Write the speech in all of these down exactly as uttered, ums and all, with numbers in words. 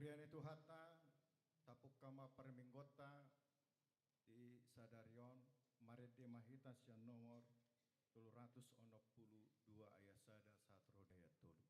Dia ni Tuhanta, tapungka ma parmingguonta di sadari on, marende ma hita sian nomor tolu ratus onom pulu dua ayat sada sahat ro di ayat tolu.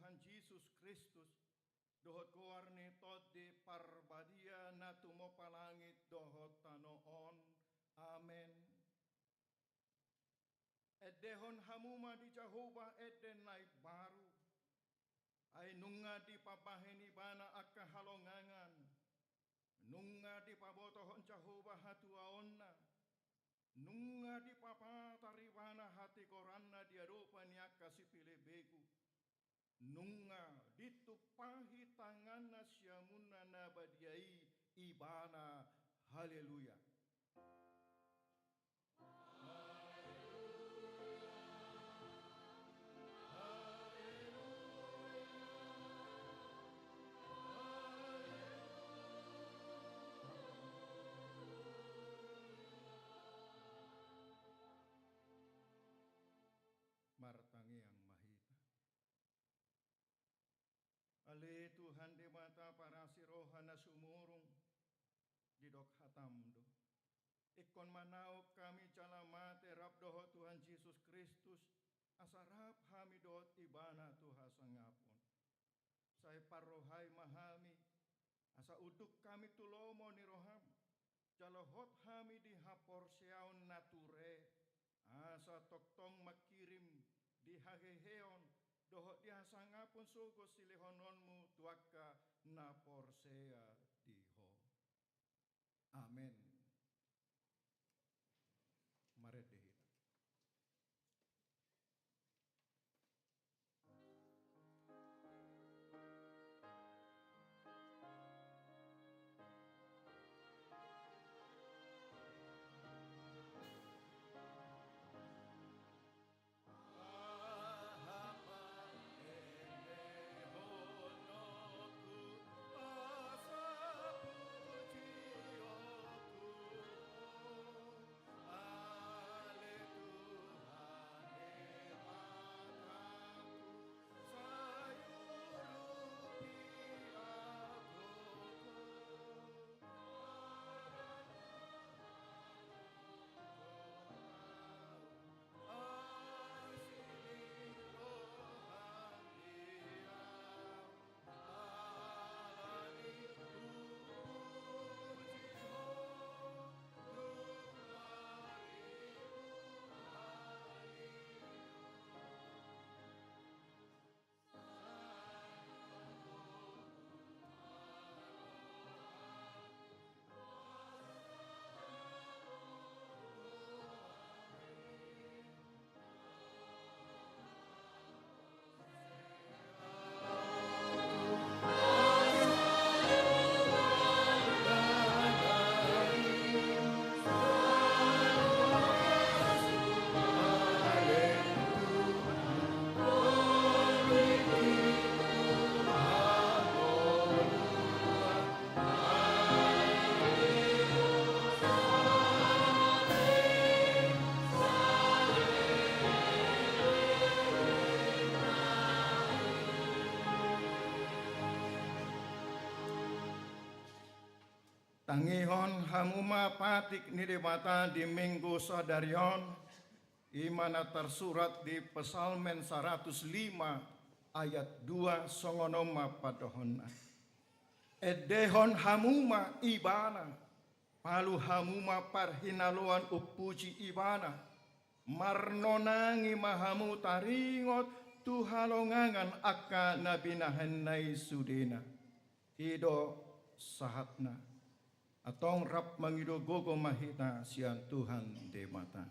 Tuhan Jesus Kristus, dohot goar ni Tondi Parbadia na tumompa langit dohot tano on. Amen. Endehon hamu ma di Jahowa ende na imbaru. Ai nunga dipabahen ibana angka halongangan, nunga dipabotohon Jahowa hatuaonna, nunga dipapatar ibana hatigoranna di adopan ni angka sipilebegu, nunga ditumpahi tanganna siamunna na badia i ibana. Haleluya. Martangiang ma hita. Ale Tuhan Debata parasi roha na sumurung, didok hatam do: Ingkon manaon hami jala mate rap dohot Tuhan Jesus Kristus, asa rap hami dohot ibana tu hasangapon. Sai parrohai ma hami, asa unduk hami tu lomo ni roham, jala hot hami di haporseaon na ture, asa tongtong mangkirim di haheheon dohot di hasangapon sogot silehononmu tu angka na porsea di ho. Amen. Marende hita. Tangihon hamu ma patik ni Debata di Minggu sadari on, i ma na tarsurat di Psalmen saratus lima ayat dua, songon on ma pandohanna: Endehon hamu ma Ibana, palu hamu ma parhinaloan umpuji Ibana, marnonangi ma hamu taringot tu halongangan angka na binahenna i sudena. I do sahatna. Antong rap mangido gogo ma hita sian Tuhan Debata.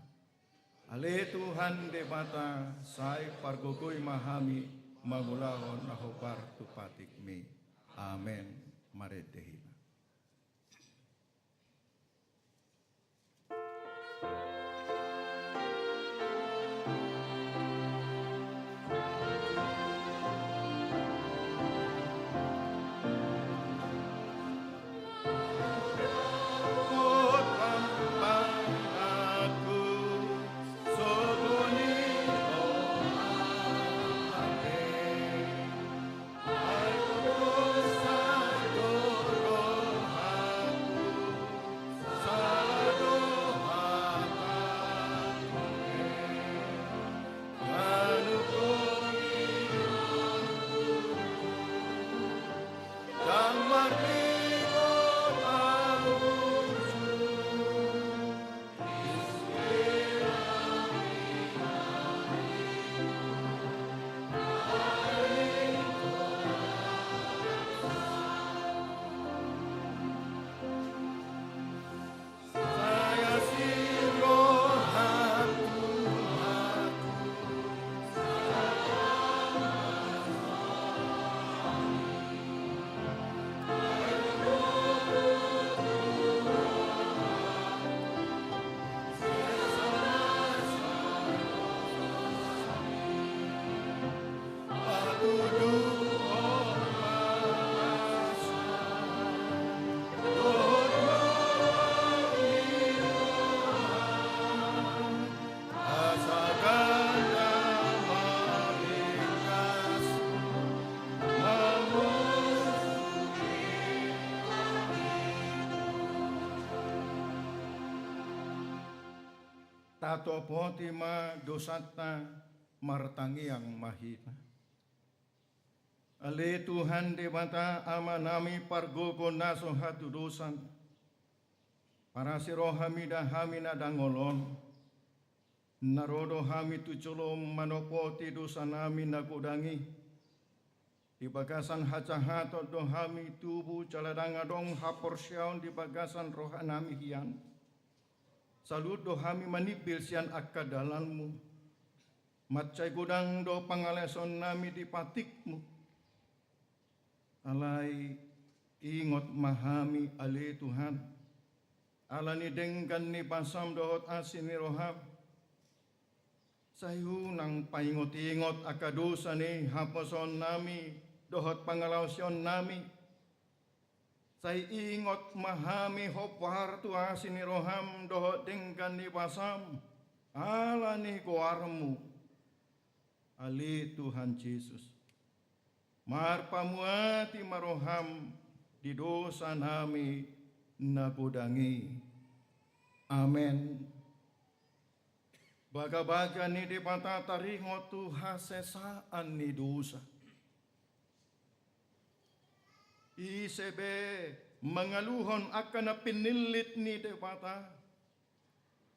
Ale Tuhan Debata, sai pargogoi ma hami mangulahon na hombar tu patikmi. Amen. Marende hita. Tatopoti ma dosanta, martangiang ma hita. Ale Tuhan Debata Amanami pargogo na so hatudosan, parasi roha mida hami na dangol on, na ro do hami tu jolom manopoti dosanami na godang i. Di bagasan hajahaton do hami tubu jala ndang adong haporseaon di bagasan rohanami hian. Saluhut do hami manimbil sian angka dalanmu. Mansai godang do pangalaosionnami di patikmu. Alai ingot ma hami ale Tuhan, ala ni denggan ni basam dohot asi ni roham. Sai unang paingot-ingot angka dosa ni haposoonnami dohot pangalaosionnami. Sai ingot ma hami hombar tu asi ni roham dohot denggan ni basam, ala ni goarmu, ale Tuhan Jesus. Marpamuati ma roham di dosanami na godang i. Amen. Bagabaga ni Debata taringot tu hasesaan ni dosa. Ise be mangaluhon angka na pinillit ni Debata,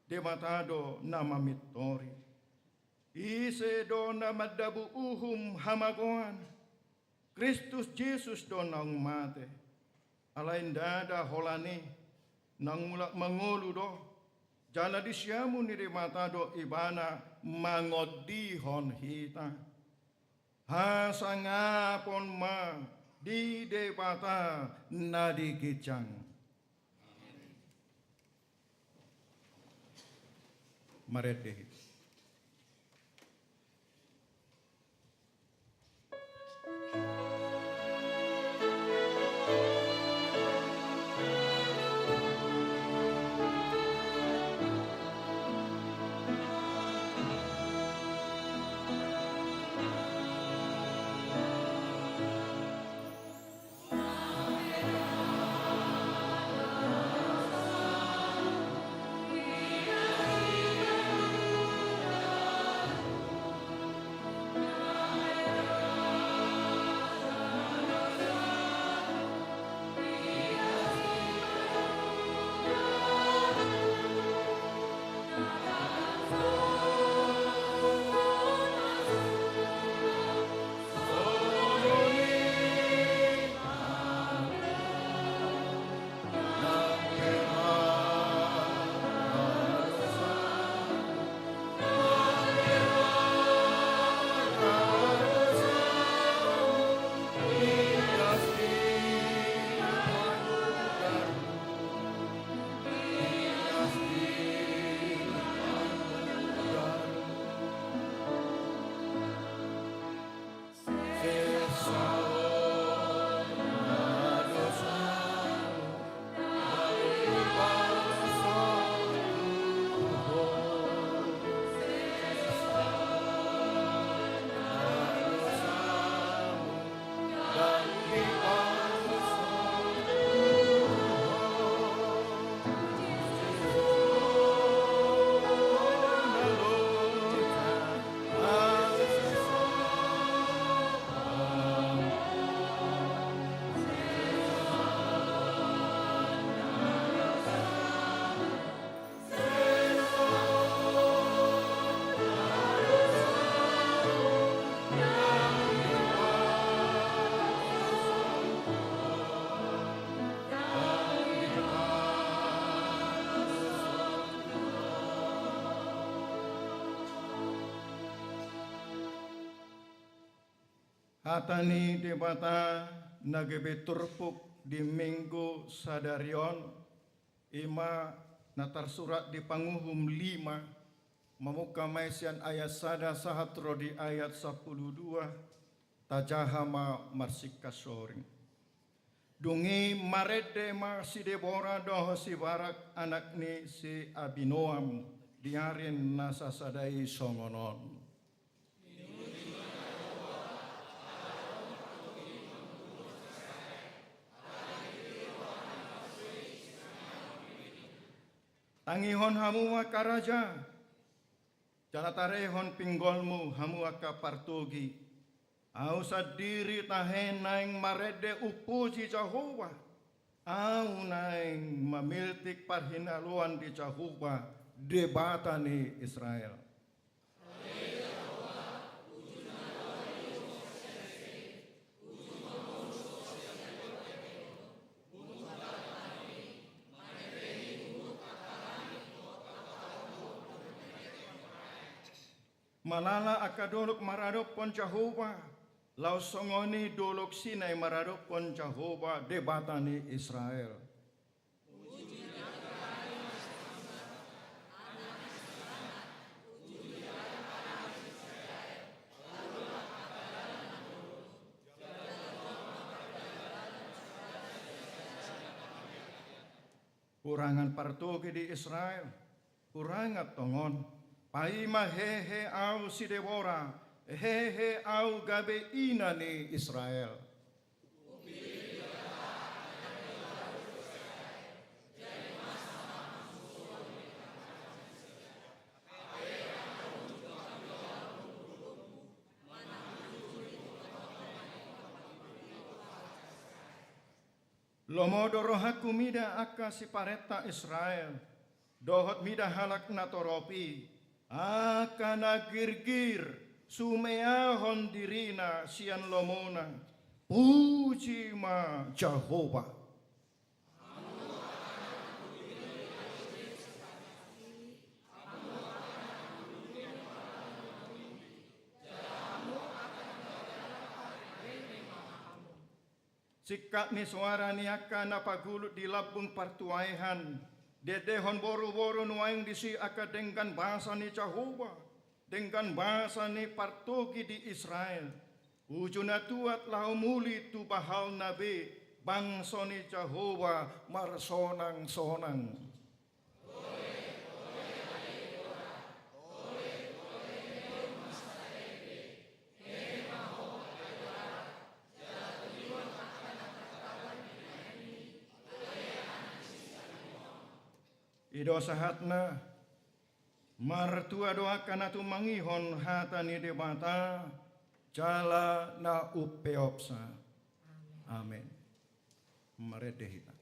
Debata do na mamintori. Ise do na mandabu uhum hamagoan, Kristus Jesus do naung mate. Alai ndada holan i, naung mulak mangolu do, jala di siamun ni Debata do ibana mangondihon hita. Hasangapon ma di Debata na di ginjang. Marende hita. Hata ni Debata na gabe turpuk di Minggu sadari on, i ma na tarsurat di Panguhum lima, mamungka ma i sian ayat sada sahat ro di ayat sampulu dua, tajaha ma marsingkassoring. Dung i marende ma si Debora dohot si Barak anak ni si Abinoam di ari na sasada i songon on. Tangihon hamu ma angka raja, Jala tarehon pinggolmu, hamu angka partogi. Ahu sandiri tahe naeng marende umpuji Jahowa. Ahu naeng mamiltik parhinaloan di Jahowa, Debata ni Israel. Malala angka dolok maradophon Jahowa, laos songon i dolok Sinai maradophon Jahowa, Debata ni Israel. Hurangan partogi di Israel, hurangan tongon. Paima hehe ahu si Debora, hehe ahu gabe ina ni Israel. Lomo do rohangku mida angka siparenta Israel, dohot mida halak na torop i, angka na girgir sumeahon dirina sian lomona. Puji ma Jahowa. Singkat ni soara ni angka na pagulut di lambung partuaean, diendehon boruboru nuaeng disi angka denggan basa ni Jahowa, denggan basa ni partogi di Israel. Uju na tuat laho muli tu bahalna be, bangso ni Jahowa marsonangsonang. I do sahatna. Martua do angka na tumangihon hata ni Debata jala na umpeopsa. Amen. Marende hita.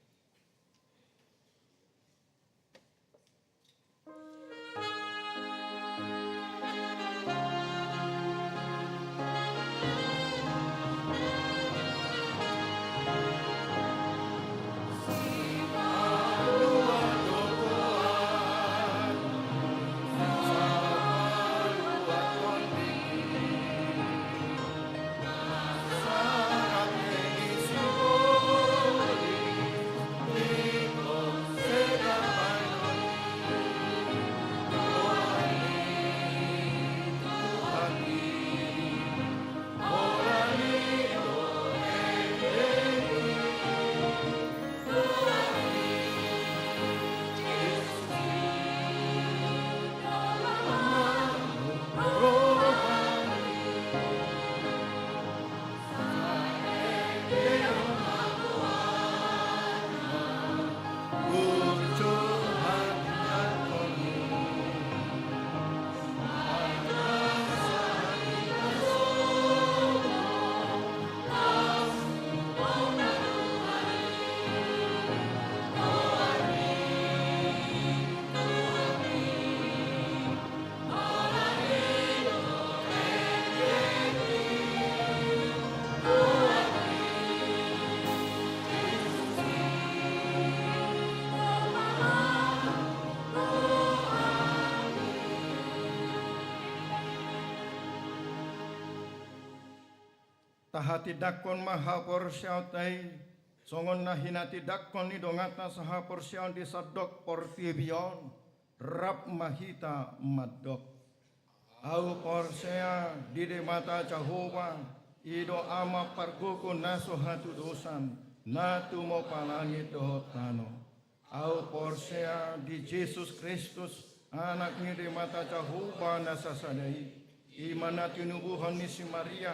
Tahatindangkon ma haporseaonta i, songon na hinatindangkon ni donganta sahaporseaon di sandok portibi on, rap ma hita mandok. Ahu porsea di Debata Jahowa, i do Ama pargogo na so hatudosan, na tumompa langit dohot tano. Ahu porsea di Jesus Kristus, Anak ni Debata Jahowa na sasada i, i ma na tinubuhon ni si Maria,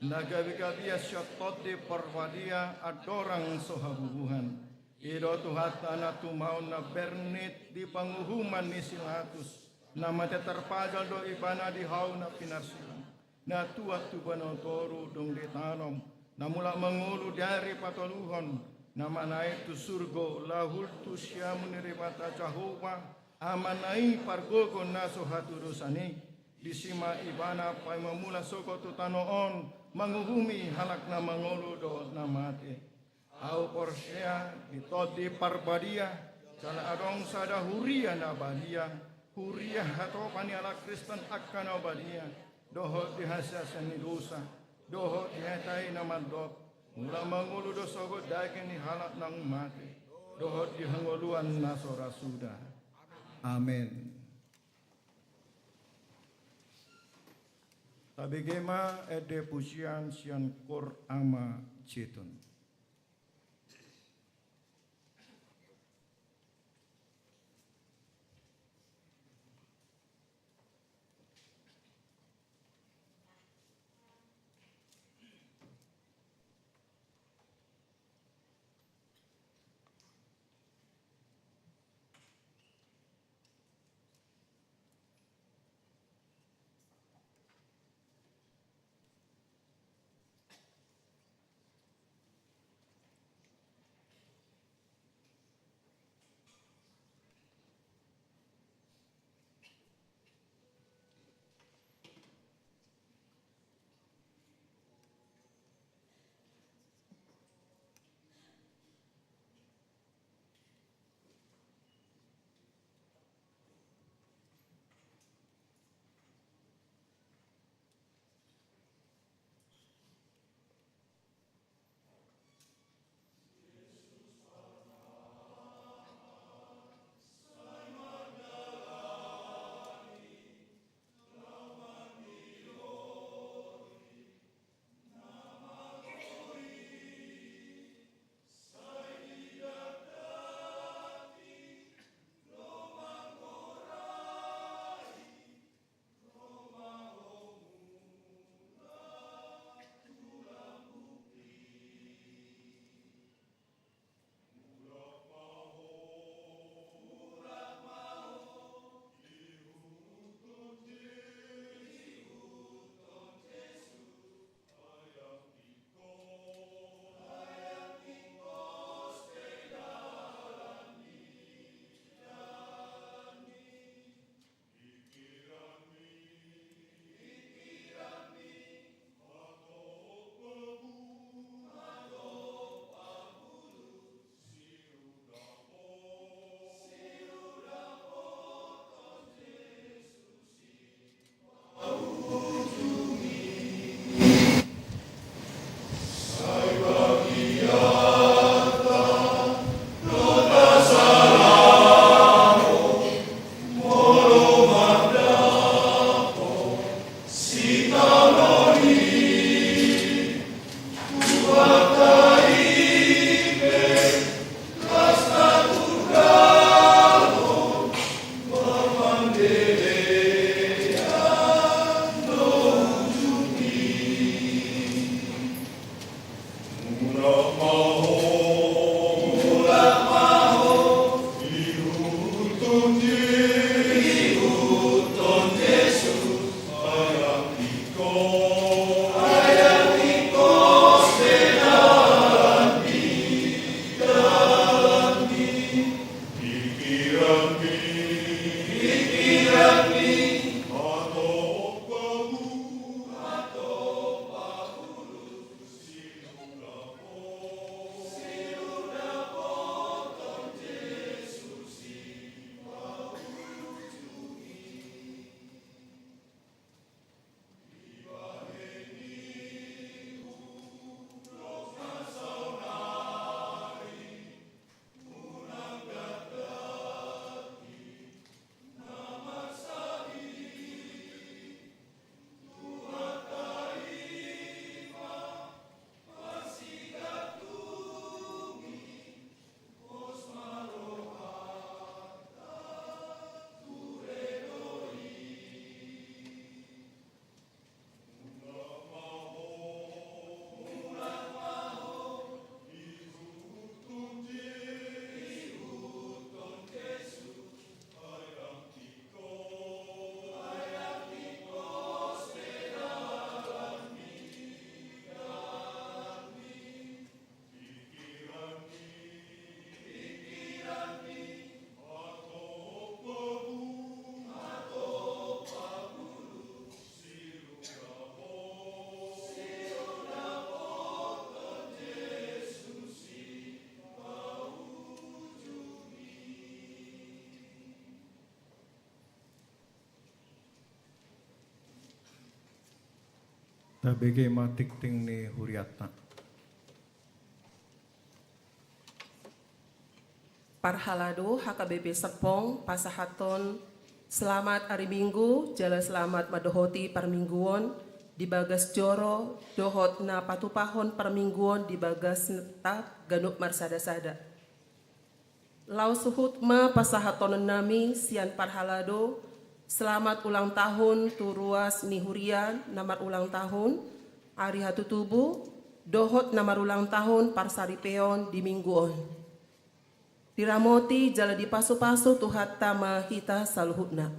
na gabegabean sian Tondi Porbadia andorang so habubuhan. I do Tuhanta na tumaon na bernit di panguhuman ni si Latus, Na mate tarpajal do ibana di hau na pinarsilang. Na tuat tu banua toru dung ditanom, na mulak mangolu di ari patoluhon, na manaek tu surgo, laho tu siamun ni Debata Jahowa, Amana i pargogo na so hatudosan i. Disi ma ibana paima mulak sogot tu tano on, manguhumi halak na mangolu dohot na mate. Ahu porsea di Tondi Parbadia, jala adong sada huria na badia, huria hatopan ni halak Kristen angka na badia, dohot di hasiasan ni dosa, dohot di hata i na mandok, mulak mangolu do sogot daging ni halak naung mate, dohot di hangoluan na so ra suda. Amen. Tabege ma ende pujian sian Koor Ama Jetun. Tabege ma tingting ni hurianta. Parhalado H K B P Serpong pasahathon selamat ari Minggu jala selamat mandohoti parmingguon di bagas joro dohot na patupahon parmingguon di bagasta ganup marsada-sada. Laos huhut ma pasahathononnami sian parhalado selamat ulang tahun tu ruas ni huria na marulang tahun, ari hatutubu, dohot na marulang tahun parsaripeon di Minggu on. Diramoti jala dipasupasu Tuhanta ma hita saluhutna.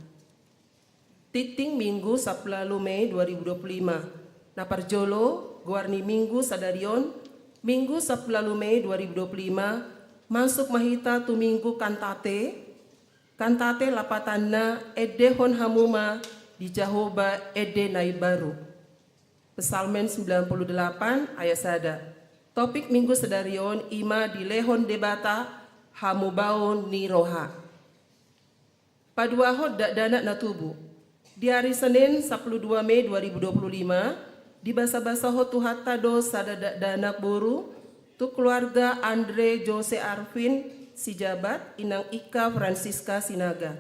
Tingting Minggu sampulu ualu Mei dua ribu dua puluh lima. Na parjolo, goar ni Minggu sadari on, Minggu sampulu ualu Mei dua ribu dua puluh lima, masuk ma hita tu Minggu Kantate. Kantate lapatanna, Endehon hamu ma di Jahowa ende na imbaru. Psalmen sembilan puluh delapan ayat sada. Topik Minggu sadari on i ma dilehon Debata hamubaon ni roha. Paduahon dakdanak na tubu. Di ari Senin sampulu dua Mei dua ribu dua puluh lima, dibasabasahon Tuhanta do sada dakdanak boru tu keluarga Andre Jose Arvin Sijabat, inang Ika Francisca Sinaga.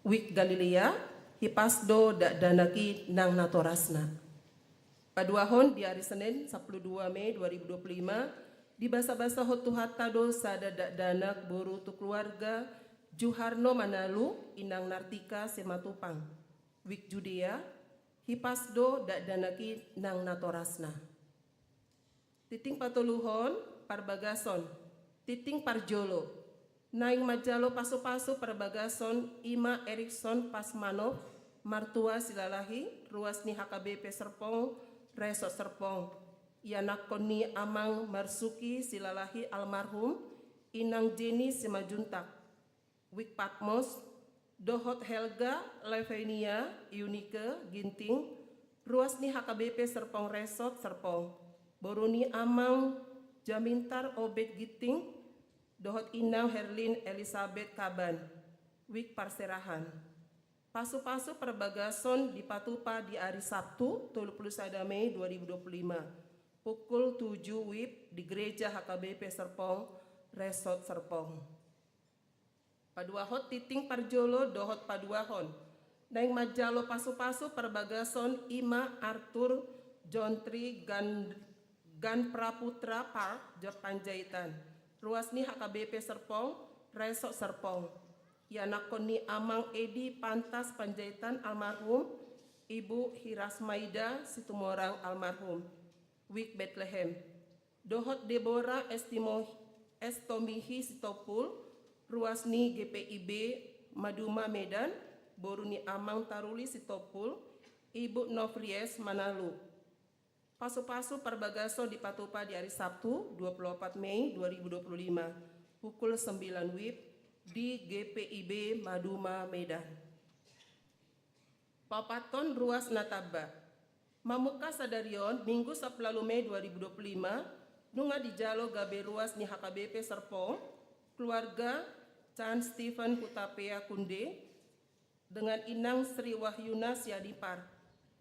Wijk Galilea, hipas do dakdanak i nang natorasna. Paduahon di ari Senin sampulu dua Mei dua ribu dua puluh lima, dibasabasahon Tuhanta do sada dakdanak boru tu keluarga Juharno Manalu, inang Nartika Simatupang. Wijk Judea, hipas do dakdanak i nang natorasna. Tingting patoluhon, parbagason. Tingting parjolo. Naeng manjalo pasupasu parbagason i ma Erikson Pasmanov, martua Silalahi, ruas ni H K B P Serpong, Resort Serpong. Ianakkon ni Amang Marsuki Silalahi almarhum, inang Jeni Simanjuntak. Wijk Patmos, dohot Helga Levenia Yunike Ginting, ruas ni H K B P Serpong Resort Serpong. Boru ni Amang Jamintar Obed Ginting, dohot inang Herlin Elisabet Kaban. Wijk parserahan. Pasupasu parbagason dipatupa di ari Sabtu, tolu puluh sada Mei dua ribu dua puluh lima, pukul tujuh wib di Gereja H K B P Serpong, Resort Serpong. Paduahon tingting parjolo dohot paduahon. Naeng manjalo pasupasu parbagason i ma Arthur Jontri Gan-, Gan Praputra Park, Jor Panjaitan. Ruas ni H K B P Serpong, Resort Serpong. Ianakkon ni Amang Edi Pantas Panjaitan almarhum, Ibu Hirasmaida Situmorang almarhum. Wijk Betlehem. Dohot Deborah Estimo-, Estomihi Sitompul, ruas ni G P I B Maduma Medan, boru ni Amang Taruli Sitompul, Ibu Nofries Manalu. Pasupasu parbagason dipatupa di ari Sabtu, dua puluh opat Mei dua ribu dua puluh lima, pukul sembilan wib di G P I B Maduma Medan. Paopathon ruas na tamba. Mamungka sadari on, Minggu sampulu ualu Mei dua ribu dua puluh lima, nunga dijalo gabe ruas ni H K B P Serpong, keluarga Chan Stephen Hutapea Kunde, dengan inang Sri Wahyuna Sianipar,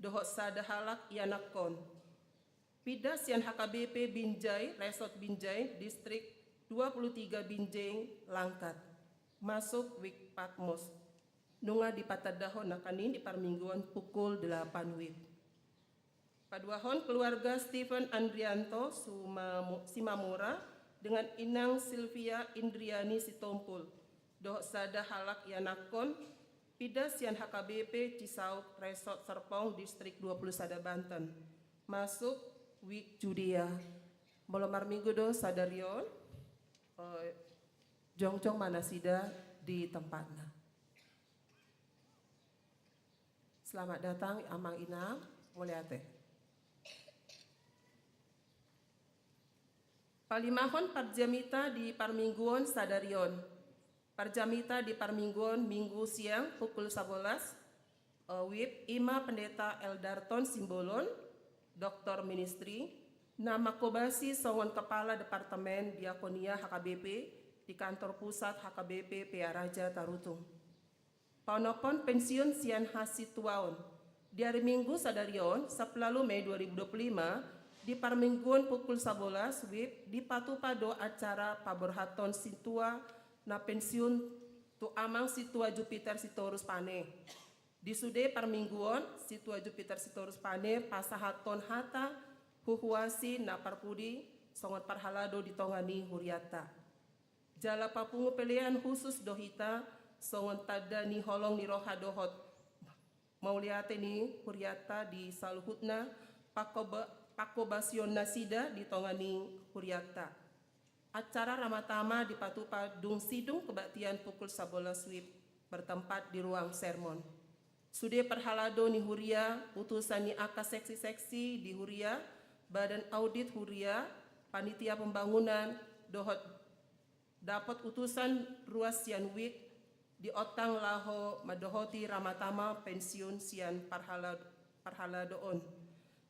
dohot sada halak ianakkon. Pinda sian H K B P Binjai, Resort Binjai, Distrik dua puluh tiga Binjai Langkat. Masuk Wijk Patmos. Nunga dipatandahon nangkaning di parmingguon pukul delapan wib. Paduahon keluarga Stephen Andrianto Sumamo-, Simamora dengan inang Silvia Indriani Sitompul. Dohot sada halak ianakkon, pinda sian H K B P Cisauk Resort Serpong Distrik dua puluh sada Banten. Masuk Wijk Judea. Molo marminggu do sadari on, eh, jongjong ma nasida di tempatna. Selamat datang, Amang Inang, mauliate. Palimahon parjamita di parmingguon sadari on. Parjamita di parmingguon Minggu siang pukul sabolas, eh, wib i ma Pendeta Eldarton Simbolon, Doktor Ministri, na mangkobasi songon Kepala Departemen Diakonia H K B P di Kantor Pusat H K B P Pearaja Tarutung. Paonomhon pensiun sian hasituaon. Di ari Minggu sadari on, sampulu ualu Mei dua ribu dua puluh lima, di parmingguon pukul sabolas wib dipatupa do acara paborhathon sintua na pensiun tu Amang Sintua Jupiter Sitorus Pane. Di sude parmingguon, Sintua Jupiter Sitorus Pane pasahathon hata huhuasi na parpudi songon parhalado di tonga ni hurianta. Jala papungu pelean husus do hita songon tanda ni holong ni roha dohot mauliate ni hurianta di saluhutna pangkoba-, pangkobasion nasida di tonga ni hurianta. Acara Ramatama dipatupa dung sidung kebaktian pukul sabolas wib bertempat di ruang sermon. Sude parhalado ni huria, utusan ni angka seksi-seksi di huria, badan audit huria, panitia pembangunan, dohot dapot utusan ruas sian wib diontang laho mandohoti Ramatama pensiun sian parhala-, parhalado on.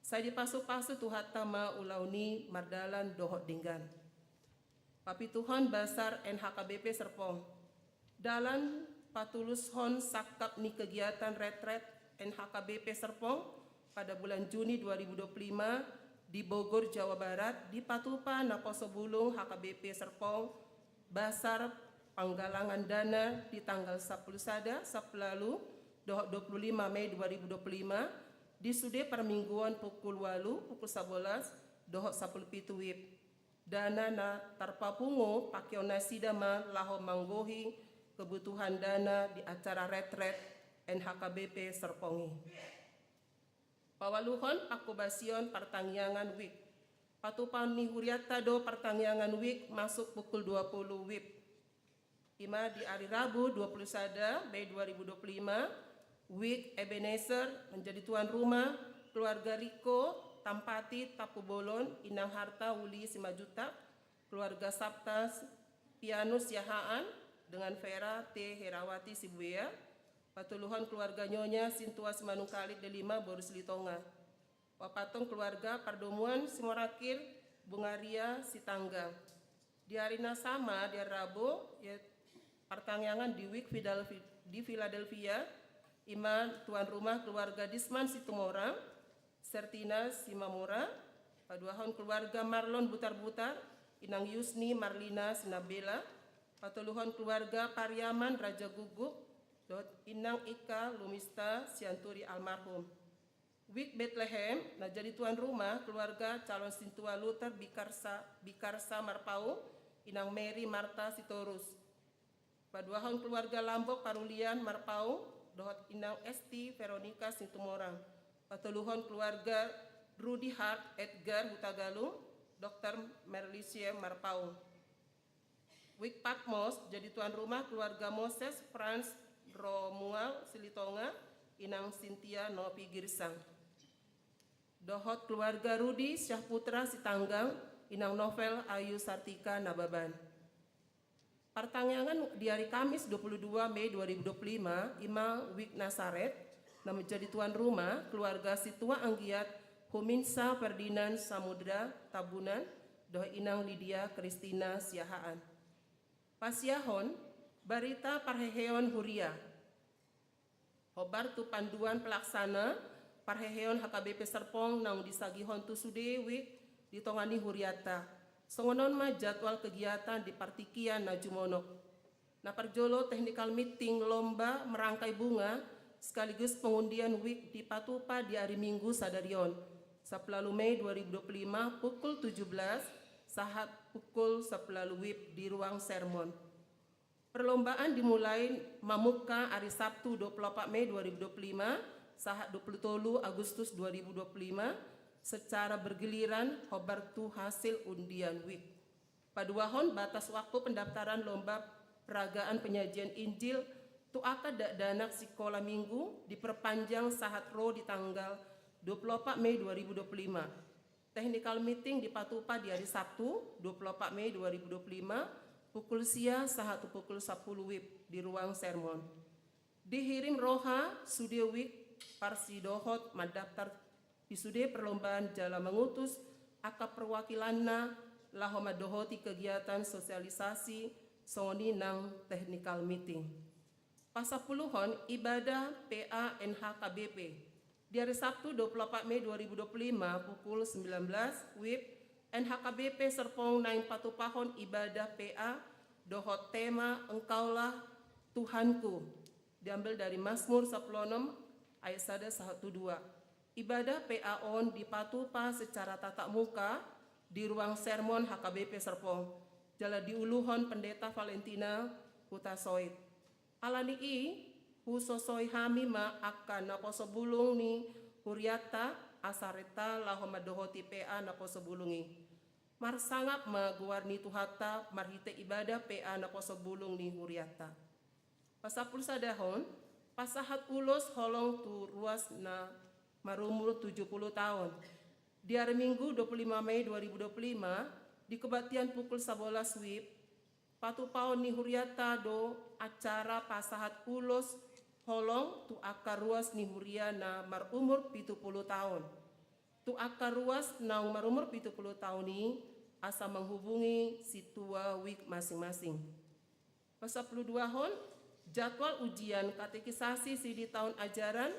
Sai dipasu-pasu Tuhanta ma ulaon i mardalan dohot denggan. Papituhon Basar N H K B P Serpong. Dalan patulushon sangkap ni kegiatan retret N H K B P Serpong pada bulan Juni dua ribu dua puluh lima di Bogor, Jawa Barat, dipatupa naposo bulung H K B P Serpong, Basar panggalangan dana di tanggal sampulu sada, sampulu ualu, dohot dua puluh lima Mei dua ribu dua puluh lima, di sude parmingguon pukul ualu, pukul sabolas, dohot sampulu pitu wib. Dana na tarpapungu pakeon nasida ma laho manggohi kebutuhan dana di acara retret N H K B P Serpong i. Paualuhon pangkobasion partangiangan wib. Patupaon ni hurianta do partangiangan wib masuk pukul dua puluh wib. I ma di ari Rabu dua puluh sada Mei dua ribu dua puluh lima, wib Ebenezer menjadi tuan rumah keluarga Riko Tampati Tampubolon, Inang Harta Uli Simanjuntak, keluarga Sabta Pianus Siahaan dengan Vera T Herawati Sibuea, patoluhon keluarga Nyonya Sintua Simanungkalit Delima boru Silitonga. Paopathon keluarga Pardomuan Simorangkir Bungaria Sitanggang. Di ari na sama, di ari Rabu, ya, partangiangan di wib Fidal-, di Philadelphia, i ma tuan rumah keluarga Disman Situmorang, Sertina Simamora, paduahon keluarga Marlon Butarbutar, Inang Yusni Marlina Sinabela, patoluhon keluarga Pariaman Raja Guguk, dohot Inang Ika Lumista Sianturi almarhum. Wib Betlehem na jadi tuan rumah keluarga calon sintua Luther Bikarsa, Bikarsa Marpaung, Inang Mary Marta Sitorus. Paduahon keluarga Lambok Parulian Marpaung, dohot Inang Esti Veronica Situmorang. Patoluhon keluarga Rudi Hart Edgar Hutagalung, Dokter Merlisie Marpaung. Wib Patmos jadi tuan rumah keluarga Moses Franz Romual Silitonga, Inang Sintia Novi Girsang. Dohot keluarga Rudi Syahputra Sitanggang, Inang Novel Ayu Sartika Nababan. Partangiangan di ari Kamis dua puluh dua Mei dua ribu dua puluh lima, i ma wib Nasaret, na menjadi tuan rumah keluarga Sintua Anggiat Huminsa Ferdinand Samudra Tambunan, dohot Inang Lydia Kristina Siahaan. Pasiahon barita parheheon huria. Hombar tu panduan pelaksana parheheon H K B P Serpong naung disagihon tu sude wib di tonga ni hurianta. Songon on ma jadwal kegiatan di partingkian na jumonok. Na parjolo technical meeting lomba merangkai bunga sekaligus pengundian wib dipatupa di ari Minggu sadari on, sampulu ualu Mei dua ribu dua puluh lima, pukul tujuh belas sahat pukul sampulu ualu wib di ruang sermon. Perlombaan dimulai mamungka ari Sabtu dua puluh opat Mei dua ribu dua puluh lima sahat dua puluh tolu Agustus dua ribu dua puluh lima secara bergiliran hombar tu hasil undian wib. Paduahon batas waktu pendaftaran lomba peragaan penyajian Injil tu angka dakdanak sikola minggu diperpanjang sahat ro di tanggal dua puluh opat Mei dua ribu dua puluh lima. Technical meeting dipatupa di ari Sabtu dua puluh opat Mei dua ribu dua puluh lima, pukul sia sahat tu pukul sampulu wib di ruang sermon. Dihirim roha sude wib parsidohot mandaftar di sude perlombaan jala mangutus angka perwakilanna laho mandohoti kegiatan sosialisasi songon i nang technical meeting. Pasampuluhon ibadah P A N H K B P. Di hari Sabtu, dua puluh empat Mei dua ribu dua puluh lima, pukul sembilan belas W I B, N H K B P Serpong naeng patupahon ibadah P A dohot tema Engkaulah Tuhanku, diambil dari Mazmur sampulu onom ayat sada sahat tu dua. Ibadah P A on dipatupa secara tatap muka di ruang sermon H K B P Serpong, jala diuluhon Pendeta Valentina Hutasoit. Ala ni i, husosoi hami ma angka naposo bulung ni hurianta, asa renta laho mandohoti P A naposo bulung i. Marsangap ma goar ni Tuhanta marhite ibadah P A naposo bulung ni hurianta. Pasampulu sadahon, pasahat ulos holong tu ruas na marumur tujuh puluh taon. Di hari Minggu, dua puluh lima Mei dua ribu dua puluh lima, di kebaktian pukul sabolas W I B, patupaon ni hurianta do acara pasahat ulos holong tu angka ruas ni huria na marumur pitu puluh taon. Tu angka ruas naung marumur pitu puluh taon i, asa manghubungi sintua W I B masing-masing. Pasampulu duahon, jadwal ujian katekisasi sidi taon ajaran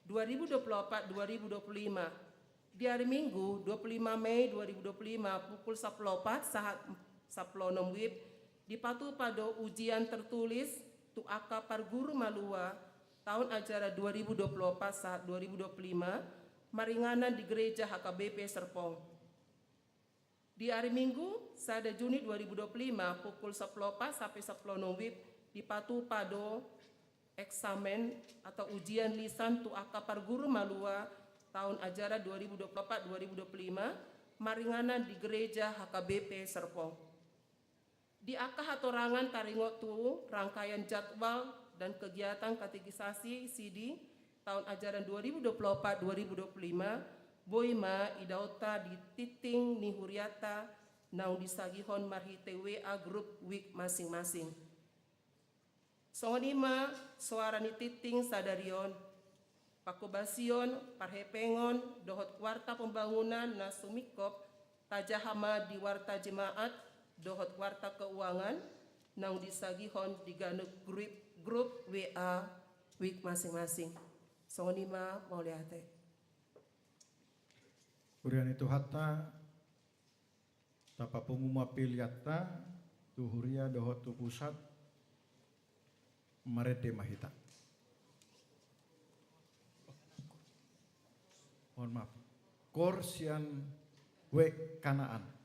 dua ribu dua puluh empat dua ribu dua puluh lima. Di hari Minggu, dua puluh lima Mei dua ribu dua puluh lima, pukul sampulu opat sahat sampulu onom W I B, dipatupa do ujian tertulis tu angka parguru malua taon ajaran dua ribu dua puluh empat sahat dua ribu dua puluh lima, maringanan di Gereja H K B P Serpong. Di hari Minggu, sada Juni dua ribu dua puluh lima, pukul sampulu opat sampe sampulu onom W I B, dipatupa do eksamen atau ujian lisan tu angka parguru malua taon ajaran dua ribu dua puluh empat dua ribu dua puluh lima, maringanan di Gereja H K B P Serpong. Di angka hatorangan taringot tu rangkaian jadwal dan kegiatan katekisasi sidi taon ajaran dua ribu dua puluh empat dua ribu dua puluh lima, boi ma idaonta di tingting ni hurianta naung disagihon marhite W A grup W I B masing-masing. Songon i ma soara ni tingting sadari on. Panghobasion, parhepengon, dohot warta pembangunan na sumingkop, tajaha ma di warta jemaat, dohot warta keuangan, naung disagihon di ganup grup, grup W A W I B masing-masing. Songon i ma, mauliate. Huria ni Tuhanta, tapapungu ma peleanta tu huria dohot tu pusat, marende ma hita. Mohon maaf. Kor sian W Kanaan.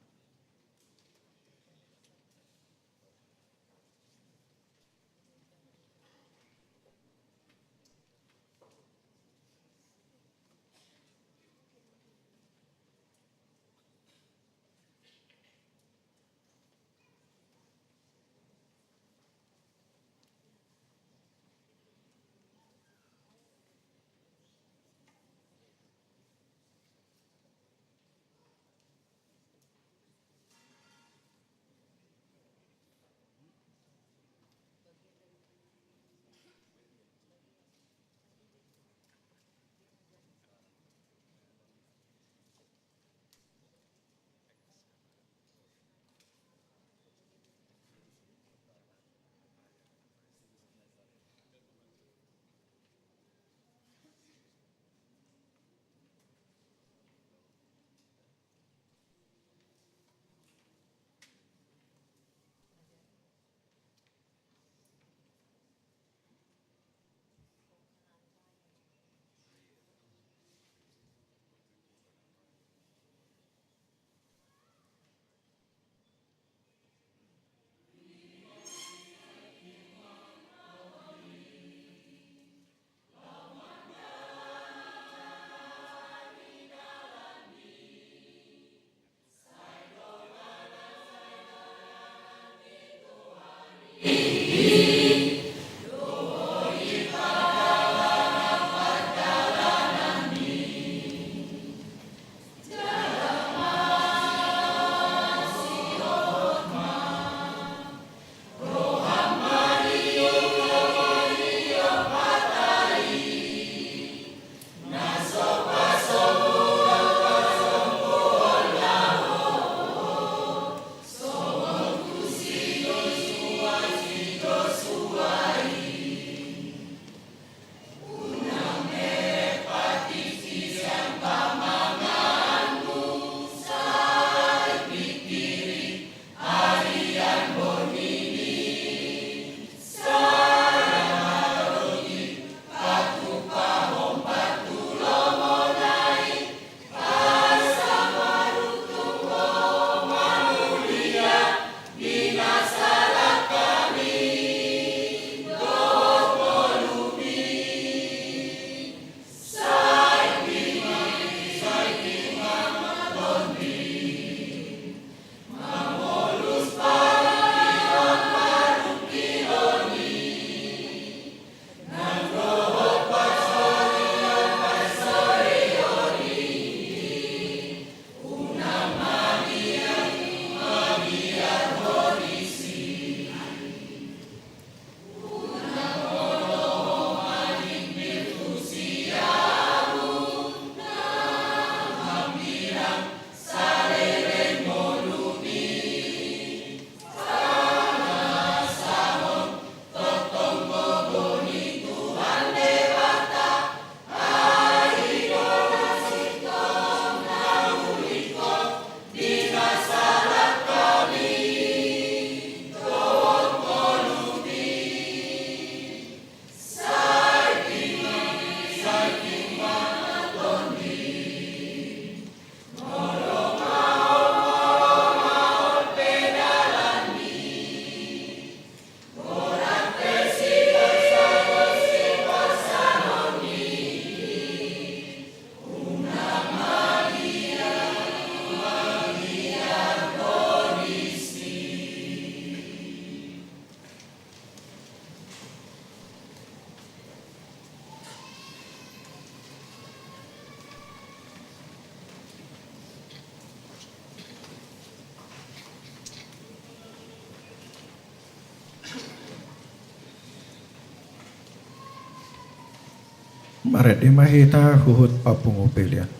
Marende ma hita huhut papungu pelean.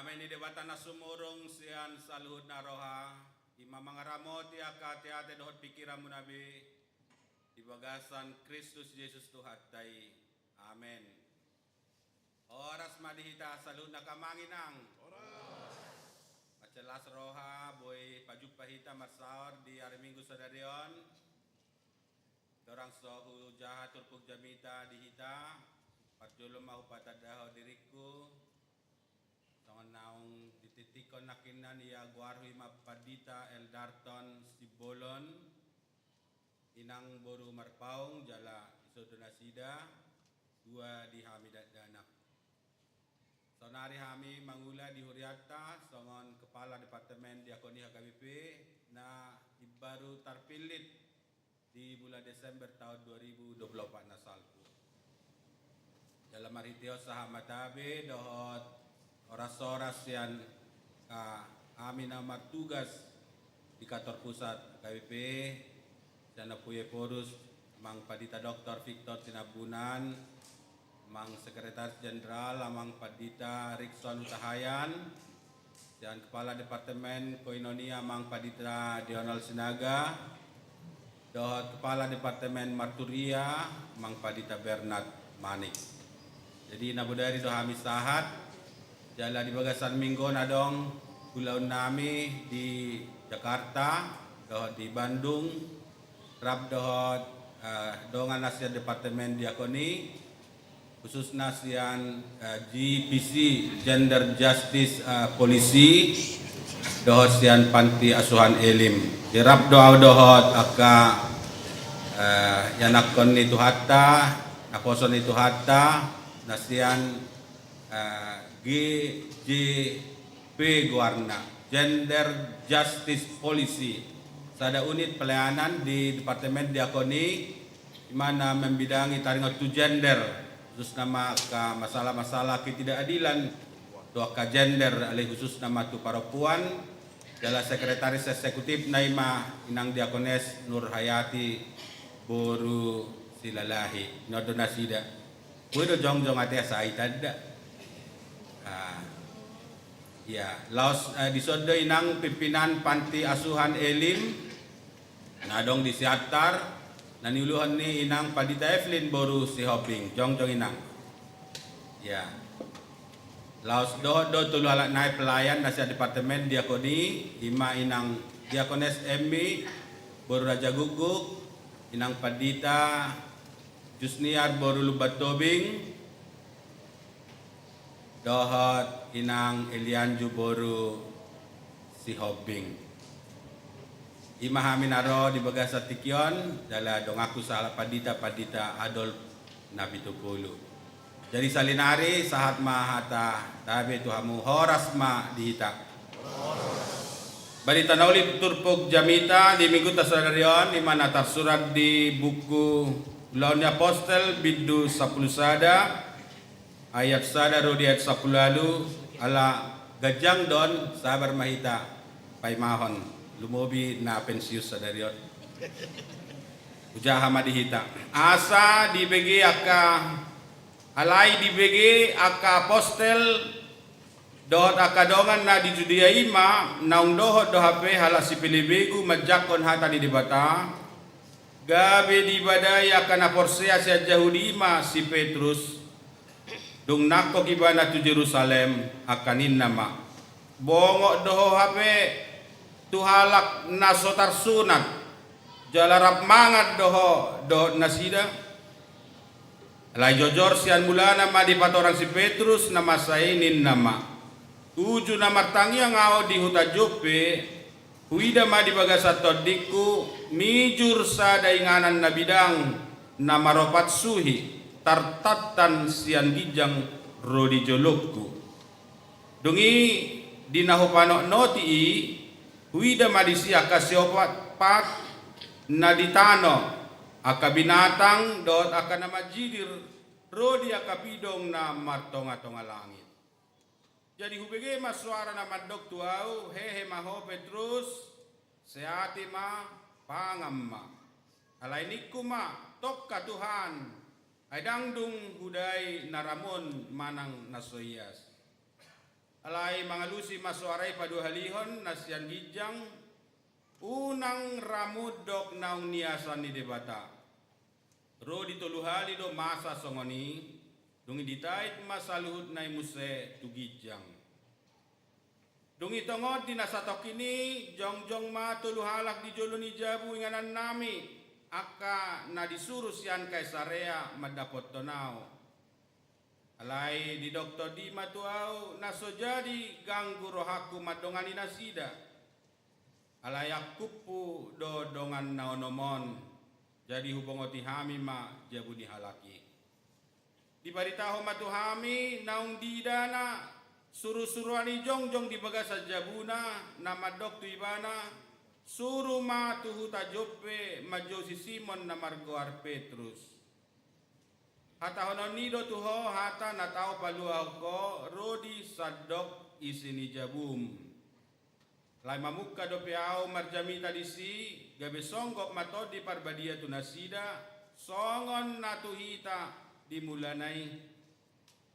Dame ni Debata na sumurung sian saluhutna roha, i ma mangaramoti angka ateate dohot pingkiranmuna be di bagasan Kristus Jesus Tuhanta i. Amen. Horas ma di hita saluhutna, amang inang. Horas. Mansai las roha boi pajumpa hita marsaor di ari Minggu sadari on. Ndorang so hujaha turpuk jamita di hita, parjolo ma hupatandahon diringku, songon naung ditingtinghon nangkinan, ia goarhu i ma Pandita Eldarton Simbolon, inang boru Marpaung, jala i do nasida dua di hami dakdanak. Saonari hami mangula di hurianta songon Kepala Departemen Diakoni H K B P na imbaru tarpillit di bulan Desember taon dua ribu dua puluh opat na salpu. Jala marhite on sahat ma tabe dohot horas-horas sian, ah, hami na martugas di kantor pusat H K B P, sian Ompu Ephorus, amang Pandita Doktor Victor Sitambunan, amang Sekretaris Jenderal, amang Pandita Rikson Hutahaean, sian Kepala Departemen Koinonia, amang Pandita Donald Sinaga, dohot Kepala Departemen Marturia, amang Pandita Bernard Manik. Jadi, na bodari do hami sahat, jala di bagasan minggu on adong ulaonnami di Jakarta, dohot di Bandung, rap dohot, eh, dongan na sian Departemen Diakoni, khususna sian, eh, G P C, Gender Justice, eh, Policy, dohot sian Panti Asuhan Elim. Jadi rap do ahu dohot angka, eh, ianakhon ni Tuhanta, naposo ni Tuhanta, na sian, eh, G J P goarna, Gender Justice Policy, sada unit pelayanan di Departemen Diakoni, i ma na membidangi taringot tu gender, khususna ma angka masalah-masalah ketidakadilan tu angka gender, alai khususna ma tu parompuan, jala sekretaris eksekutifna i ma inang Diakones Nurhayati boru Silalahi. Nunga do nasida. Boi do jongjong ate asa i tanda. Ah. Ia, laos, eh, dison do inang pimpinan Panti Asuhan Elim na adong di Siantar, na niuluhon ni inang Pandita Evelyn boru Sihombing. Jongjong inang. Ia. Laos dohot do tolu halak nai pelayan na sian Departemen Diakoni, i ma inang Diakones Emmi boru Rajagukguk, inang Pandita Jusniar boru Lumban Tobing, dohot inang Elianju boru Sihombing. I ma hami na ro di bagasan tingki on, jala donganku sahalak pandita, Pandita Adolf Napitupulu. Jadi sahali nari sahat ma hata tabe tu hamu, horas ma di hita. Barita na uli, turpuk jamita di Minggunta sadari on, i ma na tarsurat di buku Ulaon ni Apostel, bindu sampulu sada, ayat sada ro di ayat sampulu ualu, ala ganjang do on, sabar ma hita paimahon, lumobi na pensius sadari on. Hujaha ma di hita. Asa dibege angka, alai dibege angka apostel dohot angka dongan na di Judea i ma, naung dohot do hape halak sipelebegu manjangkon hata ni Debata, gabe dibadai angka na porsea sian Jahudi i ma si Petrus, dung nangkok ibana tu Jerusalem, angka ninna ma: Bongot do ho hape tu halak na so tarsunat, jala rap mangan do ho dohot nasida? Alai jojor sian mulana ma dipatorang si Petrus na masa i, ninna ma: Uju na martangiang ahu di huta Joppe, huida ma di bagasan tondingku mijur sada inganan na bidang na maropat suhi, tartantan sian ginjang ro di jolongku. Dung i, di na hupanotnoti i, huida ma disi angka siopat pat na di tano, angka binatang dohot angka na manjidir, ro di angka pidong na martongatonga langit. Jadi hubege ma soara na mandok tu ahu: Hehe ma ho, Petrus, seate ma, pangan ma. Alai ningku ma: Tongka, Tuhan, ai ndang dung hudai na ramun manang na so ias. Alai mangalusi ma soara i paduahalihon na sian ginjang, unang ra mondok naung niasan ni Debata. Ro di tolu hali do masa songon i, dung i ditait ma saluhutna i muse tu ginjang. Dung i tongon di na satongkin i, jongjong ma tolu halak di jolo ni jabu inganannami, angka na disuru sian Kaisarea mandapothon ahu. Alai didok tondi ma tu ahu, na so jadi ganggu rohangku mandongani nasida. Alai angkuphu do dongan na onom on, jadi hubongoti hami ma jabu ni halak i. Dibaritahon ma tu hami naung diidana surusuruan i jongjong di bagasan jabuna, na mandok tu ibana, suru ma tu huta Joppe manjou si Simon na margoar Petrus. Hatahononni do tu ho hata na tau paluahon ho ro di sandok isi ni jabum. Alai mamungka dope ahu marjamita disi, gabe songgop ma Tondi Parbadia tu nasida, songon na tu hita di mulana i.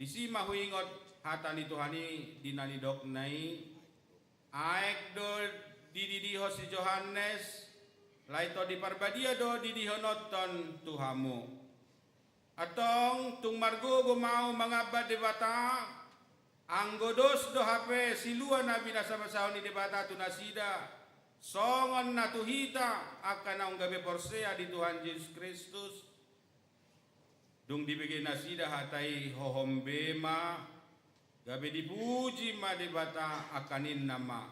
Disi ma huingot hata ni Tuhan i di na nidokna i: Aek do dididihon si Johannes, alai Tondi Parbadia do didihononhon tu hamu. Antong tung margogo ma ahu mangamban Debata, anggo dos do hape silua na binasabasahon ni Debata tu nasida, songon na tu hita angka naung gabe porsea di Tuhan Jesus Kristus. Dung dibege nasida hata i, hohom be ma, gabe dipuji ma Debata, angka ninna ma: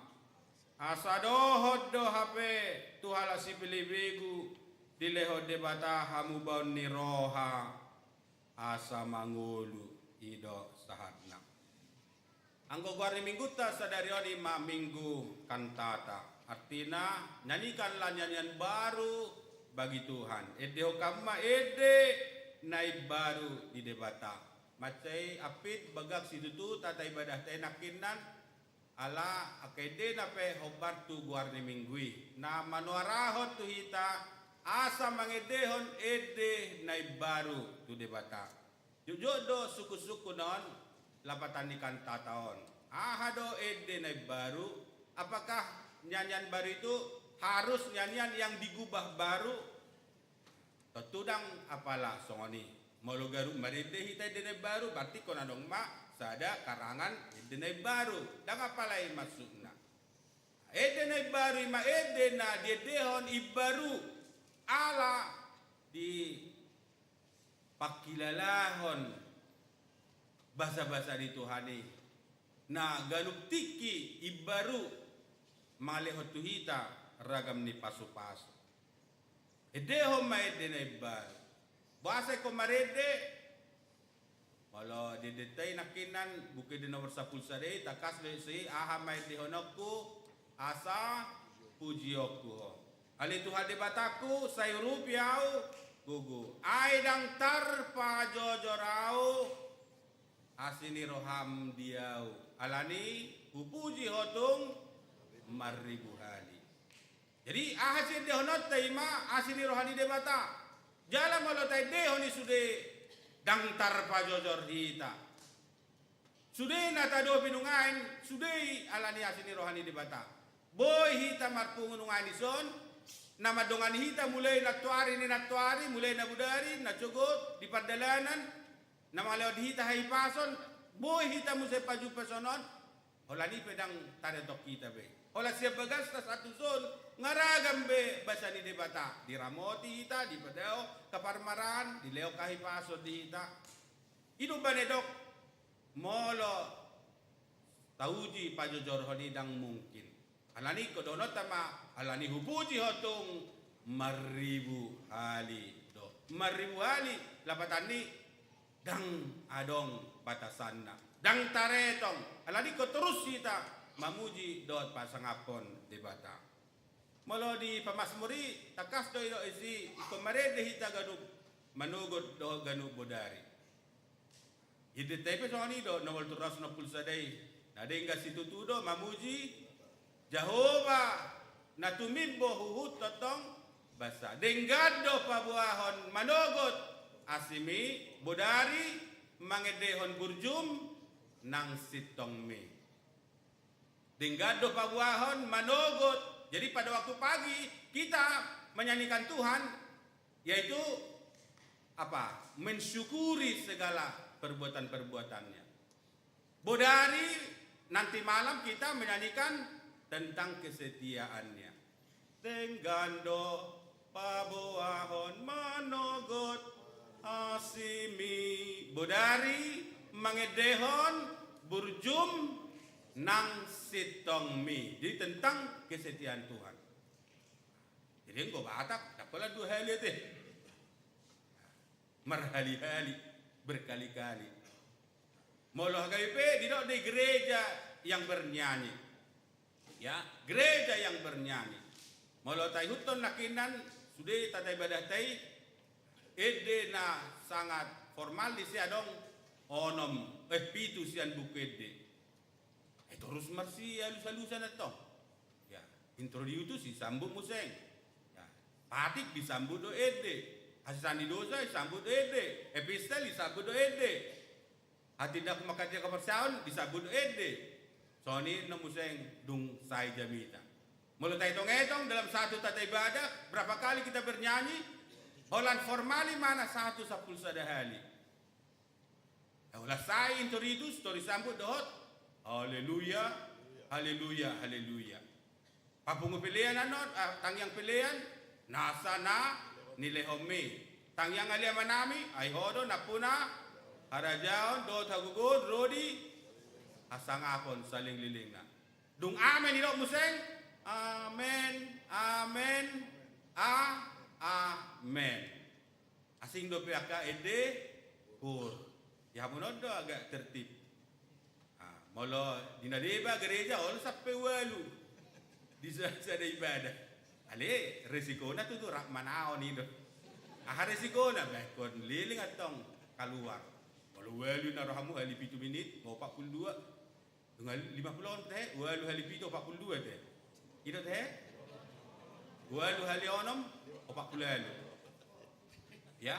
Asa dohot do hape tu halak sipelebegu dilehon Debata hamubaon ni roha asa mangolu. I do sahatna. Anggo goar ni minggunta sadari on i ma Minggu Kantata. Artina, nyanyikanlah nyanyian baru bagi Tuhan. Endehon hamu ma ende na imbaru di Debata. Mansai ampit bagak situtu tata ibadahta i nangkinan, ala angka endena pe hombar tu goar ni Minggu i. Na manuarahon tu hita asa mangendehon ende na imbaru tu Debata. Jotjot do sungkunsungkun on lapatan ni kantata on. Aha do ende na imbaru? Apakah nyanyian baru itu harus nyanyian yang digubah baru? Tontu ndang apala songon i. Molo gabe marende hita ende na imbaru, berarti ingkon adong ma sada karangan ende na imbaru. Ndang apala i maksudna. Ende na imbaru i ma ende na diendehon imbaru ala di pangkilalahon basabasa ni Tuhan i, na ganup tingki imbaru mangalehon tu hita ragam ni pasupasu. Endehon ma ende na imbaru. Boasa ingkon marende? Molo di endenta i nangkinan, Buku Ende nomor sampulu sada i, tangkas do isi: Aha ma endehononku asa pujionku Ho? Ale Tuhan Debatangku, sai urupi ahu, gogo. Ai ndang tarpajojor ahu asi ni roham di ahu. Alani hupuji Ho tung marribu hali. Jadi, aha siendehononta i ma asi ni roha ni Debata. Jala molo taendehon i sude, ndang tarpajojor hita. Sude na taadopi nuaeng, sude i alani asi ni roha ni Debata. Boi hita marpungu nuaeng dison, na mandongani hita mulai nantoari ni nantoari, mulai na bodari, na sogot, di pardalanan, na mangalehon hita hahipason, boi hita muse pajumpang songon on, holan i pe ndang taretong hita be. Holan sian bagasta sahat tu son, nga ragam be basa ni Debata, diramoti hita, dipadao angka parmaraan, dilehon hahipason di hita. I do umbahen didok, molo tauji pajojorhon i ndang mungkin. Alani ingkon dohononta ma, alani hupuji Ho tung marribu hali do. Marribu hali, lapatanni ndang adong batasanna. Ndang taretong, alani ingkon torus hita mamuji dohot pasangaphon Debata. Molo di Pamasmur i, tangkas do didok disi, ingkon marende hita ganup manogot dohot ganup bodari. Di endenta i pe songon i do, nomor tolu ratus onom pulu sada i. Na denggan situtu do mamuji Jahowa na tumimbo huhut tongtong basa. Denggan do paboahon manogot asimi, bodari mangendehon burjum nang sintongmi. Denggan do paboahon manogot. Jadi pada waktu pagi kita menyanyikan Tuhan, yaitu apa? Mensyukuri segala perbuatan-perbuatan-Nya. Bodari nanti malam kita menyanyikan tentang kesetiaan-Nya. Denggan do paboahon manogot asimi. Bodari mangendehon burju-M nang sintong-Mi. Jadi tentang kesetiaan Tuhan. Jadi anggo Batak, ndang pola dua hali ate. Marhali-hali, berkali-kali. Molo H K B P didok di gereja yang bernyanyi. Ya, gereja yang bernyanyi. Molo taihuthon nangkinan, sude tata ibadahta i, ende na sangat formal disi adong onom, eh, pitu sian buku ende. Eh, torus marsialus-alusan antong. Ya, introdutus disambut muse. Ya, patik disambut do ende. Hasesaan ni dosa disambut do ende. Epistel disambut do ende. Hatindaku mangkatai haporseaon disambut do ende. Songon i annon muse dung sai jamita. Molo taetong-etong dalam satu tata ibadah, berapa kali kita bernyanyi? Holan formal i ma na sahat tu sampulu sada hali. Holan sai introdutus, tor disambut dohot haleluya, haleluya, haleluya. Papungu pelean annon, ah, tangiang pelean, nasa na nilehonMi. Tangiang ale Amanami, ai Ho do nampuna harajaon dohot hagogoon ro di hasangapon salelenglelengna. Dung amen didok muse, amen, amen, a, amen. Asing dope angka ende koor. Di hamu on do agak tertib. Ah, molo di na deba gereja, olo sampe ualu di sa-, sada ibadah. Ale, resikona tutu rap manaon i do. Aha resikona? Bah, ingkon leleng antong kaluar. Molo ualu na rohamu, hali pitu minit, opat pulu dua. Dung hali lima pulu on tehe, ualu hali pitu, opat pulu dua tehe. I do tehe? Ualu hali onom, opat pulu ualu. Ya.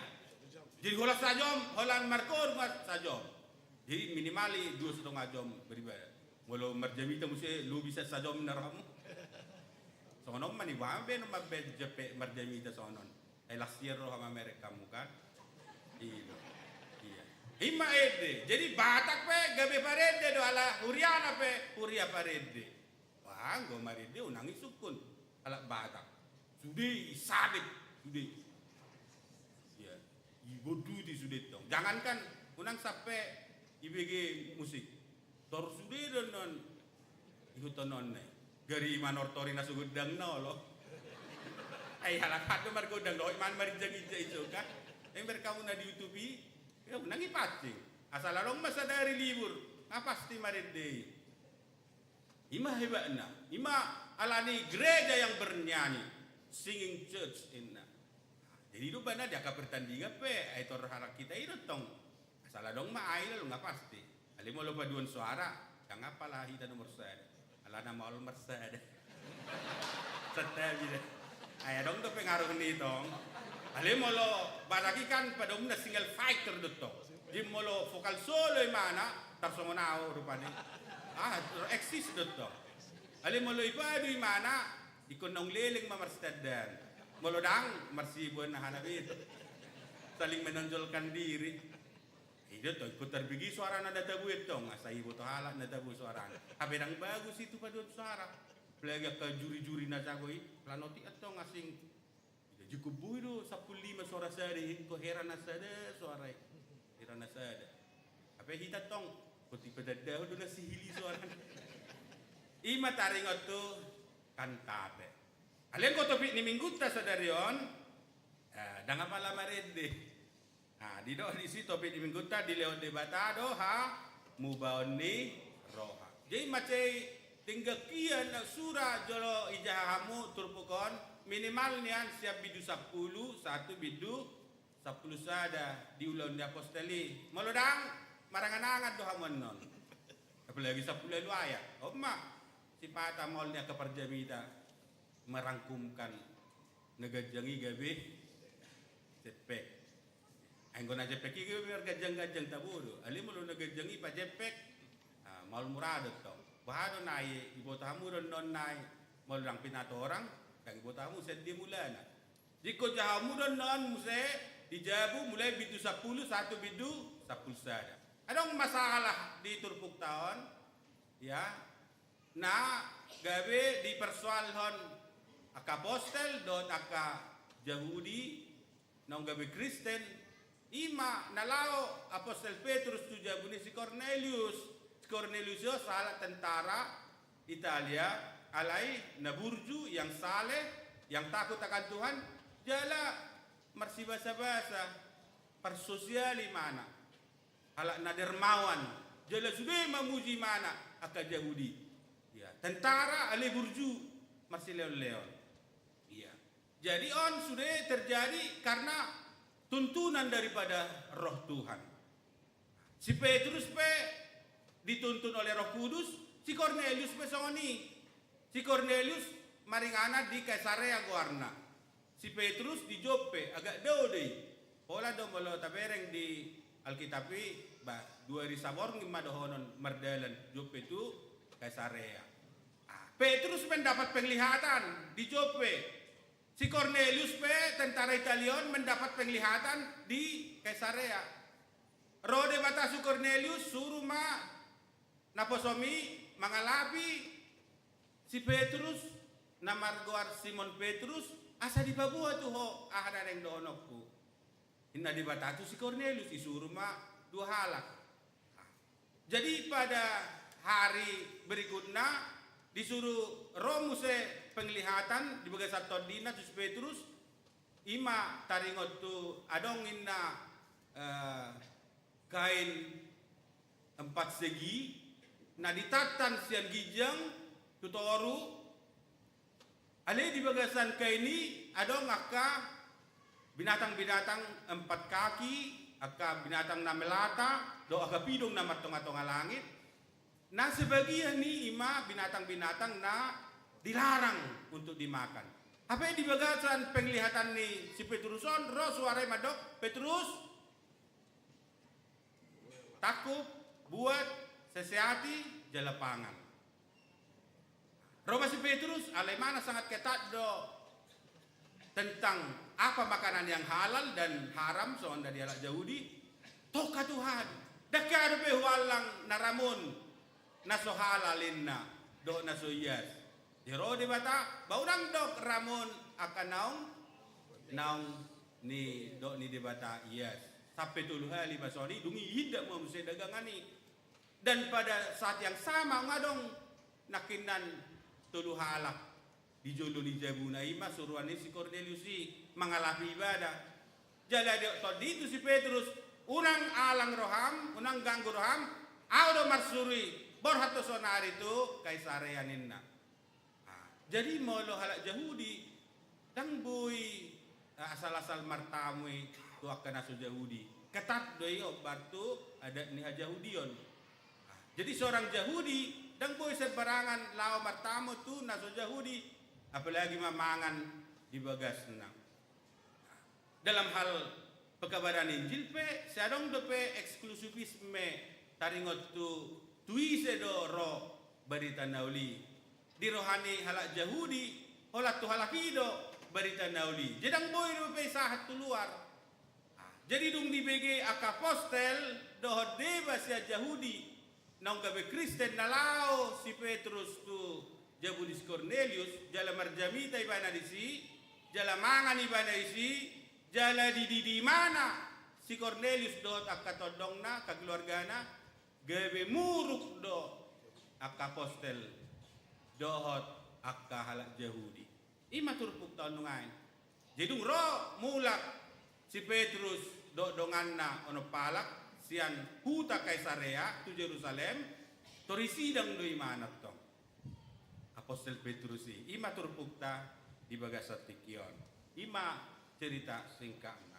Jadi holan sajom, holan markoor ma sajom. Jadi minimal i dua setengah jom beribadah. Molo marjamita muse lobi sian sajom na rohamu. Songon on ma niba be, na mambaen jempek marjamita songon on. Ai las sian roha mamereng hamu kan? I do. Iya. I ma ende. Jadi Batak pe gabe parende do, ala huriana pe huria parende. Wah, anggo marende unang disungkun halak Batak. Sude i sabet, sude. Iya. Dibonduti sude tong. Jangankan unang sampe dibege musik. Tor sude do annon ihuthononna i. Gari manortor i na so gondang na olo. Ai halak hata do margondang dohot i ma marinjang-injang i so kan. Ai berkamu na di YouTube i, ya unang dipancing. Asal adong ma sadari libur, nga pasti marende i. I ma hebatna, i ma alani gereja yang bernyanyi, singing church inna. Jadi do bana di angka pertandingan pe, ai tor halak hita i do tong. Asal adong ma ai lalu nga pasti. Alai molo paduan suara, ndang apala hita nomor sada. Alana maol marsada. Santabi da. Ai adong do pengaruh ni tong. Alai molo Batak i kan pada umumna single fighter do tong. Jadi molo vokal solo imana, tarsongon au rupani. Ah, eksis do tong. Alai molo ipadu imana, ingkon naung leleng ma marsitandan. Molo ndang, marsibuan na hana beta. Saling menonjolkan diri. I do tong, ingkon tarbege suarana na tabo i tong, asa iboto halak na tabo suarana. Hape ndang bagus i tu paduan suara. Apalagi angka juri-juri na jago i, planoti antong asing. Jadi ingkon boi do sampulu lima suara sada, ingkon hera na sada suara i. Hera na sada. Hape hita tong, ingkon dipatandahon do na sihil i suarana. I ma taringot tu kantate. Alai anggo topik ni minggunta sadari on, eh, ndang apala marende. Nah, didok disi topik ni minggunta, dilehon Debata do hamubaon ni roha. Jadi mansai denggan hian na sura jolo ijaha hamu turpuk on, minimal nian sian bindu sampulu, sahat tu bindu sampulu sada di Ulaon ni Apostel i. Molo ndang, marangan-angan do hamu annon. Apalagi sampulu ualu ayat. On ma, sipata maol ni angka parjamita merangkumkan na ganjang i gabe jempek. Ai anggo na jempek i gabe marganjang-ganjang tabo do. Alai molo na ganjang i pajempek, ah, maol mura do tong. Boha do nai, iboto hamu do annon nai, molo ndang pinatorang, ndang iboto hamu sian dia mulana. Jingkon jahaonmu do annon muse di jabu mulai bindu sampulu sahat tu bindu sampulu sada. Adong masalah di turpukta on, ya, na gabe dipersoalhon angka apostel dohot angka Jahudi, naung gabe Kristen, i ma na laho apostel Petrus tu jabu ni si Kornelius. Si Kornelius i sahalak tentara Italia, alai na burju, yang saleh, yang takut akan Tuhan, jala marsibasabasa, parsosial ibana, halak na dermawan, jala sude mamuji ibana angka Jahudi. Ya, tentara alai burju, marsileonleon. Iya. Jadi on sude terjadi karena tuntunan daripada Roh Tuhan. Si Petrus pe dituntun oleh Roh Kudus, si Kornelius pe songon i. Si Kornelius maringanan di Kaisarea goarna. Si Petrus di Joppe, agak dao do i. Pola do molo tabereng di Alkitab i, bah, dua ari saborngin ma dohonon mardalan Joppe tu Kaisarea. Ah, Petrus mendapat penglihatan di Joppe. Si Kornelius pe, tentara Italia on, mendapat penglihatan di Kaisarea. Ro Debata tu Kornelius, suru ma naposom i mangalapi si Petrus, na margoar Simon Petrus, asa dipaboa tu ho aha na naeng dohononku, ninna Debata tu si Kornelius, disuru ma dua halak. Jadi pada hari berikutna disuru ro muse penglihatan di bagasan tondina tu si Petrus, i ma taringot tu adong ninna, eh, kain empat segi na ditantan sian ginjang tu toru. Alai di bagasan kain i adong angka binatang-binatang empat kaki, angka binatang na melata, dohot angka pidong na martonga-tonga langit. Na sebagian ni i ma binatang-binatang na dilarang untuk dimakan. Hape di bagasan penglihatan ni si Petrus on ro suara i mandok, Petrus, tangkup, buat, sesehati, jala pangan. Ro ma si Petrus, alai ma na sangat ketat do tentang apa makanan yang halal dan haram songon na di halak Jahudi. Tongka Tuhan, ndang hea dope huallang na ramun, na so halal ninna, dohot na so ias. Di ro Debata, ba unang dok ramun angka naung, naung nidok ni Debata ias. Sampe tolu hali ma songon i, dung i indak ma muse dagangan i. Dan pada saat yang sama nga adong nangkinan tolu halak di jolo ni jabuna, i ma suruan ni si Kornelius i mangalapi ibana. Jala didok tondi tu si Petrus, unang alang roham, unang ganggu roham, ahu do marsuru i, borhat ho sonari tu Kaisarea ninna. Ah, jadi molo halak Jahudi, ndang boi, eh, asal-asal martamu i tu angka na so Jahudi. Ketat do i hombar tu adat ni hajahudion. Ah, jadi seorang Jahudi ndang boi sembarangan laho martamu tu na so Jahudi, apalagi ma mangan di bagasna. Dalam hal pekabaran Injil pe, sai adong dope eksklusivisme taringot tu, tu ise do ro barita na uli. Di roha ni halak Jahudi, holan tu halak i do barita na uli. Jadi ndang boi dope isahat tu luar. Ah, jadi dung dibege angka apostel dohot deba sian Jahudi, naung gabe Kristen na laho si Petrus tu jabu ni si Kornelius, jala marjamita ibana disi, jala mangan ibana disi, jala dididi ibana si Kornelius dohot angka tondongna, angka keluargana, gabe muruk do angka apostel dohot angka halak Jahudi. I ma turpukta on nuaeng. Jadi dung ro mulak si Petrus dohot donganna onom halak sian huta Kaisarea tu Jerusalem, tor disidang do ibana tong, apostel Petrus i. I ma turpukta di bagasan tingki on. I ma cerita singkatna.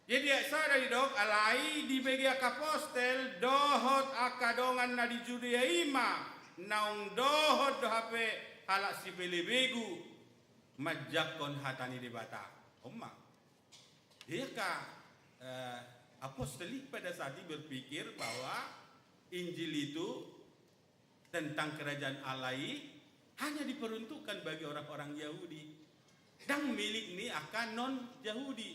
Jadi ayat sada didok, alai dibege angka apostel dohot angka dongan na di Judea i ma, naung dohot do hape halak sipelebegu manjangkon hata ni Debata. On ma. Jadi angka, eh, apostel i pada saat i berpikir bahwa Injil itu tentang kerajaan Allah i hanya diperuntukkan bagi orang-orang Yahudi. Ndang milik ni angka non-Jahudi,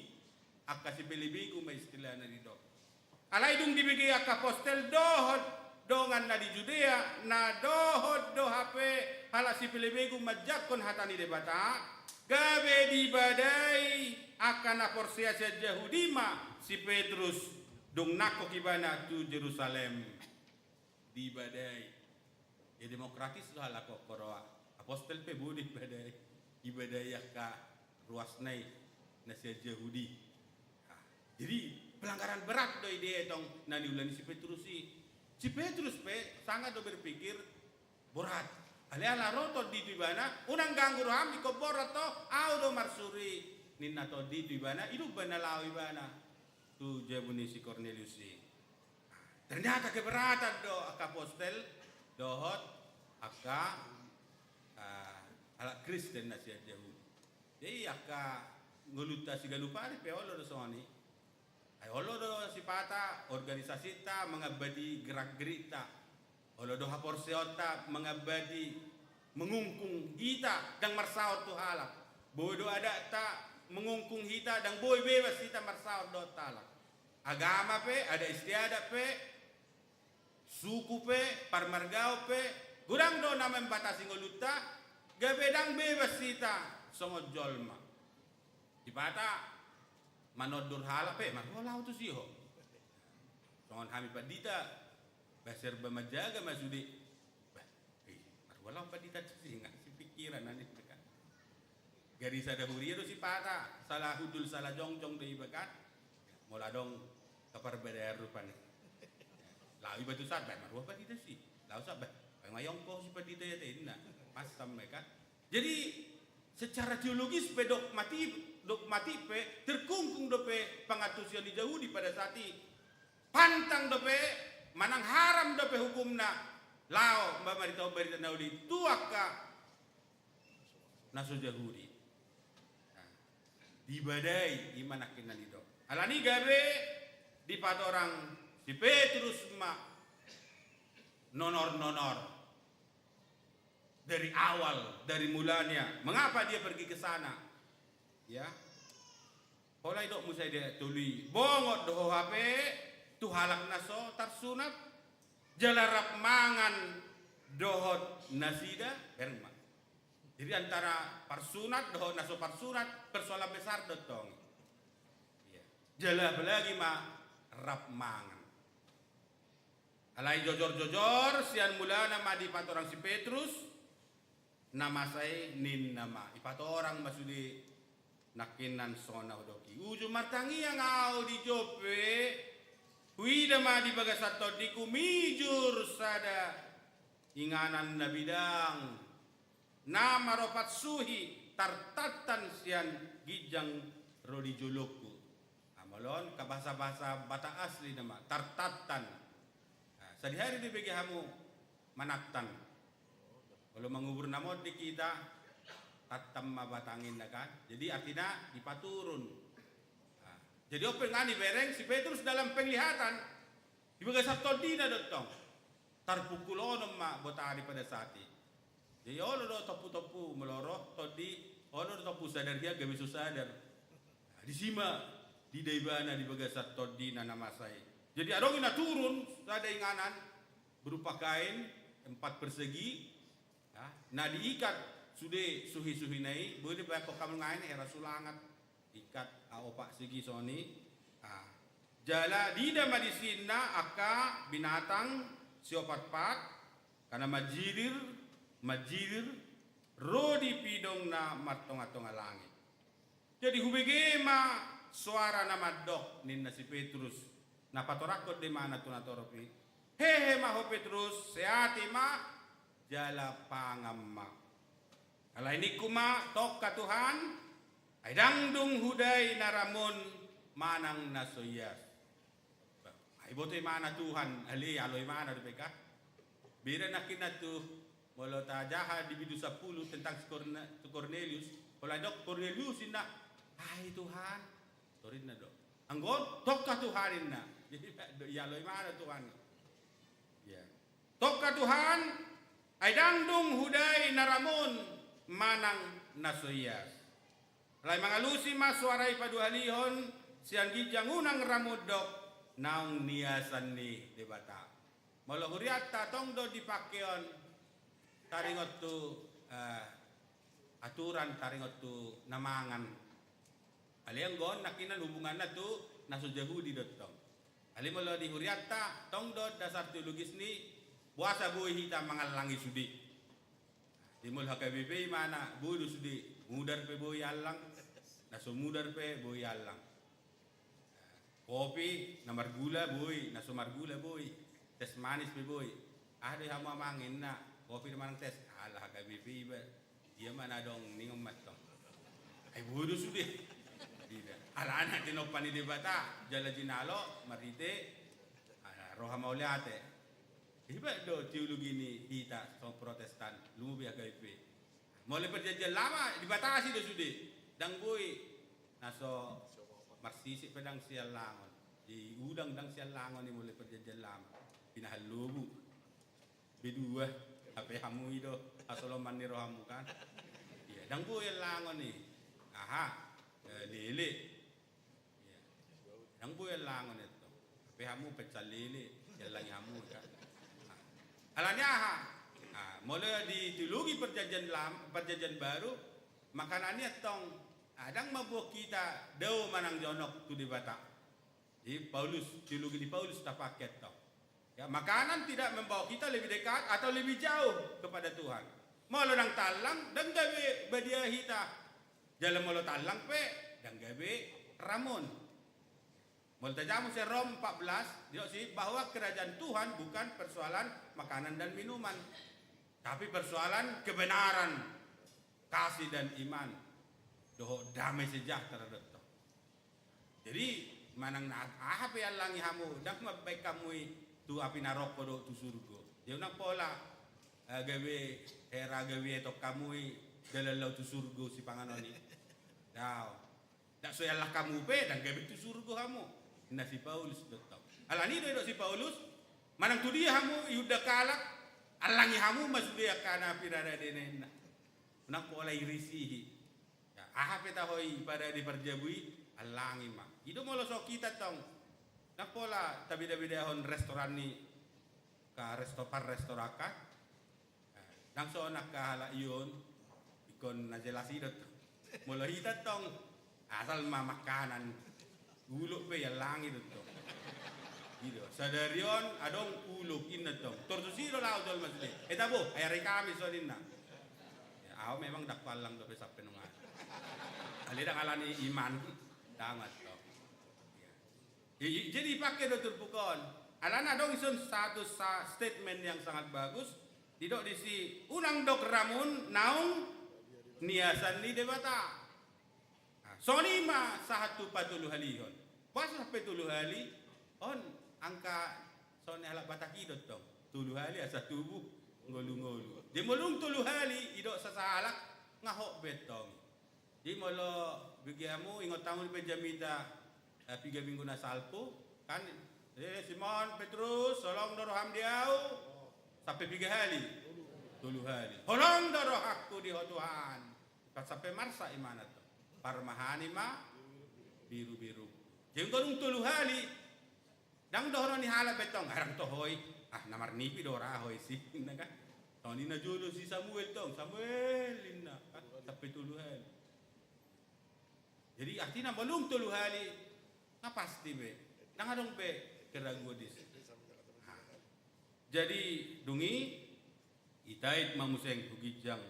angka sipelebegu ma istilahna didok. Alai dung dibege angka apostel dohot dongan na di Judea, na dohot do hape halak sipelebegu manjangkon hata ni Debata, gabe dibadai angka na porsea sian Jahudi ma si Petrus, dung nangkok ibana tu Jerusalem. Dibadai. Ya, demokratis do halak on, huroha apostel pe boi do ibadai, ibadai angka ruasna i na sian Jahudi. Nah, jadi pelanggaran berat do i dietong na niula ni si Petrus i. Si Petrus pe sanga do berpikir borat. Alai ala ro tondi tu ibana, unang ganggu roham, ingkon borat do, ahu do marsuru i, ninna tondi tu ibana, i do umbahen na laho ibana tu jabu ni si Kornelius i. Ternyata keberatan do angka apostel dohot angka, ah, halak Kristen na sian Jahudi. Jadi angka ngolunta siganup ari pe olo do songon i. Ai olo do sipata organisasinta mangambati gerak-gerikta. Olo do haporseaonta mangambati mangungkung hita ndang marsaor tu halak. Boi do adatta mangungkung hita, ndang boi bebas hita marsaor dohot halak. Agama pe, adat istiadat pe, suku pe, parmargaon pe, godang do na mambatasi ngolunta, gabe ndang bebas hita songon jolma. Sipata manondur halak pe, marhua laho tusi ho. Songon hami pandita, bah, serba manjaga ma sude. Bah, eh, marhua laho pandita tusi, nga sipingkiran na ninna kan. Gari sada huria do sipata, salah hundul salah jongjong do iba kan. Molo adong kaparbadaan rupani. Laho iba tu sada, bah, marhua pandita tusi. Laho sada, bah, paima iongko si pandita i ate inna. Masam kan. Jadi secara teologis pe, dogmati-, dogmatik pe, terkungkung dope pangantusion ni Jahudi pada saat i. Pantang dope manang haram dope hukumna laho mamaritahon barita na uli tu angka na so Jahudi. Nah, dibadai, i ma nangkin na nidok. Alani gabe dipatorang si Petrus ma nonor-nonor. Dari awal, dari mulanya. Mengapa dia pergi ke sana? Ya. Pola idok muse di ayat tolu i, bongot do ho hape tu halak na so tarsunat, jala rap mangan dohot nasida, bereng ma. Jadi antara parsunat dohot na so parsunat, persoalan besar do tong. Iya. Jala apalagi ma rap mangan. Alai jojor-jojor, sian mulana ma dipatorang si Petrus, na masa i ninna ma, ipatorang ma sude nangkinan songon na hudok i. Uju martangiang ahu di Joppe, huida ma di bagasan tondingku mijur sada inganan na bidang, na maropat suhi tartantan sian ginjang ro di jolongku. Nah, molo on ka bahasa-bahasa Batak asli nama, tartantan. Nah, sadihari dibege hamu manantan. Molo mangubur na monding hita, tantan ma batang inna kan. Jadi artina dipaturun. Nah, jadi on pe nga dibereng si Petrus dalam penglihatan. Di bagasan tondina do tong. Tarpungkul onom ma botari pada saat i. Jadi olo do tompu-tompu molo ro tondi, olo do tompu sadar hian gabe so sadar. Nah, disi ma diida ibana di bagasan tondina na masa i. Jadi adong i na turun sada inganan berupa kain empat persegi, ya, na diikat sude suhi-suhina i, boi dibaen hamu ngai hera sulangat. Ikat, ah, opat segi songon i. Ah. Jala diida ma disi ninna angka binatang siopatpat, angka na manjirir, manjirir, ro di pidong na martonga-tonga langit. Jadi hubege ma soara na mandok ninna si Petrus, na patorangkon do imana tu natorop i. Hehe ma ho Petrus, seati ma, jala pangan ma. Alai ningku ma, tongka Tuhan, ai ndang dung hudai na ramun manang na so ias. Ai boto imana Tuhan, ale alo imana dope kan. Beda nangkinan tu molo tajaha di bindu sampulu tentang si Korne-, tu Kornelius, pola didok Kornelius inna, ai Tuhan, torinna do. Anggo on, tongka Tuhan inna. Jadi, ialo imana Tuhan. Ya. Tongka Tuhan, Ai ndang dung hudai na ramun manang na so ias. Alai mangalusi ma soara i paduahalihon sian ginjang unang ramun dohot naung niasan ni Debata. Molo hurianta tong do dipangke on taringot tu, eh, aturan taringot tu na mangan. Alai anggo on nangkinan hubunganna tu na so Jahudi do tong. Alai molo di hurianta tong do dasar teologis ni boasa boi hita mangallangi sude. Di molo H K B P i mana boi do sude, mudar pe boi allang, na so mudar pe boi allang. Kopi na margula boi, na so margula boi, tes manis pe boi. Aha do i hamu amang inna, kopi do manang tes, ala H K B P i ba. Dia ma na adong ningon mantong. Ai boi do sude. Ida. Alana tinompa ni Debata jala jinalo marhite, ah, roha mauliate. Iba do teologi ni hita songon Protestan, lumobi H K B P. Molo perjanjian lama dibatasi do sude. Ndang boi na so marsisip pe ndang siallangon. Di udang ndang siallangon i molo perjanjian lama. Pinahan lobu. B dua, hape hamu i do hasoloman ni rohamu kan. Iya, ndang boi allangon i. Aha, eh, lele. Iya. Ndang boi allangon i tong. Hape hamu pecel lele, diallangi hamu kan. Nah. Alani aha? Nah, molo di teologi perjanjian lam, perjanjian baru, makanan i tong, ah, ndang mamboan hita dao manang jonok tu Debata. Jadi Paulus, teologi ni Paulus tapangke tong. Ya, makanan tidak membawa kita lebih dekat atau lebih jauh kepada Tuhan. Molo ndang tallang, ndang gabe badia hita. Jala molo tallang pe, ndang gabe ramun. Molo tajamu sian Rom empat belas, didok disi bahwa kerajaan Tuhan bukan persoalan makanan dan minuman, tapi persoalan kebenaran, kasih dan iman, dohot damai sejahtera do tong. Jadi, manang na aha pe allangi hamu, ndang mambaen hamu i tu api naroko dohot tu surgo. Jadi, unang pola, eh, gabe hera gabe etok hamu i, dalan laho tu surgo sipanganon i. Dao. Ndang so iallang hamu pe, ndang gabe tu surgo hamu. Ninna si Paulus do tong. Alani do didok si Paulus, manang tu dia hamu iundang halak, allangi hamu ma sude angka na piraradena inna. Unang pola irisihi. Ya, aha pe taho i pada di parjabu i, allangi ma. I do molo so hita tong. Ndang pola tabedabedahon restoran ni angka resto, parrestoran kan. Nah, ndang songon angka halak i on, ingkon na jelas i do tong. Molo hita tong, asal ma makanan. Ulok pe iallangi do tong. I do, sadari on adong ulok inna tong. Tor tusi do laho jolma sude. Eh tabo, ai ari Kamis on inna. Ya, au memang ndang huallang dope sampe nunga. Alai ndang alani iman. Ndang tong. Ya. I, i, jadi ipangke do turpuk on. Alana adong dison satu sa-, statement yang sangat bagus. Didok disi unang dok ramun naung niasan ni Debata. Nah, songon i ma sahat tu patoluhalihon. Boasa sampe tolu hali? On angka songon ni halak Batak i do tong. Tolu hali asa tubu ngolungolu. Jadi molo dung tolu hali didok sasahalak, nga hot be tong. Jadi molo bege hamu ingot hamu di jamita, eh, piga minggu na salpu kan, eh, Simon Petrus, holong do roham di ahu. Sampe piga hali? Tolu hali. Holong do rohangku di ho Tuhan. Sampe marsak imana tong. Parmahani ma birubiru. Jadi anggo dung tolu hali, ndang dohonon ni halak be tong, arang toho i. Ah, na marnipi do ra ho i si, inna kan. Tong i na jolo si Samuel tong, Samuel inna kan. Sampe tolu hali. Jadi artina molo dung tolu hali, nga pasti be. Ndang adong be keraguan disi. Nah. Jadi dung i, itait ma muse tu ginjang,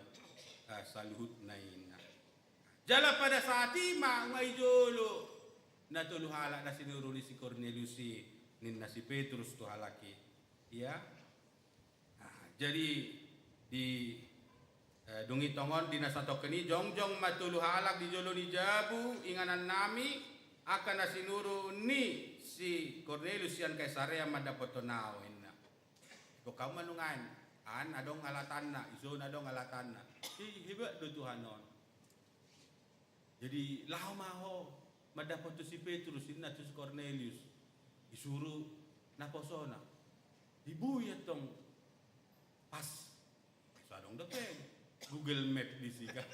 ah, saluhutna inna. Jala pada saat i ma nga i jolo na tolu halak na sinuru ni si Kornelius i, ninna si Petrus tu halak i. Ia. Nah, jadi di, eh, dung i tongon di na satongkin i, jongjong ma tolu halak di jolo ni jabu inganannami, angka na sinuru ni si Kornelius sian Kaisarea mandapothon ahu, inna. Dok hamu ma nuaeng, an adong alatanna, ison adong alatanna. I hebat do Tuhan on. Jadi laho ma ho mandapothon si Petrus, inna tu si Kornelius. Disuru naposona. Diboi antong pas Dope Google Map disi kan.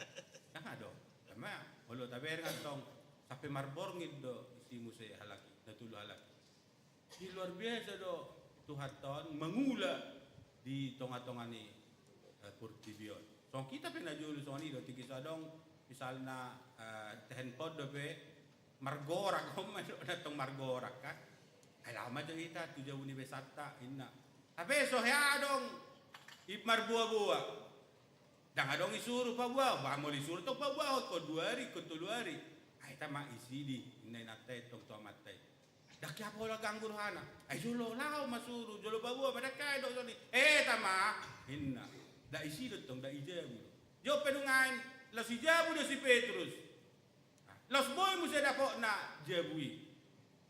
Kan adong. Sama, olo tabereng antong, sampe marborngin do isi muse halak i, na tolu halak i. Jadi luar biasa do Tuhanta on mangula di tonga-tonga ni, eh, portibi on. Songon hita pe na jolo songon i do, tingki so adong misalna, eh, handphone dope, margorak, on ma do na tong margorak kan. Ai laho ma jo hita tu jabu ni besanta, inna. Hape so hea adong i marboa-boa. Ndang adong isuru paboa, ba molo isuru tong paboahon, ingkon dua ari, ingkon tolu ari. Ai tama isi di, inna inanta i tong tu amanta i. Ndang hea pola ganggu rohana. Ai jolo laho ma suru, jolo paboa ma, ndang hea do songon i. Eh tama, inna. Ndang isi do tong, ndang i jabu do. Jolo pe nunga i, laos i jabu do si Petrus. Laos boi muse dapotna jabu i.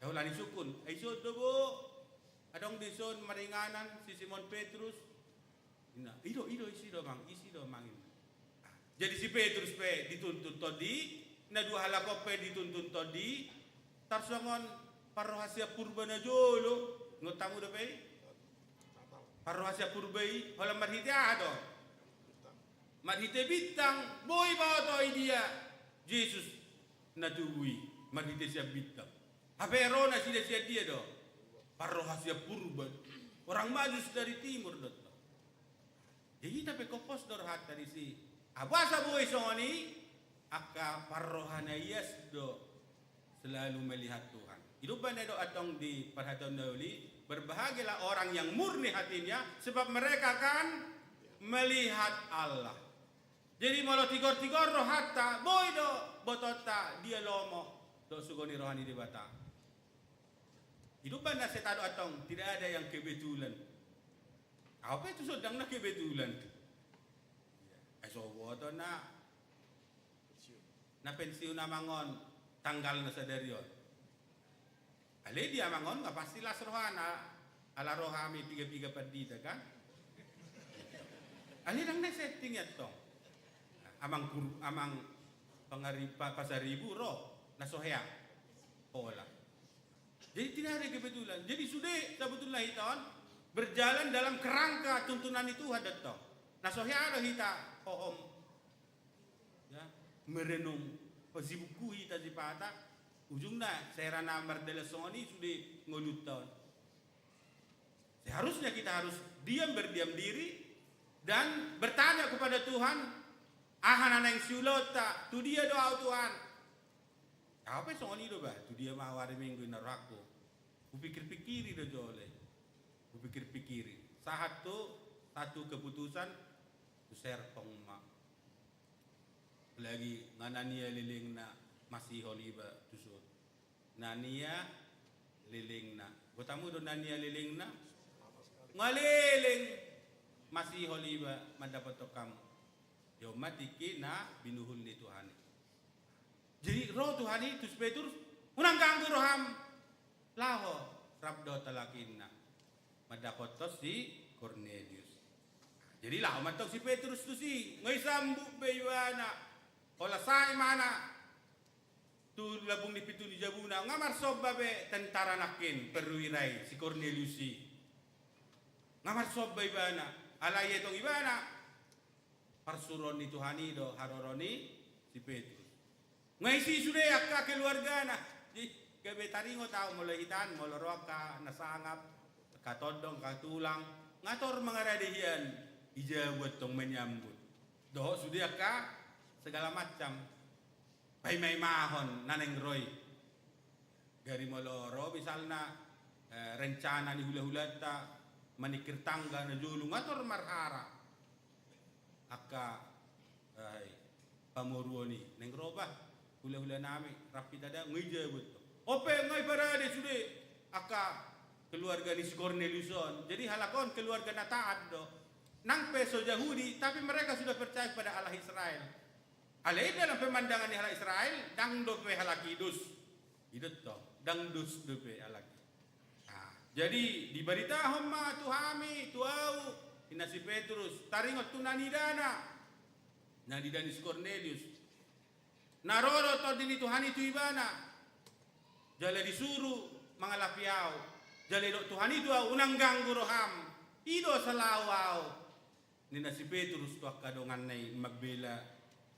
Holan isungkun, ai ison do bo, adong dison maringanan si Simon Petrus. Inna, i do, i do, isi do amang, isi do amang, inna. Jadi si Petrus pe dituntun tondi, na dua halak on pe dituntun tondi, tarsongon parroha sian purba na jolo, ingot hamu dope i? Parroha sian purba i, holan marhite aha do? Marhite bintang, boi boto i dia Jesus na tubu i, marhite sian bintang. Hape ro nasida sian dia do? Parroha sian purba. Orang Majus dari timur do tong. Jadi hita pe pos do rohanta disi. Boasa boi songon i? Angka parroha na ias do selalu melihat Tuhan. Ido umbahen na didok antong di parhataon na uli, berbahagialah orang yang murni hatinya, sebab mereka akan melihat Allah. Jadi molo tigor-tigor rohanta, boi do botonta dia lomo dohot surgo ni roha ni Debata. Ido umbahen na sai tadok antong, tidak ada yang kebetulan. Au pe tuson ndang na kebetulan. Ai so huboto na, na pensiun amang on tanggal na sadari on. Alai di amang on nga pasti las rohana, ala ro hami piga-piga pandita kan. Alai ndang na setting i antong. Amang kur-, amang pangari-, pa-, Pasaribu ro, na so hea. Pola. Jadi tidak ada kebetulan. Jadi sude sabotulna hita on berjalan dalam kerangka tuntunan ni Tuhan do tong. Na so hea do hita hohom. Ya, merenung, pasibungku hita sipata, ujungna sai ra na mardalan songon i sude ngolunta on. Seharusnya kita harus diam, berdiam diri dan bertanya kepada Tuhan, aha na naeng siulaonta, tu dia do au Tuhan. Au pe songon i do bah, tu dia ma au ari Minggu i na rohangku. Hupikir-pikiri do jolo i. Hupikir-pikiri. Sahat tu satu keputusan, huserhon ma. Apalagi nga Nania Lelengna masihol iba tuson. Nania Lelengna. Boto hamu do Nania Lelengna? Nga leleng masihol iba mandapothon hamu. Ia on ma tingki na binuhul ni Tuhan i. Jadi ro Tuhan i tu si Petrus, unang ganggu roham. Laho rap do halak i, inna, mandapothon si Kornelius. Jadi laho ma antong si Petrus tusi, nga isambut be ibana. Holan sae ma na tu lambung ni pintu ni jabuna, nga marsomba be tentara nangkin, perwira i, si Kornelius i. Nga marsomba ibana, alai ia tong ibana parsuruon ni Tuhan i do haroro ni si Petrus. Nga isi sude angka keluargana. Jadi gabe taringot au molo hita an, molo ro angka na sangap, angka tondong, angka tulang, nga tor mangarade hian, i jabu antong manyambut. Dohot sude angka segala macam paimaimahon na naeng ro i. Gari molo ro misalna, eh, rencana ni hulahulanta maningkir tangga na jolo, nga tor marhara angka, eh, pamoruon i, naeng ro bah hulahula nami, rap hita da, nga i jabu antong. On pe nga iparade sude angka keluarga ni si Kornelius on. Jadi halak on keluarga na taat do. Nang pe so Jahudi, tapi mereka sudah percaya kepada Allah Israel. Alai dalam pemandangan ni halak Israel, ndang dope halak i dos. I do tong, ndang dos dope halak i. Nah, jadi dibaritahon ma tu hami, tu au, inna si Petrus, taringot tu na nidana, na nida ni si Kornelius. Na ro do Tondi ni Tuhan i tu ibana, jala disuru mangalapi au, jala didok Tuhan i tu au, unang ganggu roham, i do asa laho au. ninna si Petrus tu angka donganna i mambela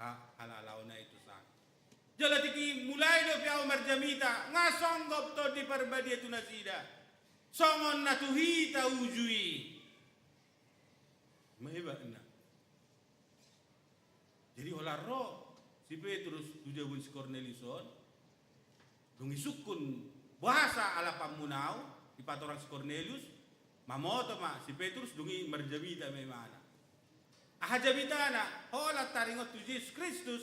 ha-, halalaon i tu sana. Jala tingki mulai dope ahu marjamita, nga songgop Tondi Parbadia tu nasida. Songon na tu hita uju i. Ima hebatna. Jadi holan ro si Petrus tu jabu ni si Kornelius on, dung isungkun boasa alapanmuna ahu, dipatorang si Kornelius, mamoto ma si Petrus, dung i marjamita ma ibana. Aha jamitana? Holan taringot tu Jesus Kristus,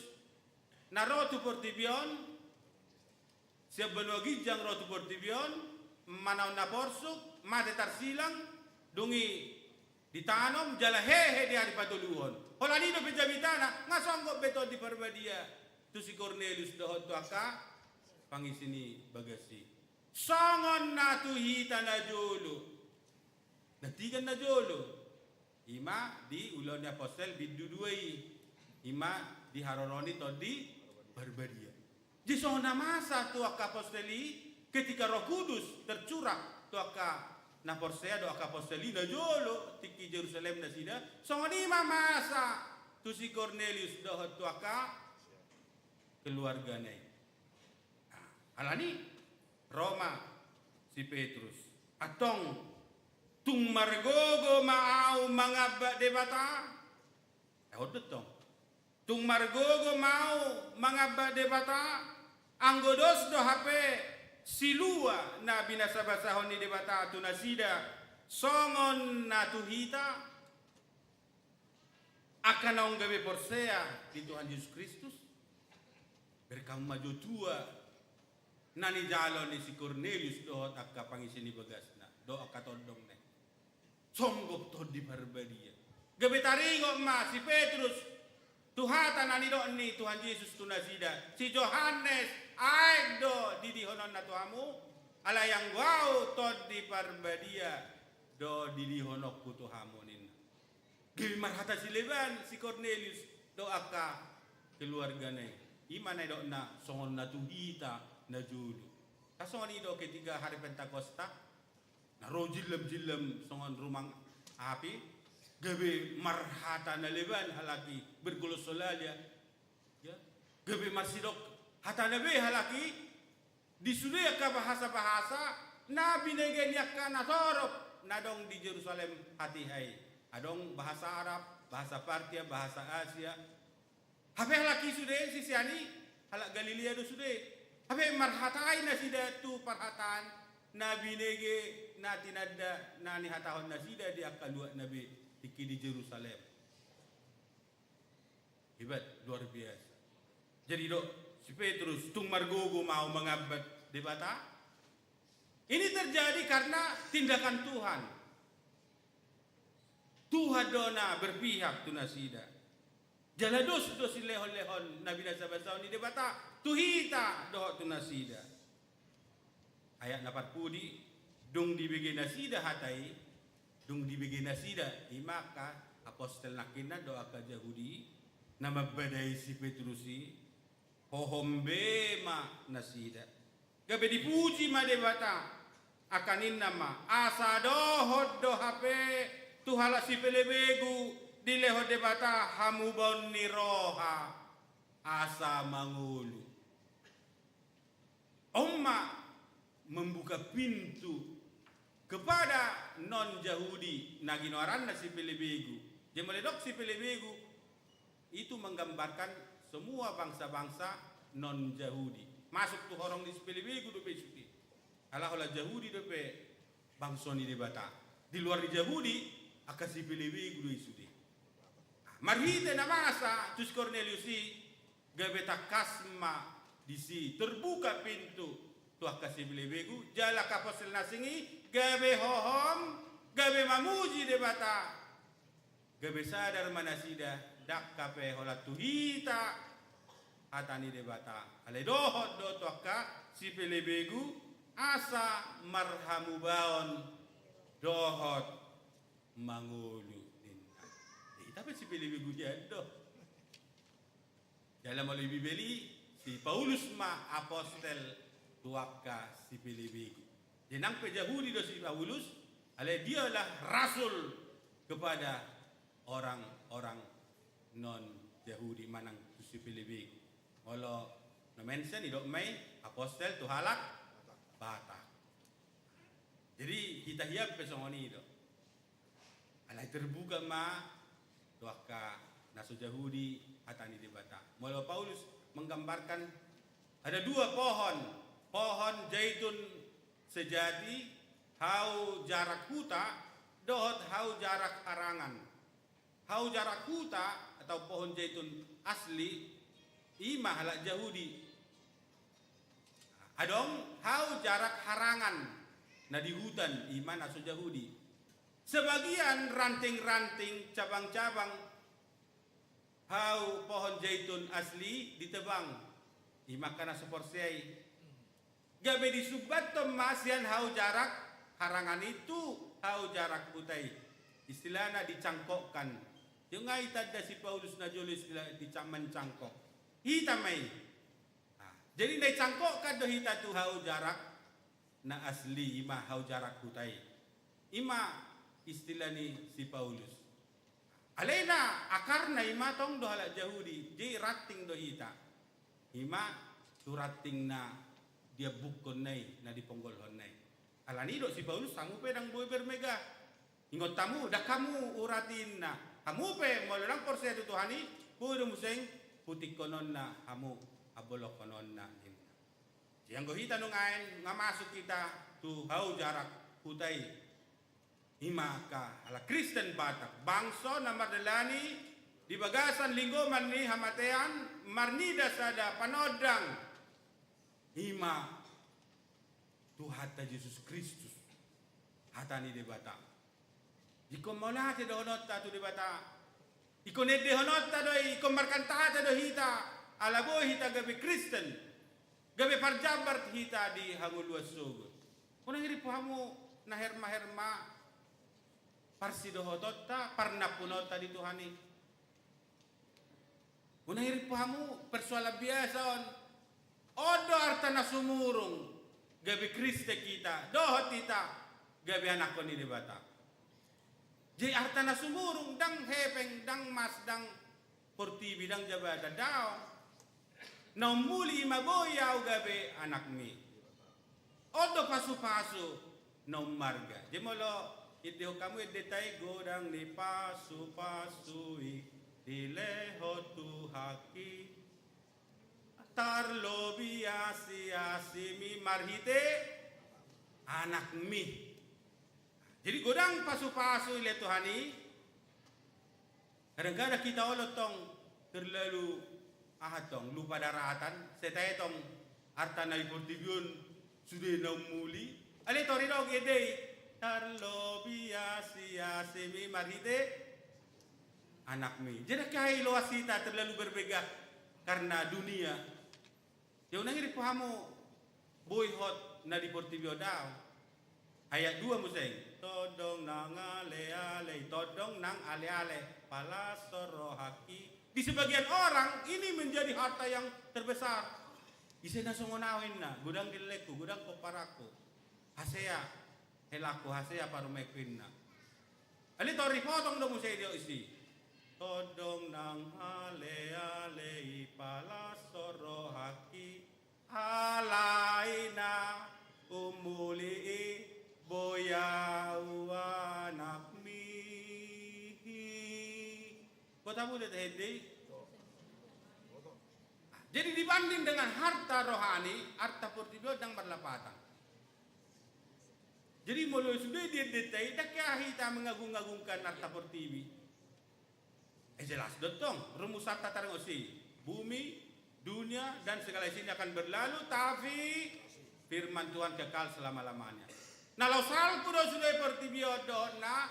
na ro tu portibi on, sian banua ginjang ro tu portibi on, manaon na porsuk, mate tarsilang, dung i ditanom, jala hehe di ari patoluhon. Holan i dope jamitana, nga songgop be Tondi Parbadia tu si Kornelius dohot tu angka pangisi ni bagas i. Songon na tu hita najolo. Na tingki na jolo. Ima di Ulaon ni Apostel bindu dua i. Ima di haroro ni Tondi Parbadia. Jadi songon na masa tu angka apostel i, ketika Roh Kudus tercurah tu angka na porsea dohot angka apostel i najolo tingki Jerusalem nasida, songon i ma masa tu si Kornelius dohot tu angka keluargana i. Alani ro ma si Petrus. Antong, tung margogo ma ahu mangambat Debata? Eo do tong. Tung margogo ma ahu mangambat Debata, anggo dos do hape silua na binasabasahon ni Debata tu nasida, songon na tu hita, angka naung gabe porsea di Tuhan Jesus Kristus? Berkam ma jo tua na nijalo ni si Kornelius dohot angka pangisi ni bagasna dohot angka tondongna i. Songgop Tondi Parbadia. Gabe taringot ma si Petrus tu hata na nidok ni Tuhan Jesus tu nasida, si Johannes aek do didihononna tu hamu, alai anggo ahu Tondi Parbadia do didihononku tu hamu, ninna. Gabe marhata sileban si Kornelius dohot angka keluargana i. Ima na nidokna songon na tu hita najolo. Kan songon i do ketika hari Pentakosta, na ro jillam-jillam songon rumang api, gabe marhata na leban halak i, berglossolalia. Ya. Gabe marsidok hatana be halak i, di sude angka bahasa-bahasa na binege ni angka natorop na adong di Jerusalem hatiha i. Adong bahasa Arab, bahasa Partia, bahasa Asia. Hape halak i sude, sisean i, halak Galilea do sude. Hape marhatai nasida tu parhataan na binege, na tinanda, na nihatahon nasida di angka luatna be tingki di Jerusalem. Hebat, luar biasa. Jadi didok si Petrus, tung margogo ma ahu mangambat Debata? Ini terjadi karena tindakan Tuhan. Tuhan do na berpihak tu nasida. Jala dos do silehon-lehon na binasabasahon ni Debata tu hita dohot tu nasida. Ayat na parpudi, dung dibege nasida hata i, dung dibege nasida, ima angka apostel nangkinna dohot angka Jahudi i, na mambadai si Petrus i, hohom be ma nasida. Gabe dipuji ma Debata, angka ninna ma, asa dohot do hape tu halak sipelebegu dilehon Debata hamubaon ni roha, asa mangolu. On ma membuka pintu kepada non-Jahudi na ginoaranna sipelebegu. Jadi molo didok sipelebegu, itu menggambarkan semua bangsa-bangsa non-Jahudi. Masuk tu horong ni sipelebegu dope i sude. Ala holan Jahudi dope bangso ni Debata. Di luar ni Jahudi, angka sipelebegu do i sude. Marhite na masa tu si Kornelius i, gabe tangkas ma disi terbuka pintu tu angka sipelebegu, jala angka apostel na asing i gabe hohom, gabe mamuji Debata, gabe sadar ma nasida, ndang hape holan tu hita hata ni Debata, alai dohot do tu angka sipelebegu, asa marhamubaon dohot mangolu, ninna. Jadi hita pe sipelebegu nian do. Jala molo di Bibel i, si Paulus ma apostel tu angka sipelebegu. Jadi nang pe Jahudi do si Paulus, alai dialah rasul kepada orang-orang non Jahudi manang tu sipelebegu. Molo na mention, didok ma i apostel tu halak Batak. Jadi hita hian pe songon i do. Alai terbuka ma tu angka na so Jahudi hata ni Debata. Molo Paulus menggambarkan ada dua pohon, pohon zaitun sejati, hau jarak huta, dohot hau jarak harangan. Hau jarak huta atau pohon zaitun asli, i ma halak Jahudi. Adong hau jarak harangan na di hutan, i ma na so Jahudi. Sebagian ranting-ranting, cabang-cabang hau pohon zaitun asli ditebang, i ma angka na so porsea i. Gabe disumbathon ma sian hau jarak harangan i tu hau jarak huta i. Istilahna dicangkokkan. Jong ai tanda si Paulus na jolo istilah dicang-, mencangkok. Hita ma i. Nah, jadi na dicangkokkan do hita tu hau jarak na asli, i ma hau jarak huta i. I ma istilah ni si Paulus. Alai na akarna i ma tong do halak Jahudi, jadi ranting do hita. I ma tu ranting na diambukkonna i, na diponggolhonna i. Alani i didok si Paulus, hamu pe ndang boi bermegah. Ingot hamu, ndang hamu urat inna. Hamu pe molo ndang porsea tu Tuhan i, boi do muse putingkononna hamu, hambolongkononna ninna. Jadi anggo hita nuaeng nga masuk hita tu hau jarak huta i. I ma angka halak Kristen Batak, bangso na mardalani di bagasan linggoman ni hamatean, marnida sada panondang, i ma Tuhanta Jesus Kristus, hata ni Debata. Ingkon mauliate dohononta tu Debata. Ingkon endehononta do i, ingkon markantata do hita, ala boi hita gabe Kristen, gabe parjambar hita di hangoluan sogot. Unang irimpu hamu na herma-herma parsidohotonta, parnampunonta di Tuhan i. Unang irimpu hamu persoalan biasa on. On do arta na sumurung gabe Kristen hita, dohot hita gabe anakkon ni Debata. Jadi arta na sumurung ndang hepeng, ndang mas, ndang portibi, ndang jabatan, daong. Na ummuli i ma boi ahu gabe anakmi. On do pasupasu na ummarga. Jadi molo endehon hamu endenta i, godang ni pasupasu i dilehon Tuhanki, tarlobi asiasimi marhite anakmi. Jadi godang pasupasu dilehon Tuhan i. Kadang-kadang hita olo tong terlalu, aha tong, lupa daratan, sai tahe tong arta na di portibi on sude na ummuli. Alai tor didok ende i, tarlobi asiasimi marhite anakmi. Jadi angka i loas hita terlalu bermegah karena dunia. Ia unang irimpu hamu boi hot na di portibi on, daong. Ayat dua muse, tondong nang aleale, tondong nang aleale, palashon rohangki. Di sebagian orang ini menjadi harta yang terbesar. Ise na songon ahu inna, godang gellengku, godang pomparanku. Hasea helangku, hasea parumaenku inna. Alai tor dipotong do muse, didok disi, tondong nang aleale i palashon rohangki, alai na ummuli i boi ahu anakmi. Boto hamu do tahe ende i? Jadi dibanding dengan harta rohani, arta portibi on ndang marlapatan. Jadi molo sude di endenta i, ndang hea hita mengagung-agungkan arta portibi. Eh, jelas do tong rumusanta taringot si bumi, dunia dan segala isinya akan berlalu, tapi firman Tuhan kekal selama-lamanya. Na laho salpu do sude portibi on dohot na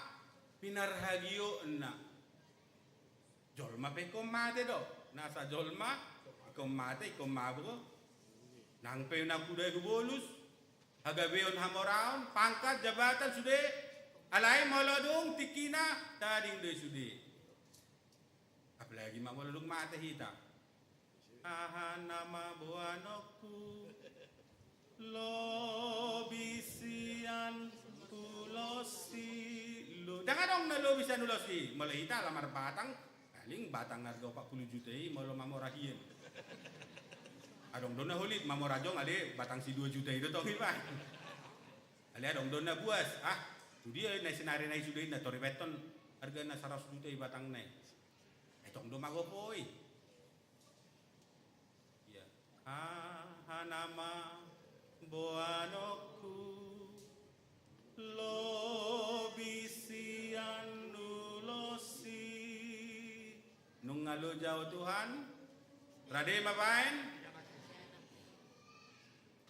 pinarhagionna. Jolma pe ingkon mate do, nasa jolma ingkon mate, ingkon mabuk. Nang pe nang hudai hubolus, hagabeon, hamoraon, pangkat, jabatan sude, alai molo dung tingkina tading do i sude. Apalagi ma molo dung mate hita. Aha nama boanonku, lobi sian ulos i. Ndang adong na lobi sian ulos i, molo hita ala marbatang, paling batang arga opat pulu juta i, molo mamora hian. Adong do na holit mamora jong, ale batang si dua juta i do tong iba. Ale adong do na buas, ah, tu dia na sinari na i sude i na tor ibaen tong argana saratus juta i batangna i. Ai tong do magopo i. Ia, aha nama boanonku lobi sian ulos i. Nunga loja ho Tuhan, rade ma baen.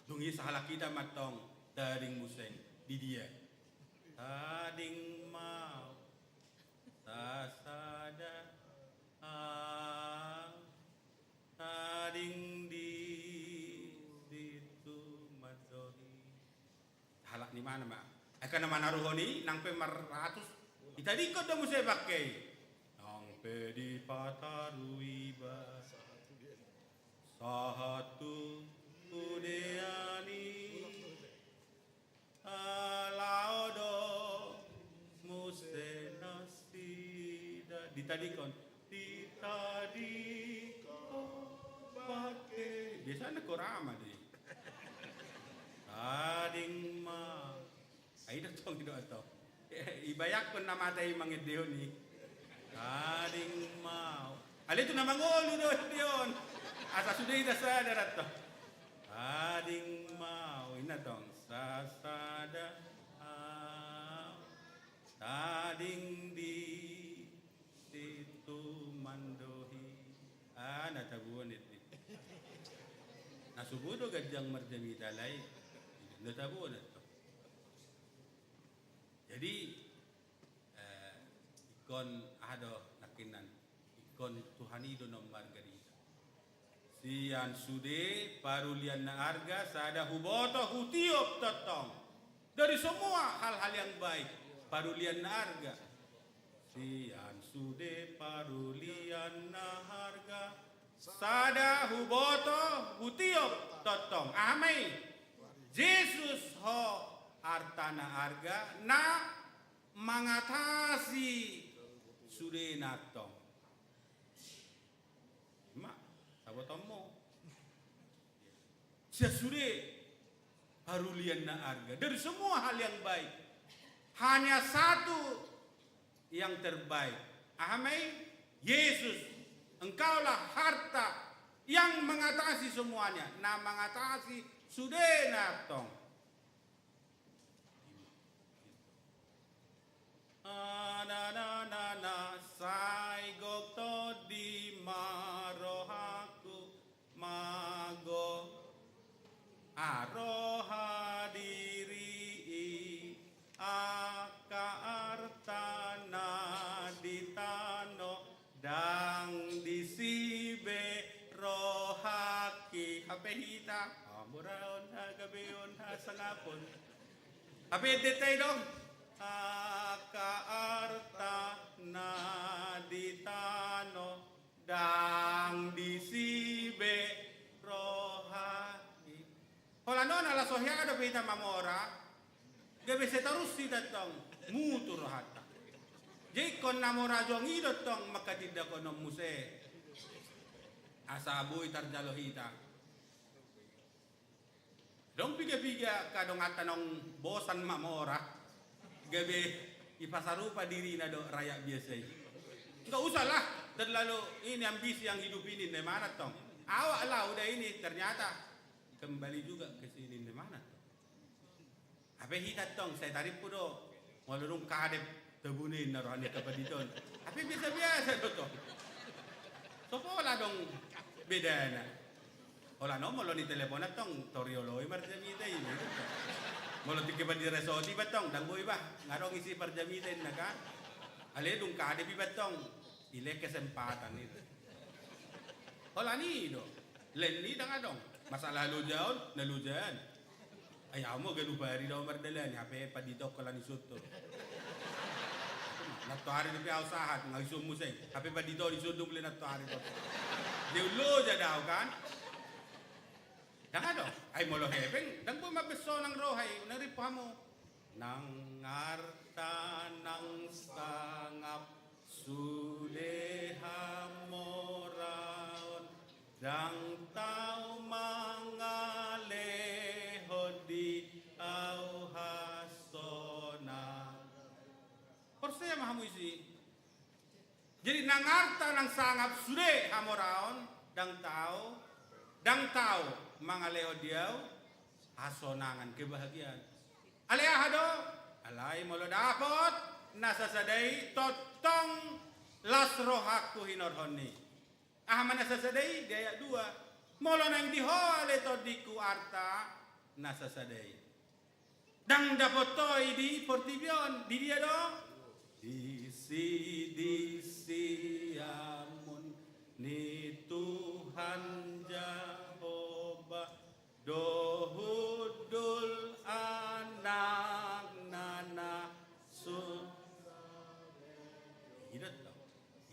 Dung i sahalak hita ma tong tading muse, di dia? Tading ma sasada, ah, tading di situ mandohi. Halak ni mana ma? Angka na manaruhon i nang pe marratus, itadingkon do muse bangke i. Nang pe dipataru iba sahat tu hudean i. Laho do muse nasida, ditadingkon, ditadingkon bangke. Biasana korama do i. Tading ma. Ai do tong i do antong. Ibayangkon na mata i mangendehon i. Tading ma. Ale tu na mangolu do endehon. Asa sude hita sadar antong. Tading ma, inna tong, sasada, ah, tading di situ mandohi. Ah, na tabuan i. Na subu do ganjang marjamita alai. Na tabuan antong. Jadi, eh, ingkon aha do nangkinan, ingkon Tuhan i do na ummarga di hita. Sian sude parulian na arga sada huboto hutiop tongtong. Dari semua hal-hal yang baik, parulian na arga. Sian sude parulian na arga, sada huboto hutiop tongtong. Aha ma i? Jesus ho arta na arga na mangatasi sudena tong. Ima, sabotonmu. Sian sude parulian na arga. Dari semua hal yang baik, hanya satu yang terbaik. Aha ma i? Yesus. Engkaulah harta yang mengatasi semuanya. Na mangatasi sudena tong. Ah, na, na, na, na, sai gok tondi ma rohangku, mago, ah, roha diri i, angka arta na di tano, ndang disi be rohangki. Hape hita, ah, muraon ha, gabeon ha, sangapon. Hape endenta i do. Angka arta na di tano, ndang disi be rohangki. Holan on ala so hea dope hita mamora, gabe seterus hita tong mutu rohanta. Jadi ingkon na mora jong i do tong mangkatindangkonon muse. Asa boi tarjalo hita. Adong piga-piga angka donganta naung bosan mamora, gabe ipasarupa dirina dohot rakyat biasa i. Nggak usah lah terlalu ini, ambisi yang hidup ini, ninna imana tong. Awak lah udah ini, ternyata kembali juga ke sini, ninna imana tong. Hape hita tong, sai tarimpu do. Molo dung kadep, tabune ninna roha ni angka pandita on. Hape biasa-biasa do tong. So pola adong bedana. Holan on molo niteleponan tong, tor dioloi marjamita i. Molo tingki pandita resort iba tong, ndang boi bah, nggak adong isi parjamita inna kan. Alai dung kadep iba tong, dilehon kesempatan i. Holan i do. Lain i ndang adong. Masalah loja on, na lojaan. Ai ahu ma ganup ari do ahu mardalani, hape pandita on holan dison do. Nantoari dope ahu sahat, nunga dison muse. Hape pandita on dison do mulai nantoari do. Dia loja do ahu kan. Ndang adong. Ai molo hepeng, ndang boi mambaen sonang roha i, unang rimpu hamu. Nang ar- Tanang sangap sude hamoraon, ndang tau mangalehon di au hasonang. Porsea ma hamu isi. Jadi nang arta nang sangap sude hamoraon, ndang tau, ndang tau mangalehon di au hasonangan, kebahagiaan. Alai aha do? Alai molo dapot na sasada i, tongtong las rohangku hinorhon ni. Aha ma na sasada i? Di ayat dua. Molo naeng di ho ale tondingku arta na sasada i, ndang dapot ho i di portibi on. Di dia do? Disi, di siamun ni Tuhan Jahowa, do hundul anakna na sun. Idat do.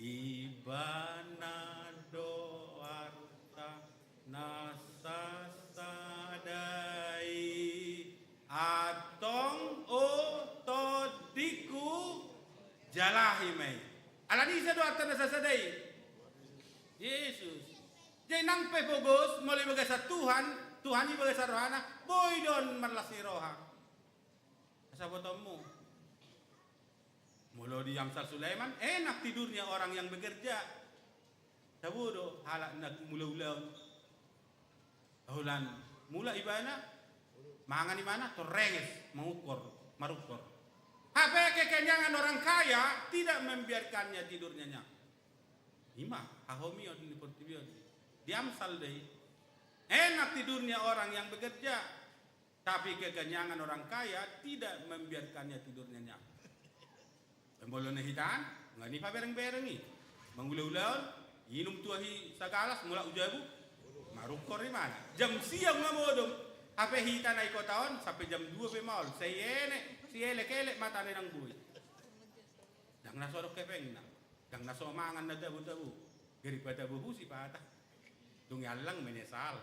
Ibana do arta na sasada i. Antong o tondingku, jalahi ma i. Alani ise do arta na sasada i? Jesus. Jadi nang pe pogos, molo di bagasan Tuhan, Tuhan i bagasan rohana, boi do on marlas ni roha. Asa botoonmu. Molo di Amsal Sulaiman, enak tidurnya orang yang bekerja. Tabo do halak na mulaulaon. Holan mula ibana, mangan ibana, torrenges, mangukor, marukor. Hape kekenyangan orang kaya tidak membiarkannya tidur nyenyak. Ima hahomion ni portibi on. Di Amsal do i. Enak tidurnya orang yang bekerja, tapi kekenyangan orang kaya tidak membiarkannya tidur nyenyak. Molo na hita an, nga ni paberengbereng i. Mangulaulaon, inum tuahi sagalas, mulak tu jabu, marukor ibana. Jam sia nga modom. Hape hita na di kota on, sampe jam dua pe maol. Sai elek, sai elekelek matana, ndang boi. Ndang na so adong hepengna. Ndang na so mangan na tabotabo. Gari patabo husi pata. Dung i allang menyesal.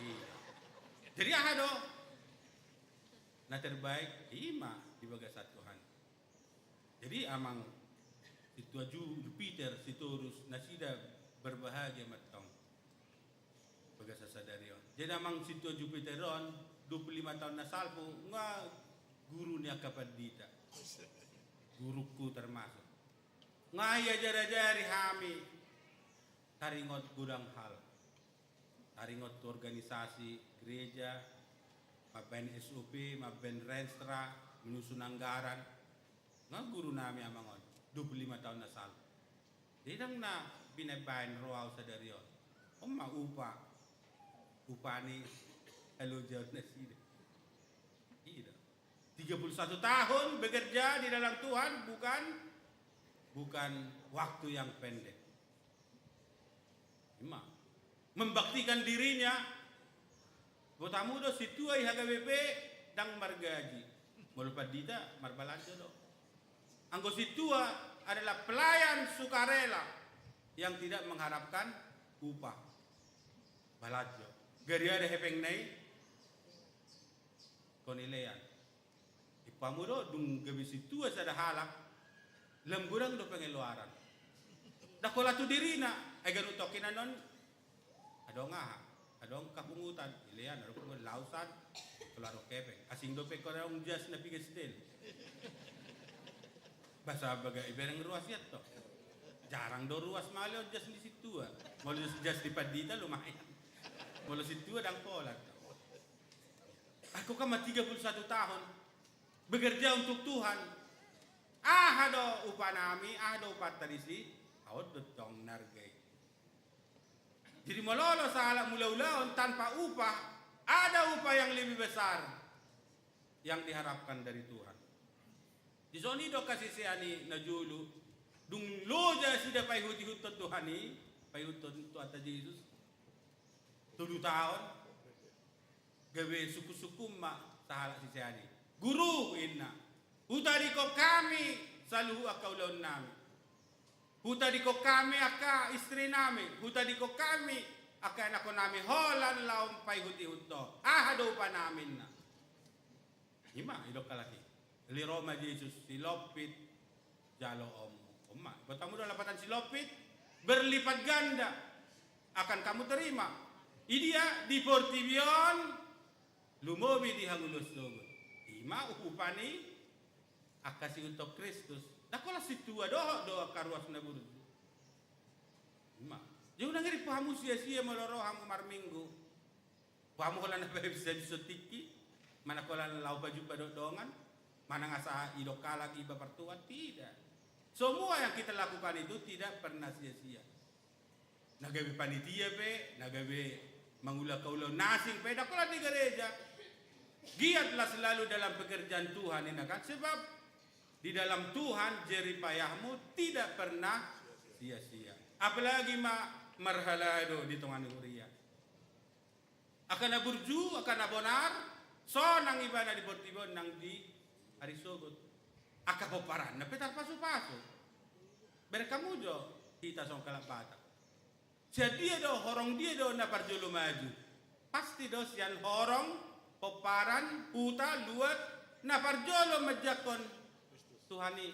Iya. Jadi aha do? Na terbaik ima di bagasan Tuhan. Jadi amang sintua Ju-, Jupiter Sitorus, nasida berbahagia ma antong. Bagasan sadari on. Jadi amang sintua Jupiter on, dua puluh lima taon na salpu, nga guru ni angka pandita. Gurungku termasuk. Nga iajar-ajari hami taringot godang hal. Taringot tu organisasi gereja, mambaen S O P, mambaen renstra, menyusun anggaran. Nga guru nami amang on, dua puluh lima taon na salpu. Jadi ndang na binaen-baen ro au sadari on. On ma upa. Upa ni halojaon nasida. Iya do. Tiga puluh satu tahun bekerja di dalam Tuhan bukan, bukan waktu yang pendek. Ima. Membaktikan dirinya. Botoonmu do sintua i H K B P ndang margaji. Molo pandita marbalanjo do. Anggo sintua adalah pelayan sukarela yang tidak mengharapkan upah. Balanjo. Gari ada hepengna i, konilean. Ipamu do, dung gabe sintua sada halak, lam godang do pengeluaran. Ndang holan tu dirina, ai ganup tongkin annon. Adong aha? Adong kapungutan, ilean, adong pungutan, lausan, keluar hepeng. Asing dope ho adong jas na piga setel. Boasa baga ibereng ruas i antong. Jarang do ruas male on jas ni sintua. Molo jas, jas ni pandita lumayan. Molo sintua ndang holan. Anggo hami tiga puluh satu tahun bekerja untuk Tuhan. Aha do upa nami, aha do upanta disi? Aha do tong na arga i? Jadi molo sahalak mulaulaon tanpa upah, ada upah yang lebih besar yang diharapkan dari Tuhan. Dison i do angka sisean i na jolo, dung loja nasida paihut-ihuthon Tuhan i, paihuthon Tuhanta Jesus, tolu taon, gabe sungkun-sungkun ma sahalak sisean i. Guru, ninna, hutadingkon hami saluhut angka ulaon nami. Hutadingkon hami angka istri nami, hutadingkon hami angka ianakkon nami holan laho paihut-ihut Ho. Aha do upa nami, ninna? Ima didok halak i. Alai ro ma Jesus, silompit jalo ommu. On ma, boto hamu do lapatan silompit, berlipat ganda akan kamu terima. Idia di portibi on, lumobi di hangoluan sogot. I ma upa ni angka siihutihut Kristus. Ndang holan sintua dohot do angka ruas na burju. I ma. Jadi unang iring hamu sia-sia molo ro hamu marminggu. Hamu holan na bisa-bisa tingki, manang holan laho pajumpa dohot dongan, manang asa didok halak iba partuan, tidak. Semua yang kita lakukan itu tidak pernah sia-sia. Na gabe panitia pe, na gabe mangula ulaon na asing pe, ndang holan di gereja. Giatlah selalu dalam pekerjaan Tuhan, inna kan, sebab di dalam Tuhan jerih payahmu tidak pernah sia-sia. Apalagi ma marhalado di tonga ni huria. Angka na burju, angka na bonar, sonang ibana di portibi on nang di ari sogot. Angka pomparanna pe tarpasu-pasu. Bereng hamu jo hita songon halak Batak. Sian dia do, horong dia do na parjolo maju? Pasti do sian horong, pomparan, huta, luat, na parjolo manjangkon Tuhan i.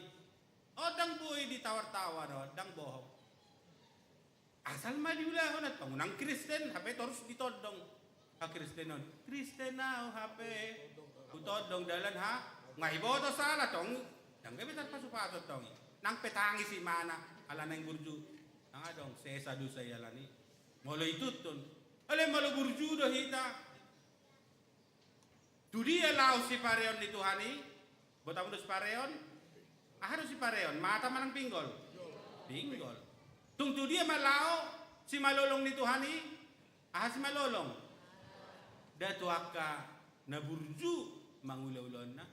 O, ndang boi ditawar-tawar, o, ndang bohong. Asal ma diulahon, antong unang Kristen hape torus ditondong hakristenon. Kristen ahu hape hutondong dalan ha, nga iboto sala tong. Ndang gabe tarpasu-pasu tong i. Nang pe tangis ibana ala naeng burju. Ndang adong sesa dosa i alani. Molo ituntun. Alai molo burju do hita. Tu dia laho sipareon ni Tuhan i? Boto hamu do sipareon? Aha do sipareon? Mata manang pinggol? Pinggol. Tung tu dia ma laho simalolong ni Tuhan i? Aha simalolong? Nda tu angka na burju mangula ulaonna.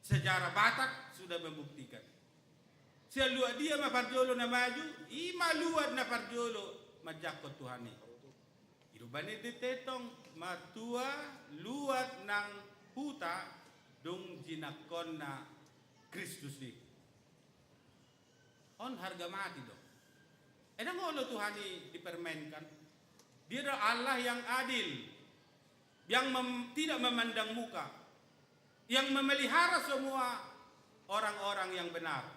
Sejarah Batak sudah membuktikan. Sian luat dia ma parjolo na maju? I ma luat na parjolo manjangkon Tuhan i. I do umbahen i ditongtong, martua luat nang huta dung jinangkonna Kristus i. On harga mati do. Ndang olo Tuhan i dipermainkan. Dia adalah Allah yang adil, yang mem-, tidak memandang muka, yang memelihara semua orang-orang yang benar.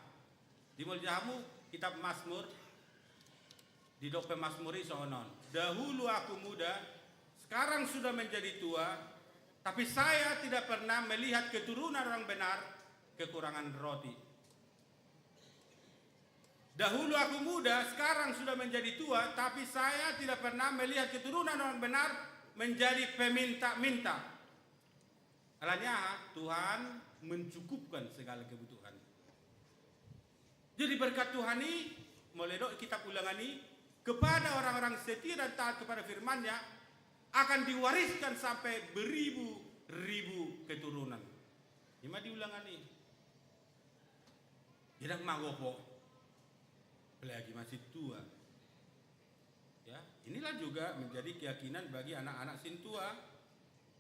Dimulja hamu kitab Mazmur, didok pemazmur i songon on. Dahulu aku muda, sekarang sudah menjadi tua, tapi saya tidak pernah melihat keturunan orang benar kekurangan roti. Dahulu aku muda, sekarang sudah menjadi tua, tapi saya tidak pernah melihat keturunan orang benar menjadi peminta-minta. Alani aha? Tuhan mencukupkan segala kebutuhan. Jadi berkat Tuhan i, molo didok kitab Ulangan i, kepada orang-orang setia dan taat kepada firman-Nya akan diwariskan sampai beribu-ribu keturunan. I ma di Ulangan i. Ndang magopo. Apalagi ma sintua. Ya, inilah juga menjadi keyakinan bagi anak-anak sintua.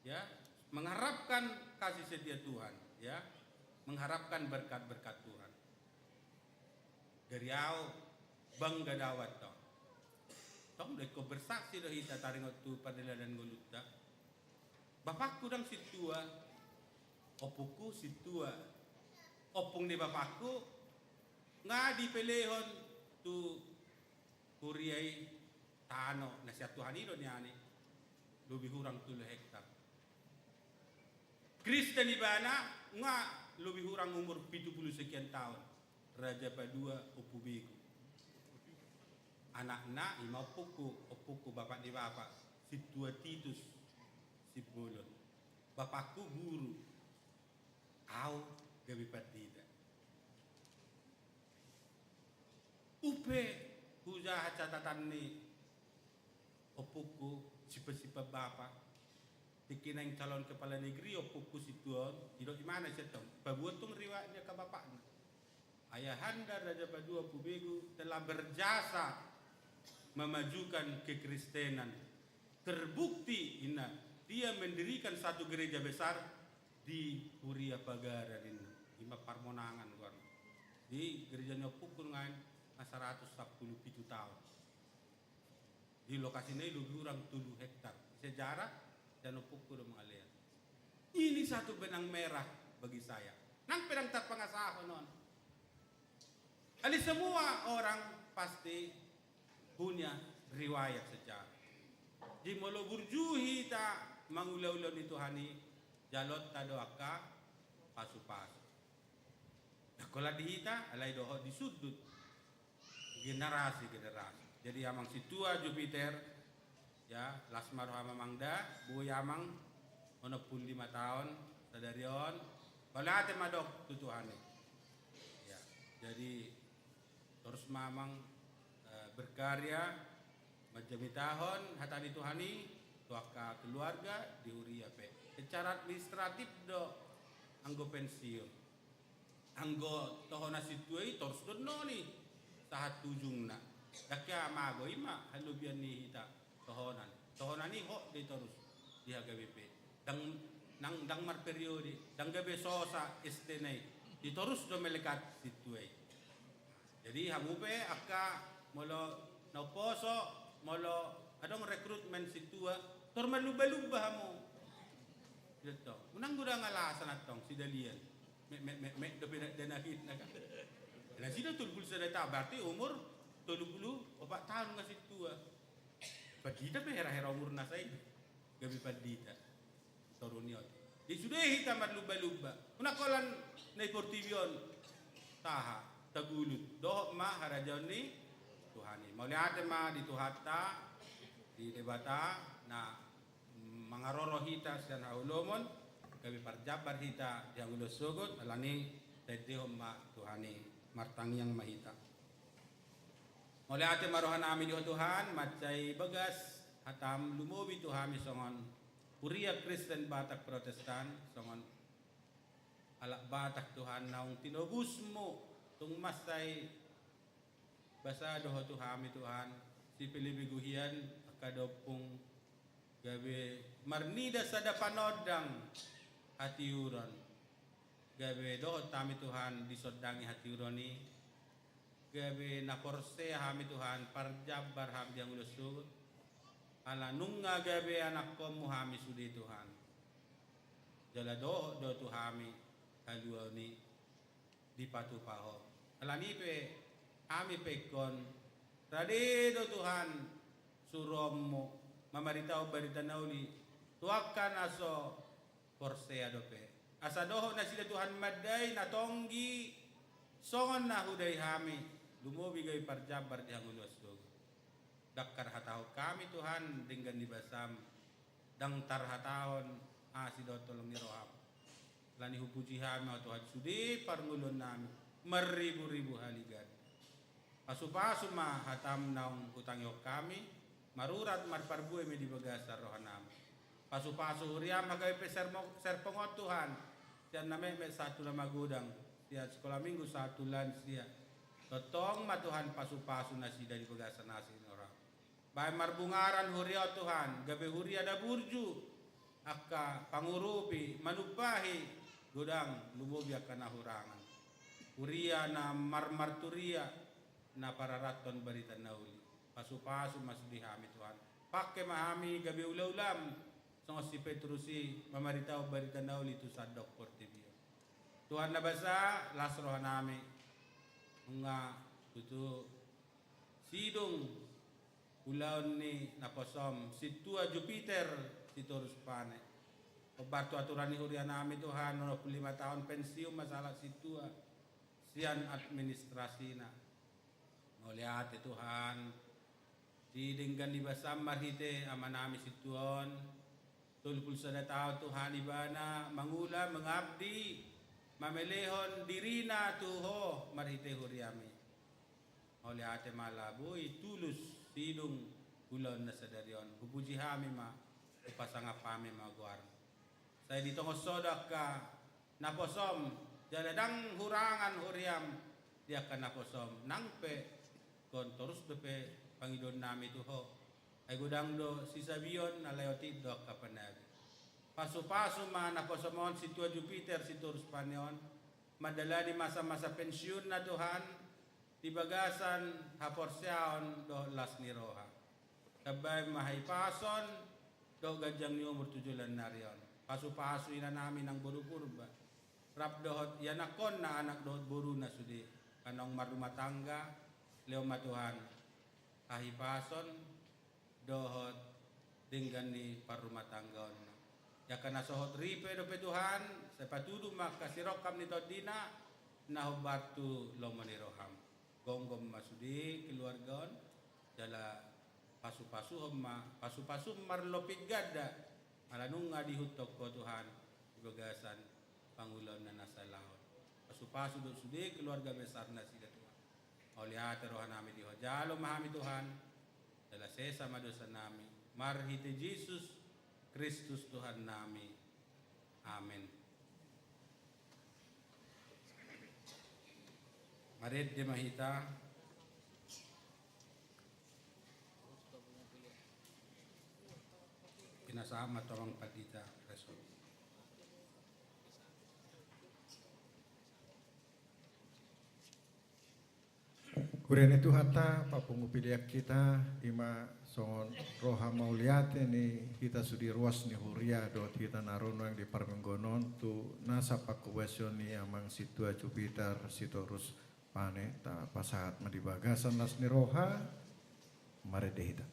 Ya, mengharapkan kasih setia Tuhan, ya. Mengharapkan berkat-berkat Tuhan. Dari au bangga dawan tong. Tong do ingkon bersaksi do hita taringot tu pardalanan ngolunta. Bapakku ndang sintua, ompungku sintua. Ompung ni bapakku nga dipelehon tu huria i tano na sian Tuhan i do nian i, lobi hurang tolu hektar. Kristen ibana nga lobi hurang umur pitu pulu sekian taon. Raja Padua Ompu Begu. Anakna i ma ompungku, ompungku bapak ni bapak, sintua Titus Simbolon. Bapakku guru, au gabe pandita. Unang pe hujaha catatan ni ompungku, simpan-simpan bapa. Tingki naeng calon kepala negeri ompungku sintua on, didok ibana sian tong, paboa tong riwayat ni angka bapakna. Ayahanda Raja Padua Ompu Begu telah berjasa memajukan kekristenan. Terbukti, inna, dia mendirikan satu gereja besar di Huria Pagaran, inna. I ma Parmonangan, goarna. Di gereja ni ompungku nuaeng nga saratus sampulu pitu taon. Di lokasina i lobi hurang tolu hektar. Sejarah, dan ompungku do mangalean. Ini satu benang merah bagi saya. Nang pe ndang tarpangasahon on. Alai semua orang pasti punya riwayat sejarah. Jadi molo burju hita mangula-ulaon ni Tuhan i, jalonta do angka pasu-pasu. Ndang holan di hita, alai dohot di sundut generasi-generasi. Jadi amang sintua Jupiter, ya, las ma roham amang da, boi amang onom pulu lima taon sadari on. Mauliate ma dok tu Tuhan i. Ya, jadi torus ma amang, eh, berkarya manjamitahon hata ni Tuhan i tu angka keluarga di huria pe. Secara administratif do anggo pensiun. Anggo tohonan sintua i torus do annon i sahat tu ujungna. Ndang hea mago i ma halobian ni hita tohonan. Tohonan i hot do i torus di H K B P. Ndang, ndang, ndang marperiode, ndang gabe sosa S T na i. Di torus do melekat sintua i. Jadi hamu pe angka molo na umposo, molo adong rekrutmen sintua, tor malumba-lumba hamu. Gitu. Unang godang alasan antong sidalian. Mek, mek, mek, mek dope na, dana hit na kan. Nasida tolu pulu sada taon, berarti umur tolu pulu opat taon nga sintua. Pandita pe hera-hera umurna sai gabe pandita. Toru ni on. Di sude hita marlumba-lumba. Unang holan na i portibi on. Taha, tagulut. Dohot ma harajaon ni Tuhan i. Mauliate ma di Tuhanta, di Debata, na mangaroro hita sian haholomon, gabe parjambar hita di hangoluan sogot, alani taendehon ma Tuhan i, martangiang ma hita. Mauliate ma rohanami di Ho Tuhan, mansai bagas hatam lumobi tu hami songon huria Kristen Batak Protestan, songon halak Batak Tuhan naung tinobusmu, tung mansai basa do Ho tu hami Tuhan, sipelebegu hian angka dompung, gabe marnida sada panondang hatiuron, gabe dohot hami Tuhan disondangi hatiuron i, gabe na porsea hami Tuhan, parjambar hami di hangoluan sogot, ala nunga gabe anakkonmu hami sude Tuhan. Jala dohot do tu hami haluaon i dipatupa Ho. Alani pe hami pe ingkon rade do Tuhan suruonmu mamaritahon barita na uli tu angka na so porsea dope. Asa dohot nasida Tuhan mandai na tonggi songon na hudai hami, lumobi gabe parjambar di hangoluan sogot. Ndang tarhatahon hami Tuhan denggan ni basam, ndang tarhatahon asi dohot holong ni roham. Alani hupuji hami ma Tuhan sude parngoluonnami marribu-ribu hali ganda. Pasu-pasu ma hatam naung hutangihon hami, marurat marparbue ma i di bagasan rohanami. Pasu-pasu huriam H K B P Sermo-, Serpong on Tuhan, sian na metmet sahat tu na magodang, sian sikola minggu sahat tu lansia. Tongtong ma Tuhan pasu-pasu nasida di bagasan asi ni roham. Baen marbungaran huria on Tuhan, gabe huria na burju, angka pangurupi, manumpahi, godang, lumobi angka na hurangan. Huria na marmarturia, na pararathon barita na uli. Pasu-pasu ma sude hami Tuhan. Pangke ma hami gabe ula-ulam, songon si Petrus i mamaritahon barita na uli tu sandok portibi on. Tuhan na basa, las rohanami. Nunga tutu sidung ulaon ni naposom, sintua Jupiter Sitorus Pane. Hombar tu aturan ni hurianami Tuhan, onom pulu lima taon pensiun ma sahalak sintua sian administrasina. Mauliate Tuhan, di denggan ni basam marhite amanami sintua on, tolu pulu sada taon Tuhan ibana mangula, mangabdi, mamelehon dirina tu Ho marhite huriami. Mauliate ma ala boi tulus sidung ulaonna sadari on. Hupuji hami ma, hupasangap hami ma goarmu. Sai di tonga on do angka naposom, jala ndang hurangan huriam di angka naposom, nang pe ingkon torus dope pangidoannami tu Ho. Ai godang do sisabion, alai otik do angka panabi. Pasu-pasu ma naposom on sintua Jupiter Sitorus Pane on, mandalani masa-masa pensiunna Tuhan, di bagasan haporseaon dohot las ni roha. Tambai ma hahipason dohot ganjang ni umur tu joloan ni ari on. Pasu-pasu inanami nang boru Purba. rap dohot ianakkonna, anak dohot boruna sude, naung marrumah tangga, lehon ma Tuhan hahipason dohot denggan ni parrumahtanggaonna. Angka na sohot ripe dope Tuhan, sai patudu ma angka sirongkap ni tondina na hombar tu lomo ni roham. Gomgom ma sude keluarga on, jala pasupasuhon ma, pasupasum marlopit ganda, ala nunga diihuthon Ho Tuhan di bagasan pangulaonna na saleleng on. Pasupasu do sude keluarga besar nasida Tuhan. Mauliate rohanami di Ho, jalo ma hami Tuhan, jala sesa ma dosanami, marhite Jesus Kristus Tuhannami. Amen. Marende ma hita. Pinasahat ma tu amang pandita resort. Huria ni Tuhanta, papungu pelean hita, ima songon roha mauliate ni hita sude ruas ni huria dohot hita na ro nuaeng di parmingguon on tu nasa pangkobasion ni amang sintua Jupiter Sitorus Pane, tapasahat ma di bagasan las ni roha. Marende hita.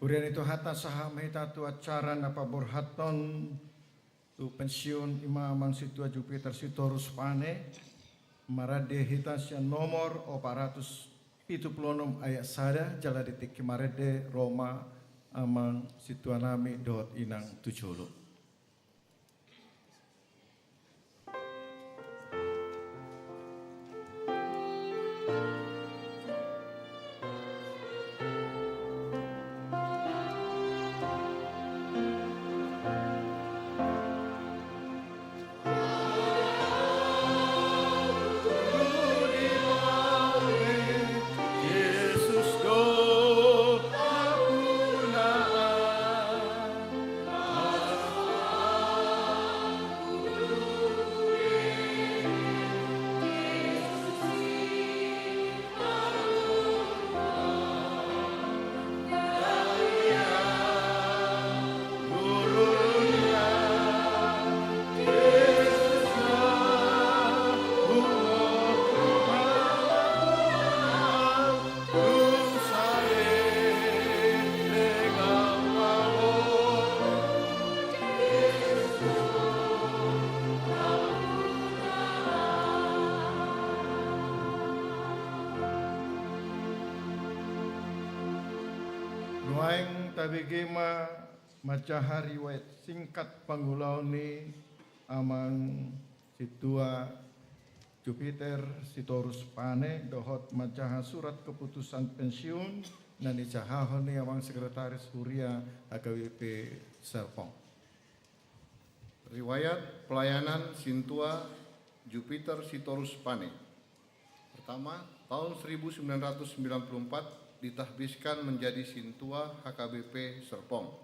Huria ni Tuhanta, sahat ma hita tu acara na paborhathon tu pensiun i ma Amang Sintua Jupiter Sitorus Pane, marende hita sian nomor opat ratus pitu pulu onom ayat sada, jala di tingki marende ro ma Amang Sintua nami dohot Inang tu jolo. Nuaeng tabege ma manjaha riwayat singkat pangulaon ni Amang Sintua Jupiter Sitorus Pane dohot manjaha surat keputusan pensiun na nijahahon ni Amang Sekretaris Huria H K B P Serpong. Riwayat pelayanan Sintua Jupiter Sitorus Pane. Pertama, tahun seribu sembilan ratus sembilan puluh empat ditahbiskan menjadi Sintua H K B P Serpong.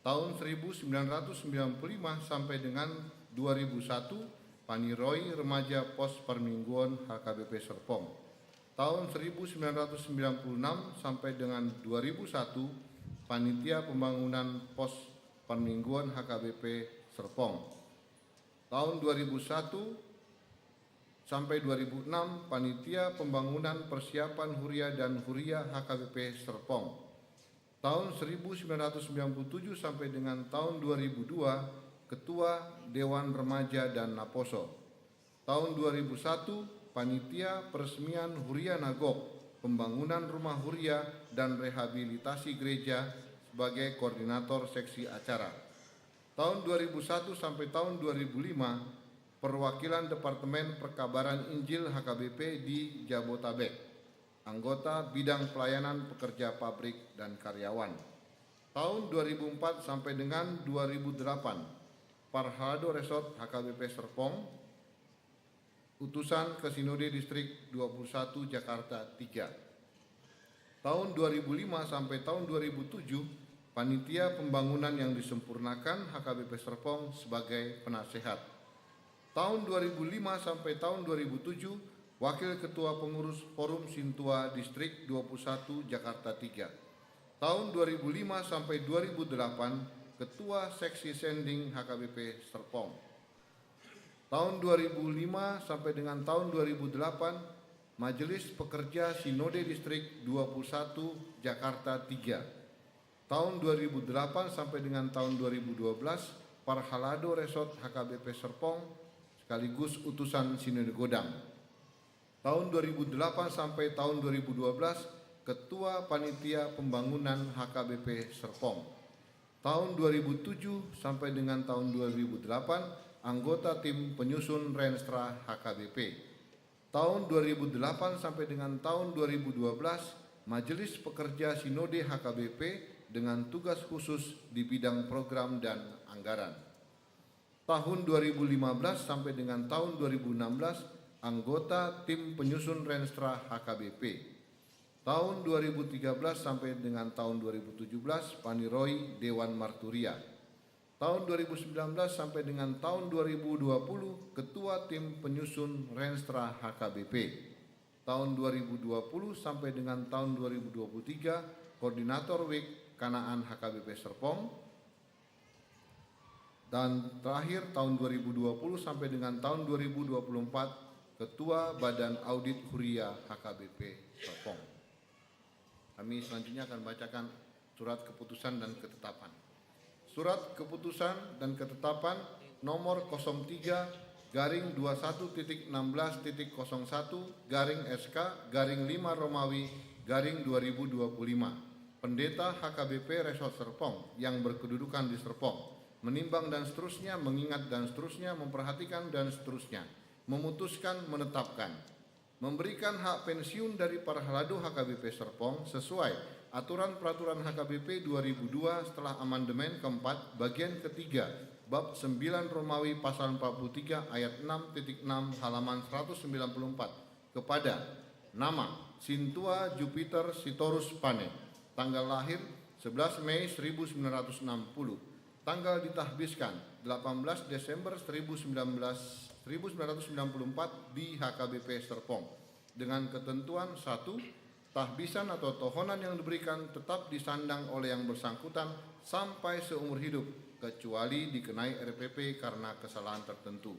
Tahun seribu sembilan ratus sembilan puluh lima sampai dengan dua ribu satu, paniroi remaja Pos Parmingguon H K B P Serpong. Tahun seribu sembilan ratus sembilan puluh enam sampai dengan dua ribu satu, panitia pembangunan Pos Parmingguon H K B P Serpong. Tahun dua ribu satu sampai dua ribu enam, panitia pembangunan persiapan huria dan huria H K B P Serpong. Tahun seribu sembilan ratus sembilan puluh tujuh sampai dengan tahun dua ribu dua, ketua Dewan Remaja dan Naposo. Tahun dua ribu satu, panitia peresmian Huria Nagok, pembangunan rumah huria dan rehabilitasi gereja sebagai koordinator seksi acara. Tahun dua ribu satu sampai tahun dua ribu lima, perwakilan Departemen Perkabaran Injil H K B P di Jabotabek, anggota bidang pelayanan pekerja pabrik dan karyawan. Tahun dua ribu empat sampai dengan dua ribu delapan, Parhalado Resort H K B P Serpong, utusan ke Sinode Distrik dua puluh satu Jakarta tiga. Tahun dua ribu lima sampai tahun dua ribu tujuh, panitia pembangunan yang disempurnakan H K B P Serpong sebagai penasehat. Tahun dua ribu lima sampai tahun dua ribu tujuh, wakil ketua pengurus Forum Sintua Distrik dua puluh satu Jakarta tiga. Tahun dua ribu lima sampai dua ribu delapan, ketua seksi sending H K B P Serpong. Tahun dua ribu lima sampai dengan tahun dua ribu delapan, Majelis Pekerja Sinode Distrik dua puluh satu Jakarta tiga. Tahun dua ribu delapan sampai dengan tahun dua ribu dua belas, Parhalado Resort H K B P Serpong sekaligus utusan Sinode Godang. Tahun dua ribu delapan sampai tahun dua ribu dua belas, Ketua Panitia Pembangunan H K B P Serpong. Tahun dua ribu tujuh sampai dengan tahun dua ribu delapan, anggota tim penyusun Renstra H K B P. Tahun dua ribu delapan sampai dengan tahun dua ribu dua belas, Majelis Pekerja Sinode H K B P dengan tugas khusus di bidang program dan anggaran. Tahun dua ribu lima belas sampai dengan tahun dua ribu enam belas, anggota tim penyusun Renstra H K B P. Tahun dua ribu tiga belas sampai dengan tahun dua ribu tujuh belas, paniroi Dewan Marturia. Tahun dua ribu sembilan belas sampai dengan tahun dua ribu dua puluh, ketua tim penyusun Renstra H K B P. Tahun dua ribu dua puluh sampai dengan tahun dua ribu dua puluh tiga, koordinator wik Kanaan H K B P Serpong. Dan terakhir, tahun dua ribu dua puluh sampai dengan tahun dua ribu dua puluh empat, Ketua Badan Audit Huria H K B P Serpong. Kami selanjutnya akan bacakan Surat keputusan dan ketetapan. Surat keputusan dan ketetapan nomor kosong tiga garing dua satu titik enam belas titik kosong satu garing S K garing lima Romawi garing dua ribu dua puluh lima. Pendeta H K B P Resort Serpong yang berkedudukan di Serpong, menimbang dan seterusnya, mengingat dan seterusnya, memperhatikan dan seterusnya, memutuskan, menetapkan, memberikan hak pensiun dari Parhalado H K B P Serpong sesuai aturan peraturan H K B P dua ribu dua setelah amandemen keempat bagian ketiga bab sembilan Romawi pasal empat puluh tiga ayat enam titik enam halaman seratus sembilan puluh empat kepada nama Sintua Jupiter Sitorus Pane, tanggal lahir sebelas Mei seribu sembilan ratus enam puluh, tanggal ditahbiskan delapan belas Desember seribu sembilan belas, seribu sembilan ratus sembilan puluh empat di H K B P Serpong, dengan ketentuan: satu, tahbisan atau tohonan yang diberikan tetap disandang oleh yang bersangkutan sampai seumur hidup, kecuali dikenai R P P karena kesalahan tertentu.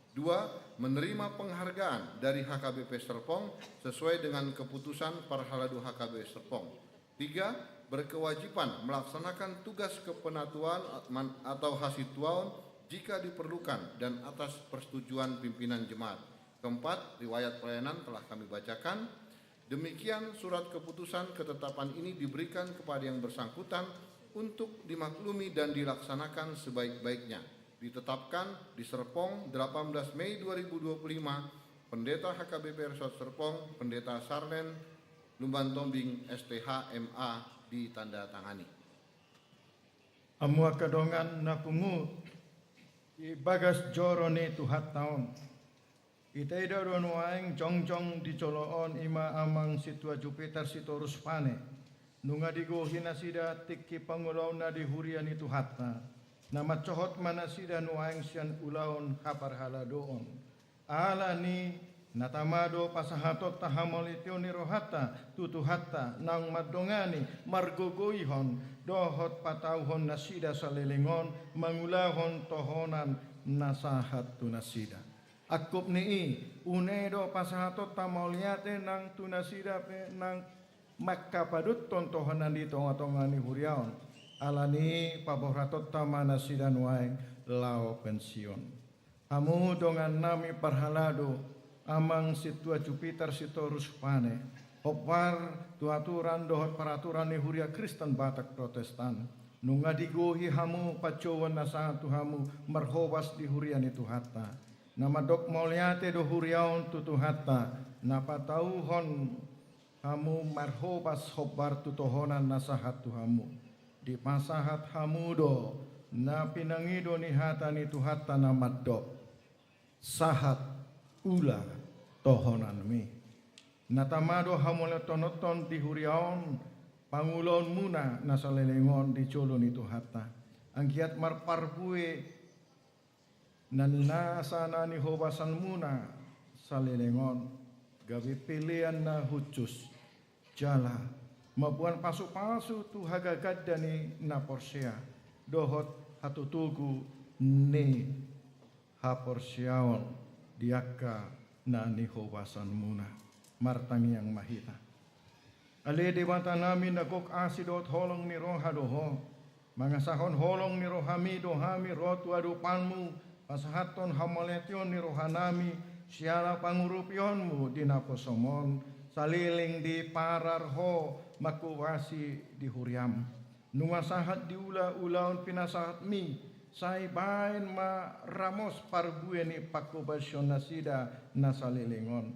Dua, menerima penghargaan dari H K B P Serpong sesuai dengan keputusan Parhalado H K B P Serpong. Tiga, berkewajiban melaksanakan tugas kepenatuan man-, atau hasituaon jika diperlukan dan atas persetujuan pimpinan jemaat. Keempat, riwayat pelayanan telah kami bacakan. Demikian surat keputusan ketetapan ini diberikan kepada yang bersangkutan untuk dimaklumi dan dilaksanakan sebaik-baiknya. Ditetapkan di Serpong, delapan belas Mei dua ribu dua puluh lima, Pendeta H K B P Resort Serpong, Pendeta Sarlen Lumbantombing, S T H, M A, ditandatangani. Hamu angka dongan na pungu, di bagas joro ni Tuhanta on, itaida do nuaeng jongjong di jolo on, i ma amang Sintua Jupiter Sitorus Pane. Nunga digohi nasida tingki pangulaonna di huria ni Tuhanta. Na mansohot ma nasida nuaeng sian ulaon haparhaladoon. Alani na tama do pasahatonta hamauliateon ni rohanta tu Tuhanta, naung mandongani, margogoihon dohot patauhon nasida saleleng on mangulahon tohonan na sahat tu nasida. Angkup ni i, unang do pasahatonta mauliate nang tu nasida pe naung mangkapadothon tohonan di tongatonga ni huria on. Alani i paborhatonta ma nasida nuaeng laho pensiun. Hamu dongannami parhalado, amang Sintua Jupiter Sitorus Pane, hombar tu aturan dohot paraturan ni Huria Kristen Batak Protestan, nunga digohi hamu panjouon na sahat tu hamu marhobas di huria ni Tuhanta. Na mandok mauliate do huria on tu Tuhanta, na patauhon hamu marhobas hombar tu tohonan na sahat tu hamu. Dipasahat hamu do na pinangido ni hata ni Tuhanta na mandok: Sahat ula tohonanmi. Na tama do hamauliatehononta di huria on pangulaonmuna na saleleng on di jolo ni Tuhanta. Anggiat marparbue na ninasa na nihobasanmuna saleleng on gabe pelean na hushus, jala mamboan pasupasu tu hagaganda ni na porsea dohot hatotogu ni haporseaon di angka na nihobasanmuna. Martangiang ma hita. Ale Debatanami na gok asi dohot holong ni roha do Ho, mangasahon holong ni rohami do hami ro tu adopanMu, pasahathon hamauliateon ni rohanami siala pangurupionMu di naposoM on, saleleng diparar Ho manghobasi di huriaM. Nunga sahat diula ulaon pinasahatMi, sai baen ma ramos parbue ni panghobasion nasida na saleleng on.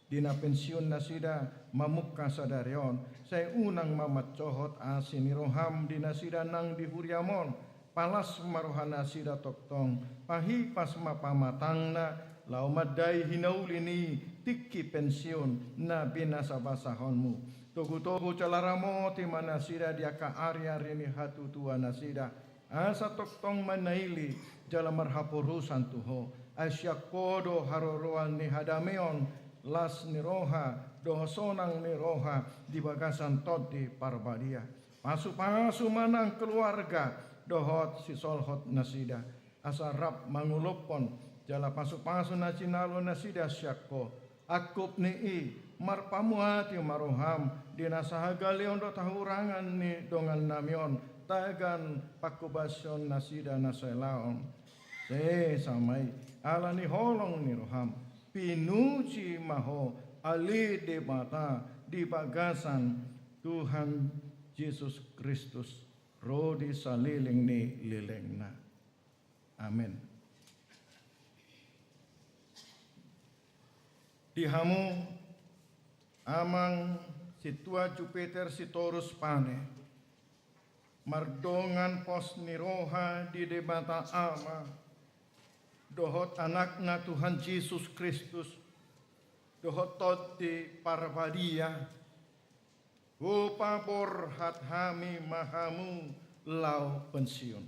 Di na pensiun nasida mamungka sadari on, sai unang ma mansohot asi ni rohaM di nasida nang di huriaM on. Palas ma roha nasida tongtong, pahipas ma pamatangna, laho mandai hinauli ni tingki pensiun na binasabasahonMu. Togutogu jala ramoti ma nasida di angka ariari ni hatutuanasida, asa tongtong manaili jala marhaporusan tu Ho. Ai sian Ho do haroroan ni hadameon, las ni roha dohot sonang ni roha di bagasan Tondi Parbadia. Pasupasu ma nang keluarga dohot sisolhot nasida, asa rap mangolophon jala pasupasu na jinalo nasida sian Ho. Angkup ni i, Marpamuati ma roham di na sahagaleon dohot hahurangan ni dongannami on, tagan panghobasion nasida na so hela on. Sesa ma i, ala ni holong ni roham, pinuji ma ho ale Debata di bagasan Tuhan Jesus Kristus, ro di saleleng ni lelengna. Amen. Di hamu amang Sintua Jupiter Sitorus Pane, mardongan pos ni roha di Debata Ama dohot Anakna Tuhan Jesus Kristus, dohot Tondi Parbadia, hupaborhat hami ma hamu laho pensiun.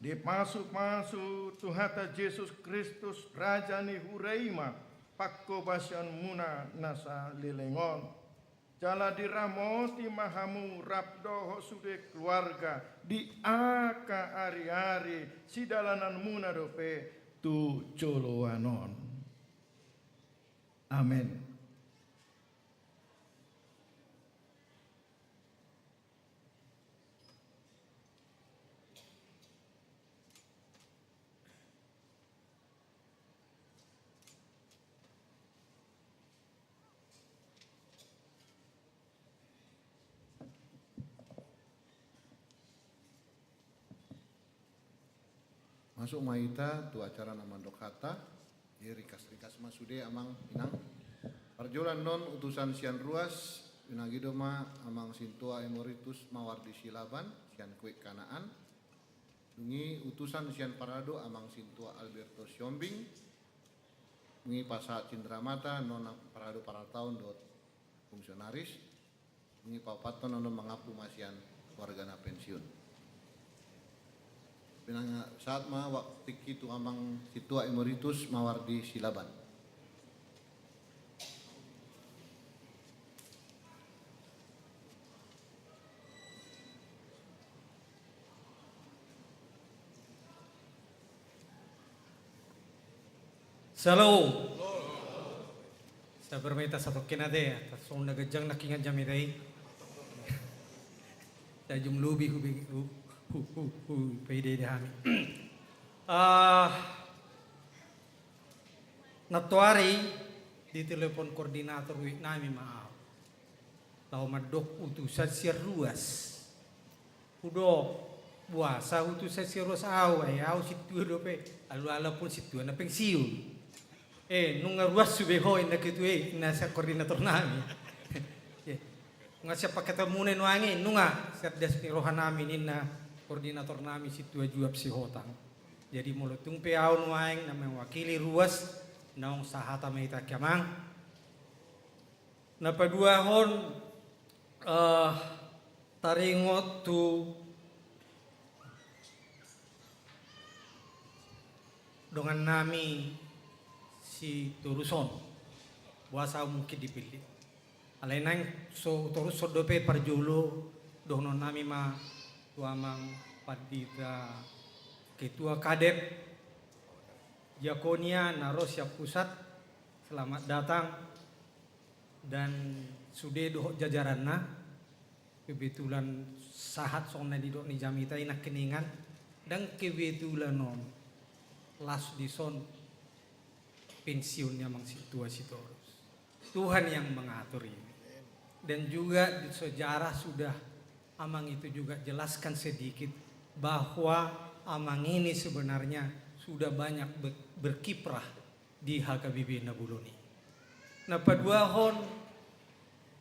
Dipasupasu Tuhanta Jesus Kristus, Raja ni hura i ma, panghobasionmuna na saleleng on. Jala diramoti ma hamu rap dohot sude keluarga di angka ariari sidalananmuna dope tu joloan on. Amen. Masuk ma hita tu acara na mandok hata. Jadi ringkas-ringkas ma sude amang inang. Parjolo annon utusan sian ruas, unang i do ma amang Sintua Emeritus Mawardi Silaban sian Kuit Kanaan. Dung i utusan sian parado amang Sintua Alberto Siombing. Dung i pasahat cindramata annon parado parataon dohot fungsionaris. Dung i paopathon annon mangampu ma sian warga na pensiun. Pinangido sahat ma waktu tingki tu amang Sintua Emeritus Mawardi Silaban. Shalom. Sabar ma hita satongkin ate, asa songon na ganjang nangkiningan jamita i. Sajam lobi hu, hu, hu, hu, paida-ida hami. Ah, nantoari ditelepon koordinator U I nami ma ahu. Laho mandok utusan sian ruas. Hudok, boasa utusan sian ruas ahu, ai ahu sintua dope, alana pun sintua na pensiun. Eh, nunga ruas be ho, inna ketua i, inna sian koordinator nami. Eh, nunga sian pangketeimuna nuaeng i, nunga, sian das ni roha nami ninna koordinator nami Sintua Juap Sihotang. Jadi molo tung pe ahu nuaeng na mewakili ruas, naung sahata ma hita, amang. Na paduahon, eh, taringot tu dongan nami Sitorus on. Boasa mungkin dipillit. Alai naeng so torus on dope parjolo, dohonon nami ma tu amang pandita ketua kadep diakonia na ro sian pusat, selamat datang. Dan sude dohot jajaranna, kebetulan sahat songon na nidok ni jamita i nangkiningan, dan kebetulan on las dison pensiun ni amang Sintua Sitorus. Tuhan yang mengatur ini. Dan juga di sejarah sudah amang itu juga jelaskan sedikit bahwa amang ini sebenarnya sudah banyak be-, berkiprah di H K B P Nabolon i. Na paduahon,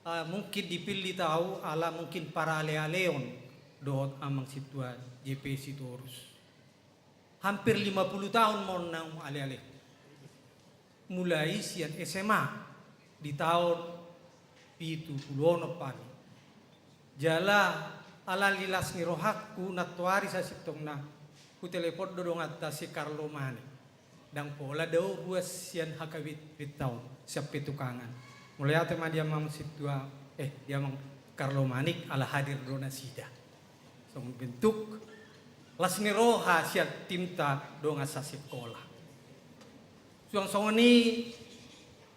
ah, mungkin dipillit ahu ala mungkin paralealeon dohot amang Sintua J P Sitorus. Hampir lima puluh tahun ma on naung aleale. Mulai sian S M A di taon pitu pulu onom pe hami. Jala ala ni las ni rohangku nantoari sasintongna hutelepon do donganta si Karlo Manik. Ndang pola dao ruas sian H K B P taon sian Petukangan. Mauliate ma di amang Sintua, eh, di amang Karlo Manik ala hadir do nasida. Songon bentuk las ni roha sian timta dongan sasikola. Suang songon i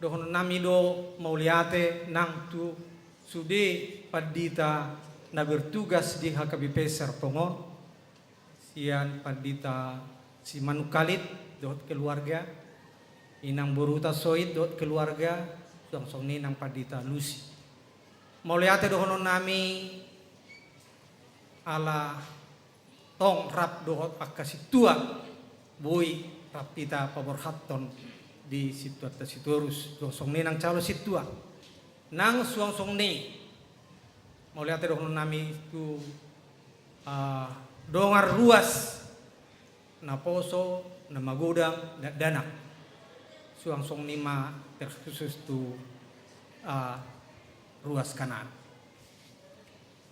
Dohonon nami do mauliate nang tu sude pandita na bertugas di H K B P Serpong on, sian pandita Simanungkalit dohot keluarga, inang boruta Soit dohot keluarga, suang songon i nang pandita Lusi. Mauliate dohonon nami ala tong rap dohot angka sintua boi rap hita paborhathon di sintuanta Sitorus, suang songon i nang calo sintua. Nang suang songon i mauliate dohonon nami tu, ah, dongan ruas naposo, na magodang, dakdanak. Suang songon i ma terkhusus tu, ah, ruas Kanaan.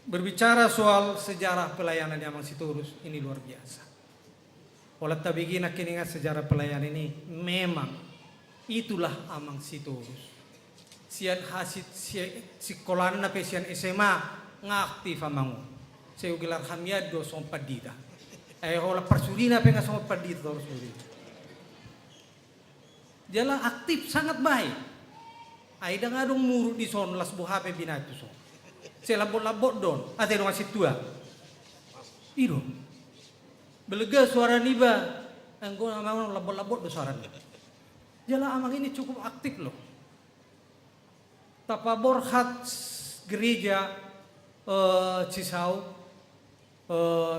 Berbicara soal sejarah pelayanan di Amang Sitorus, ini luar biasa. Holan tabege nangkiningan sejarah pelayanan ini, memang itulah Amang Sitorus. Sian hasil si-, sikolanna pe sian S M A nga aktif amang on. Sai hugelar hami an do songon pandita. Ai holan parsurina pe nga songon pandita torus do. Jala aktif, sangat baik. Ai ndang adong muruk dison, las boha pe binaen tuson. Sai lambok-lambok do on, ate dongan sintua. I do. Belega suara niba, anggo amang on lambok-lambok do suarana. Jala amang ini cukup aktif loh. Tapaborhat gereja, eh, Cisauk, eh,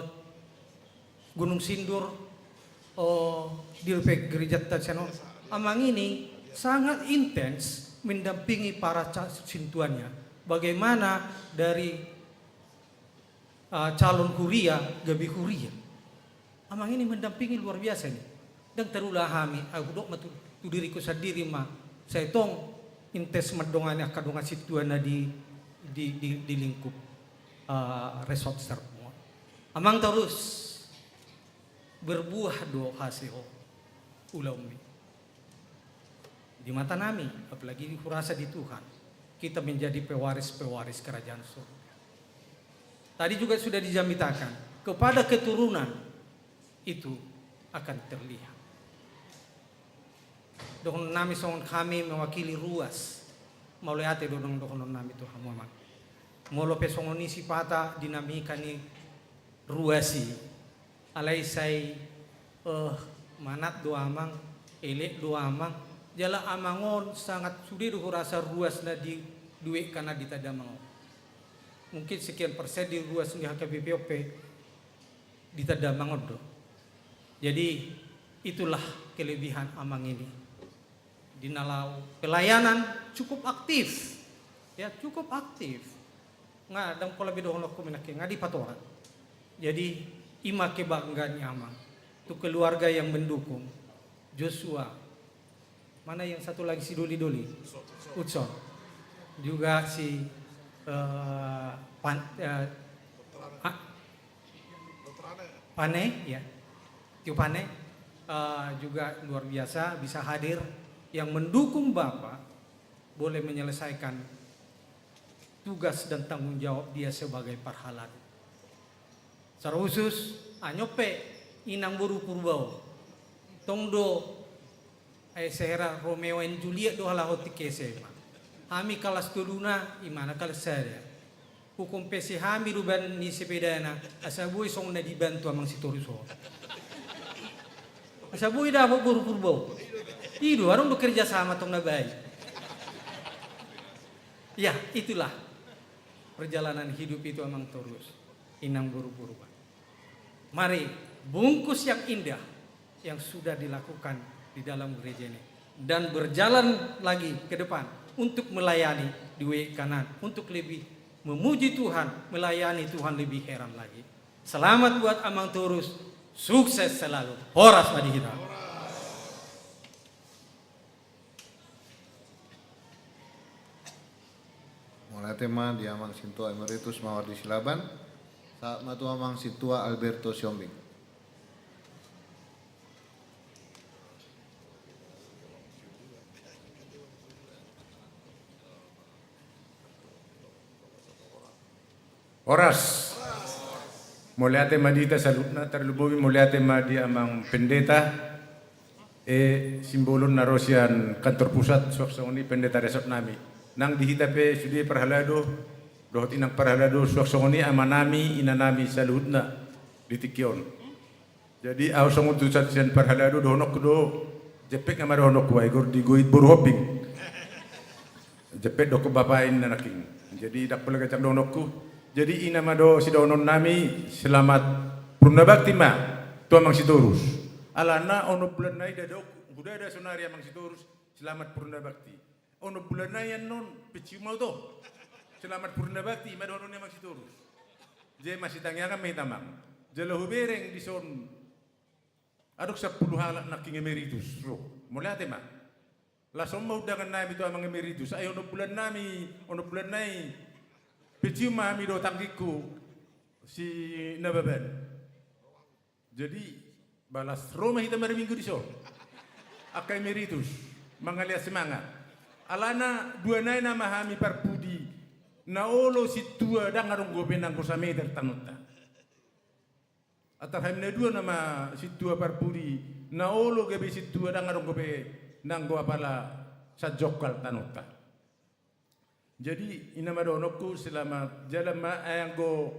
Gunung Sindur, eh, di rupe gerejanta sian on. Amang ini sangat intens mendampingi para ca-, sintuannya. Bagaimana dari, eh, calon huria gabe huria. Amang ini mendampingi luar biasa ini. Ndang tarula hami, au hudok ma tu, tu diriku sandiri ma. Sai tong intens mandongani angka dongan sintua na di, di, di, di lingkup, eh, resort Serpong on. Amang torus berbuah do hasil ulaonmi. Di mata nami, apalagi hurasa di Tuhan, kita menjadi pewaris-pewaris kerajaan surga. Tadi juga sudah dijamitakan, kepada keturunan itu akan terlihat. Dohonon nami songon hami mewakili ruas, mauliate do nang dohonon nami tu hamu amang. Molo pe songon i sipata dinamika ni ruas i, alai sai, eh, manat do amang, elek do amang, jala amang on sangat sude do hurasa ruas na di, di W K na ditanda amang on. Mungkin sekian persen di ruas ni H K B P on pe ditanda amang on do. Jadi itulah kelebihan amang ini. Di na laho pelayanan cukup aktif. Ya, cukup aktif. Nga ndang pola be dohononku, menak nga dipatorang. Jadi, i ma kebanggaan ni amang. Tu keluarga yang mendukung. Joshua. Mana yang satu lagi si Doli-Doli? Hudson. Juga si, eh, Pan-, eh, ah, Pane, ya. Tio Pane, eh, juga luar biasa bisa hadir yang mendukung Bapak boleh menyelesaikan tugas dan tanggung jawab dia sebagai parhalado. Secara khusus, anyong pe inang boru Purba on. Tong do, eh, sehera Romeo and Juliet do halak on tingki S M A. Hami kalas toluna, imana kalas sada. Hukompesi hami ruban ni sepedana, asa boi songon na dibantu amang Sitorus on. Asa boi dapot boru Purba on. I do, adong do kerja sama tong na baik. Ya, itulah perjalanan hidup itu amang Torus, inang boru Purba. Mari bungkus yang indah yang sudah dilakukan di dalam gereja ini dan berjalan lagi ke depan untuk melayani di W K Kanaan, untuk lebih memuji Tuhan, melayani Tuhan lebih heran lagi. Selamat buat Amang Torus, sukses selalu. Horas ma di hita. Mauliate ma di Amang Sintua Emeritus Mawardi Silaban. Sahat ma tu Amang Sintua Alberto Siombing. Horas. Mauliate ma di hita saluhutna, tarlumobi mauliate ma di Amang Pendeta E, simbolon na ro sian kantor pusat, suang songon i pendeta resort nami. Nang di hita pe sude parhalado, dohot inang parhalado, suang songon i amanami, inanami saluhutna di tingki on. Jadi, ahu songon utusan sian parhalado, dohononku do, jempek nama dohononku, ai gor digoit boru Hombing. Jempek dohononku bapa i nangkin. Jadi, ndang pola ganjang dohononku. Jadi, i nama do sidohonon nami, selamat purna bakti ma tu amang Sitorus. Alana onom bulan nai ndada, ndada sonari amang Sitorus, selamat purna bakti. Onom bulan nai annon, pensiun ma au to. Selamat purna bakti, i ma dohonon ni amang Sitorus. Jadi, masitangiangan ma hita, amang. Jala hubereng dison, adong sampulu halak nangkin emeritus ro. Mauliate ma. Laos on ma undangan nami tu amang emeritus. Ai onom bulan nami, onom bulan nai, pensiun ma hami dohot anggingku si Nababan. Jadi, ba laos ro ma hita marminggu dison, angka emeritus, mangalean semangat. Alana dua nai nama hami parpudi, na olo sintua ndang adong dope nanggo sameter tanonta. Antar hami na dua nama sintua parpudi, na olo gabe sintua ndang adong dope nanggo apala sajongkal tanonta. Jadi, i nama dohononku, selamat jalan ma, ai anggo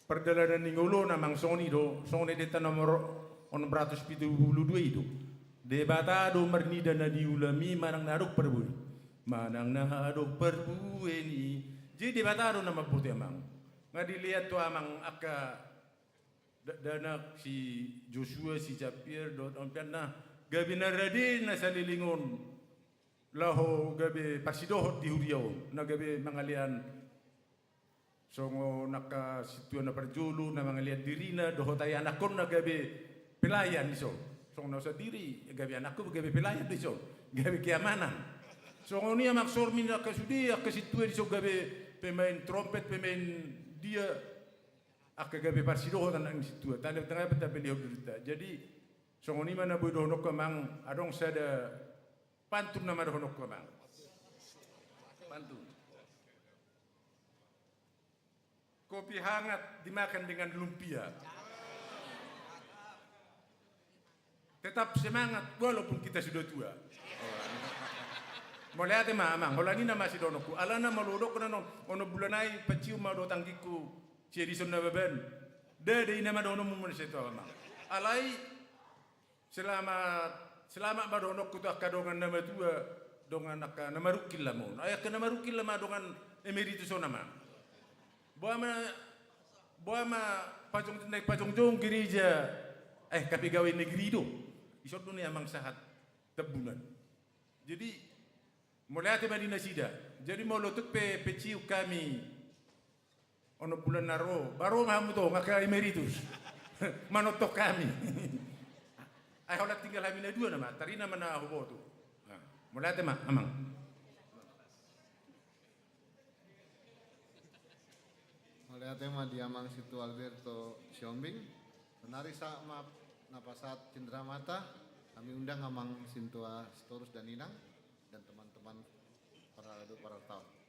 pardalanan ni ngoluna amang songon i do, songon i deta nomor onom ratus pitu pulu dua i do. Debata do marnida na niulami manang na adong parbue ni. Manang na adong parbue ni. Jadi Debata do na mamboto amang. Nga dilehon tu amang angka dakdanak si Joshua, si Japier, dohot on pe na gabe na rade na saleleng on. Laho gabe parsidohot di huria on, na gabe mangalean songon angka sintua na parjolo, na mangalean dirina, dohot ai anakkonna gabe pelayan dison. Songon na sandiri, gabe anakku gabe pelayan dison, gabe keamanan. Songon i amang sormin angka sude, angka sintua dison gabe pemain trompet, pemain dia, angka gabe parsidohot anak ni sintua. Tanda tangan apa tapelihor dirita. Jadi, songon i ma na boi dohononku amang, adong sada pantun nama dohononku amang. Pantun. Kopi hangat dimakan dengan lumpia. Tetap semangat walaupun kita sudah tua. Mauliate ma amang, holan i nama sidohononku. Alana molo hudok na non, onom bulan nai pensiun ma au dohot anggingku si Edison Nababan. Ndada, i nama dohononmu muna seto amang. Alai selamat, selamat ma dohononku tu angka dongan na matua, dongan angka na marungkil lam on. Ai angka na marungkil lam ma dongan emeritus on amang. Boha ma, boha ma pajong, naeng pajongjong gereja, eh, kapegawe negeri do. Dison do nian amang sahat Tambunan. Jadi, mauliate ma di nasida. Jadi, molo tung pe pensiun hami onom bulan na ro, ba ro ma hamu tong angka emeritus manonton hami. Ai holan tinggal hami na dua nama, tarina ma na huboto. Nah, mauliate ma amang. Mauliate ma di amang Sintua Alberto Sihombing. Sonari saat ma na pasahat cindramata, kami undang amang Sintua Sitorus dan Inang dan teman-teman para dohot parhalado.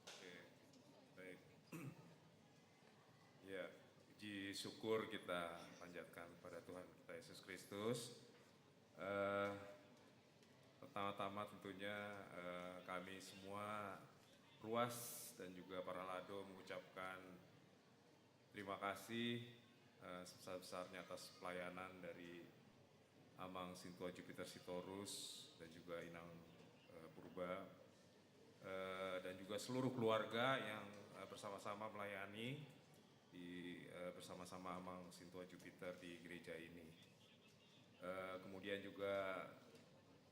Oke, baik. Ya, puji syukur kita panjatkan pada Tuhan kita Yesus Kristus. Eh, pertama-tama tentunya, eh, kami semua ruas dan juga parhalado mengucapkan terima kasih, eh, sebesar-besarnya atas pelayanan dari Amang Sintua Jupiter Sitorus dan juga Inang, eh, Purba, eh, dan juga seluruh keluarga yang, eh, bersama-sama melayani di, eh, bersama-sama Amang Sintua Jupiter di gereja ini. Eh, kemudian juga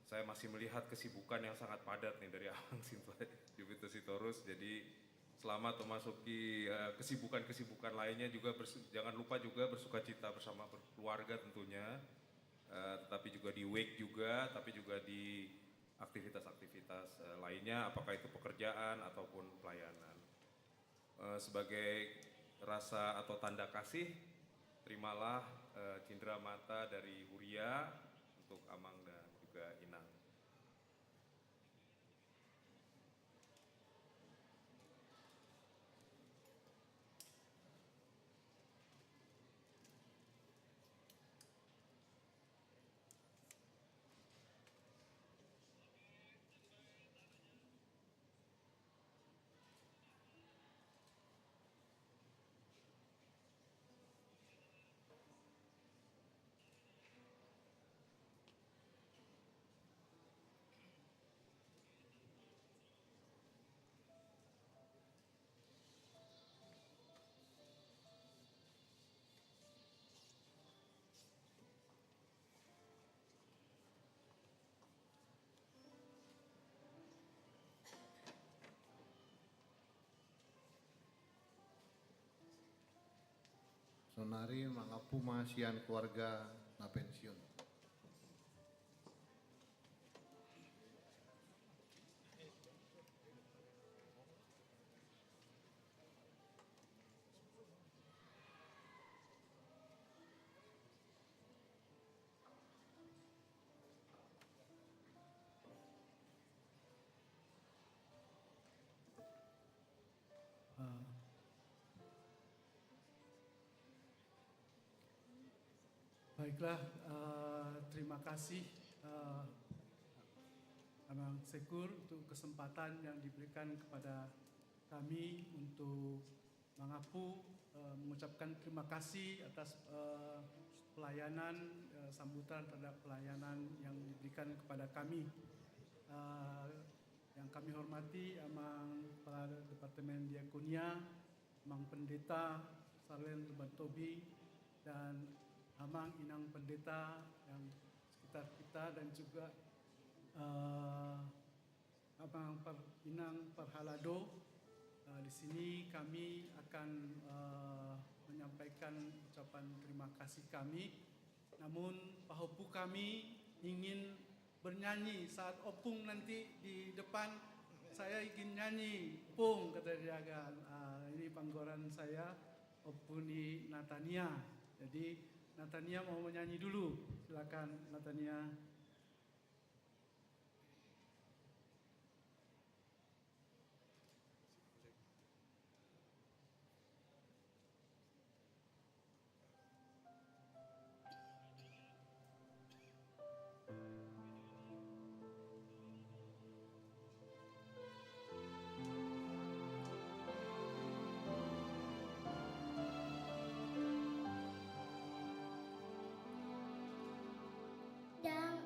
saya masih melihat kesibukan yang sangat padat nih dari Amang Sintua Jupiter Sitorus. Jadi selamat memasuki, eh, kesibukan-kesibukan lainnya juga bersu-, jangan lupa juga bersukacita bersama ber-, keluarga tentunya. Eh, tetapi juga di wake juga, tapi juga di aktivitas-aktivitas, eh, lainnya, apakah itu pekerjaan ataupun pelayanan. Eh, sebagai rasa atau tanda kasih, terimalah, eh, cindera mata dari Huria untuk Amang dan juga Inang. Saonari mangampu ma sian keluarga na pensiun. Ah. Baiklah, eh, terima kasih, eh, Amang Syukur, untuk kesempatan yang diberikan kepada kami untuk mangampu, eh, mengucapkan terima kasih atas, eh, pelayanan, eh, sambutan terhadap pelayanan yang diberikan kepada kami. Eh, yang kami hormati Amang Kepala Departemen Diakonia, Amang Pendeta Saleh Lumban Tobing, dan Amang Inang Pendeta yang sekitar kita, dan juga, eh, Amang Par-, Inang Parhalado. Eh, di sini kami akan, eh, menyampaikan ucapan terima kasih kami. Namun, pahompu kami ingin bernyanyi saat opung nanti di depan. Saya ingin nyanyi, Pung, kata dia kan. Ah, ini panggoran saya, ompu ni Natania. Jadi, Natania mau menyanyi dulu. Silakan, Natania. Ndang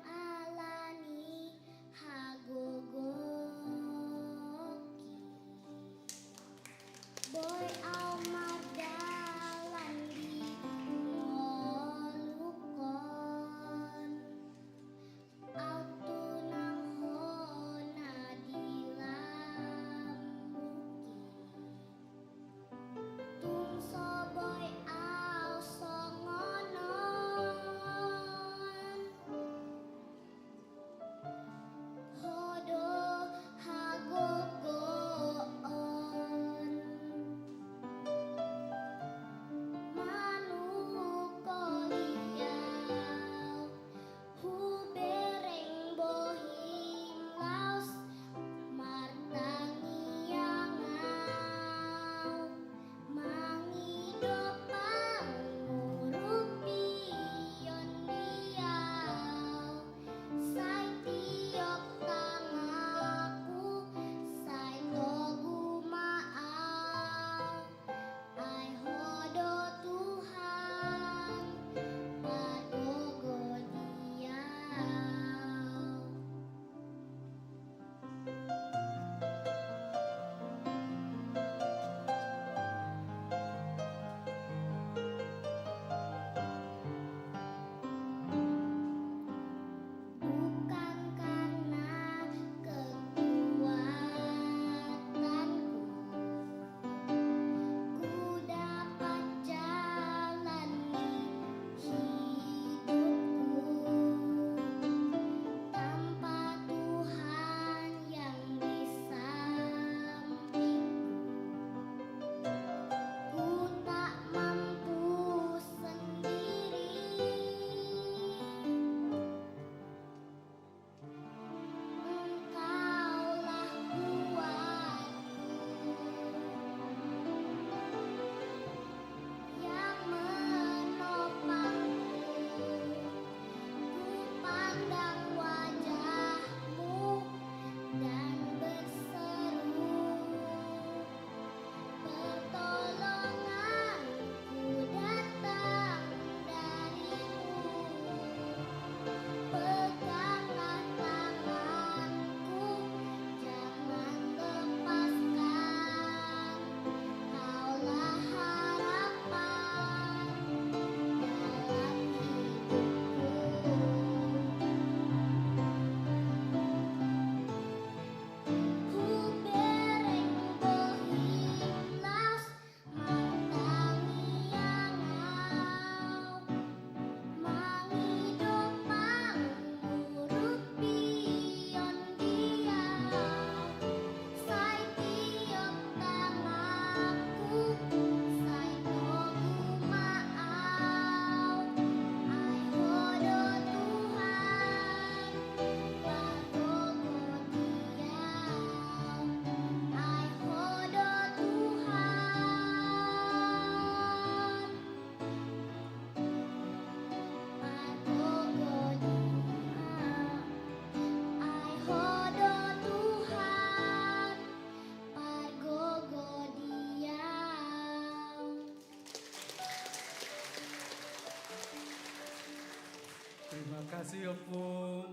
Ampun.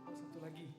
Satu lagi.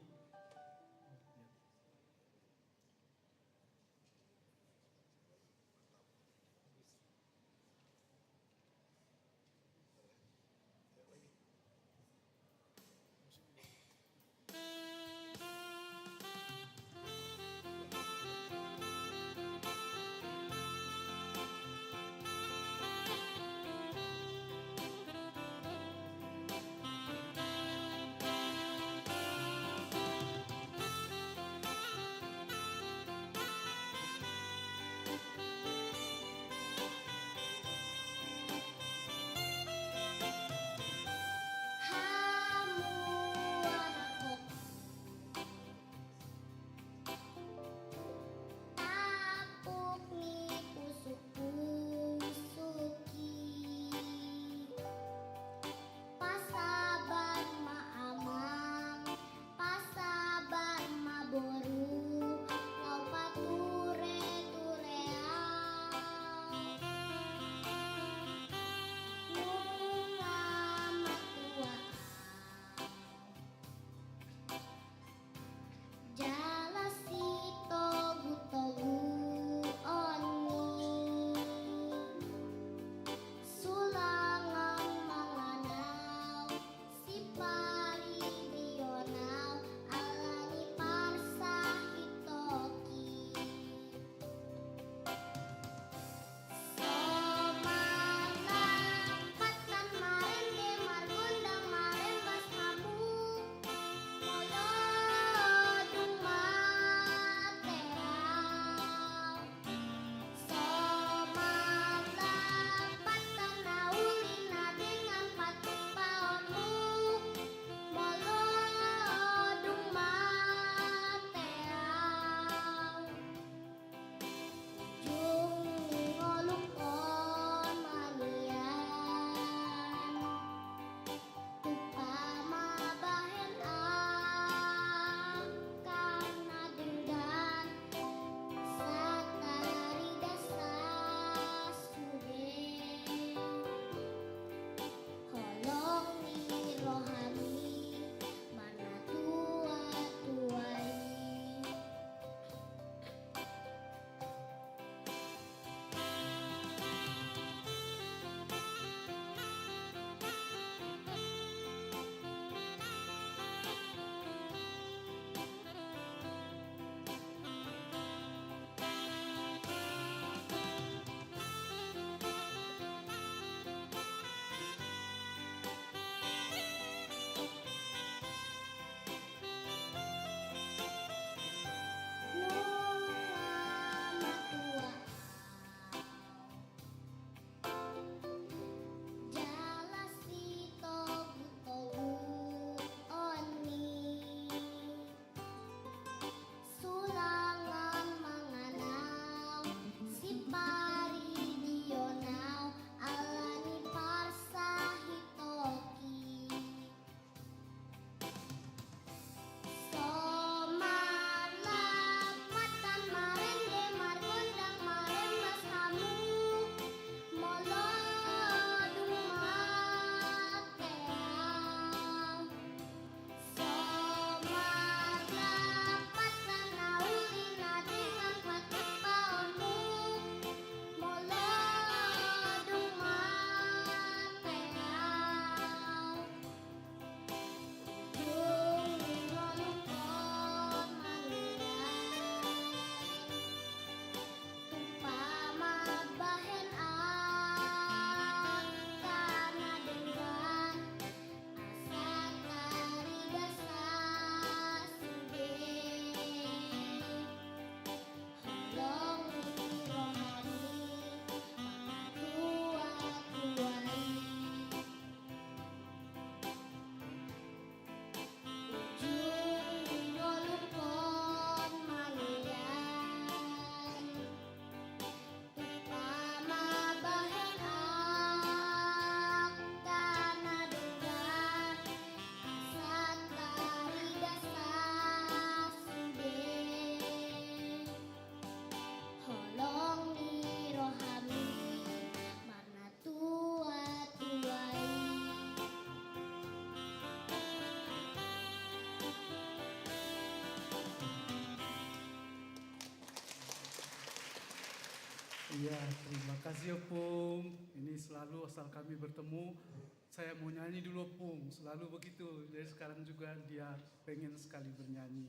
Ya, terima kasih, Ompung. Ini selalu asal kami bertemu, saya mau nyanyi dulu, Ompung. Selalu begitu. Jadi sekarang juga dia pengen sekali bernyanyi.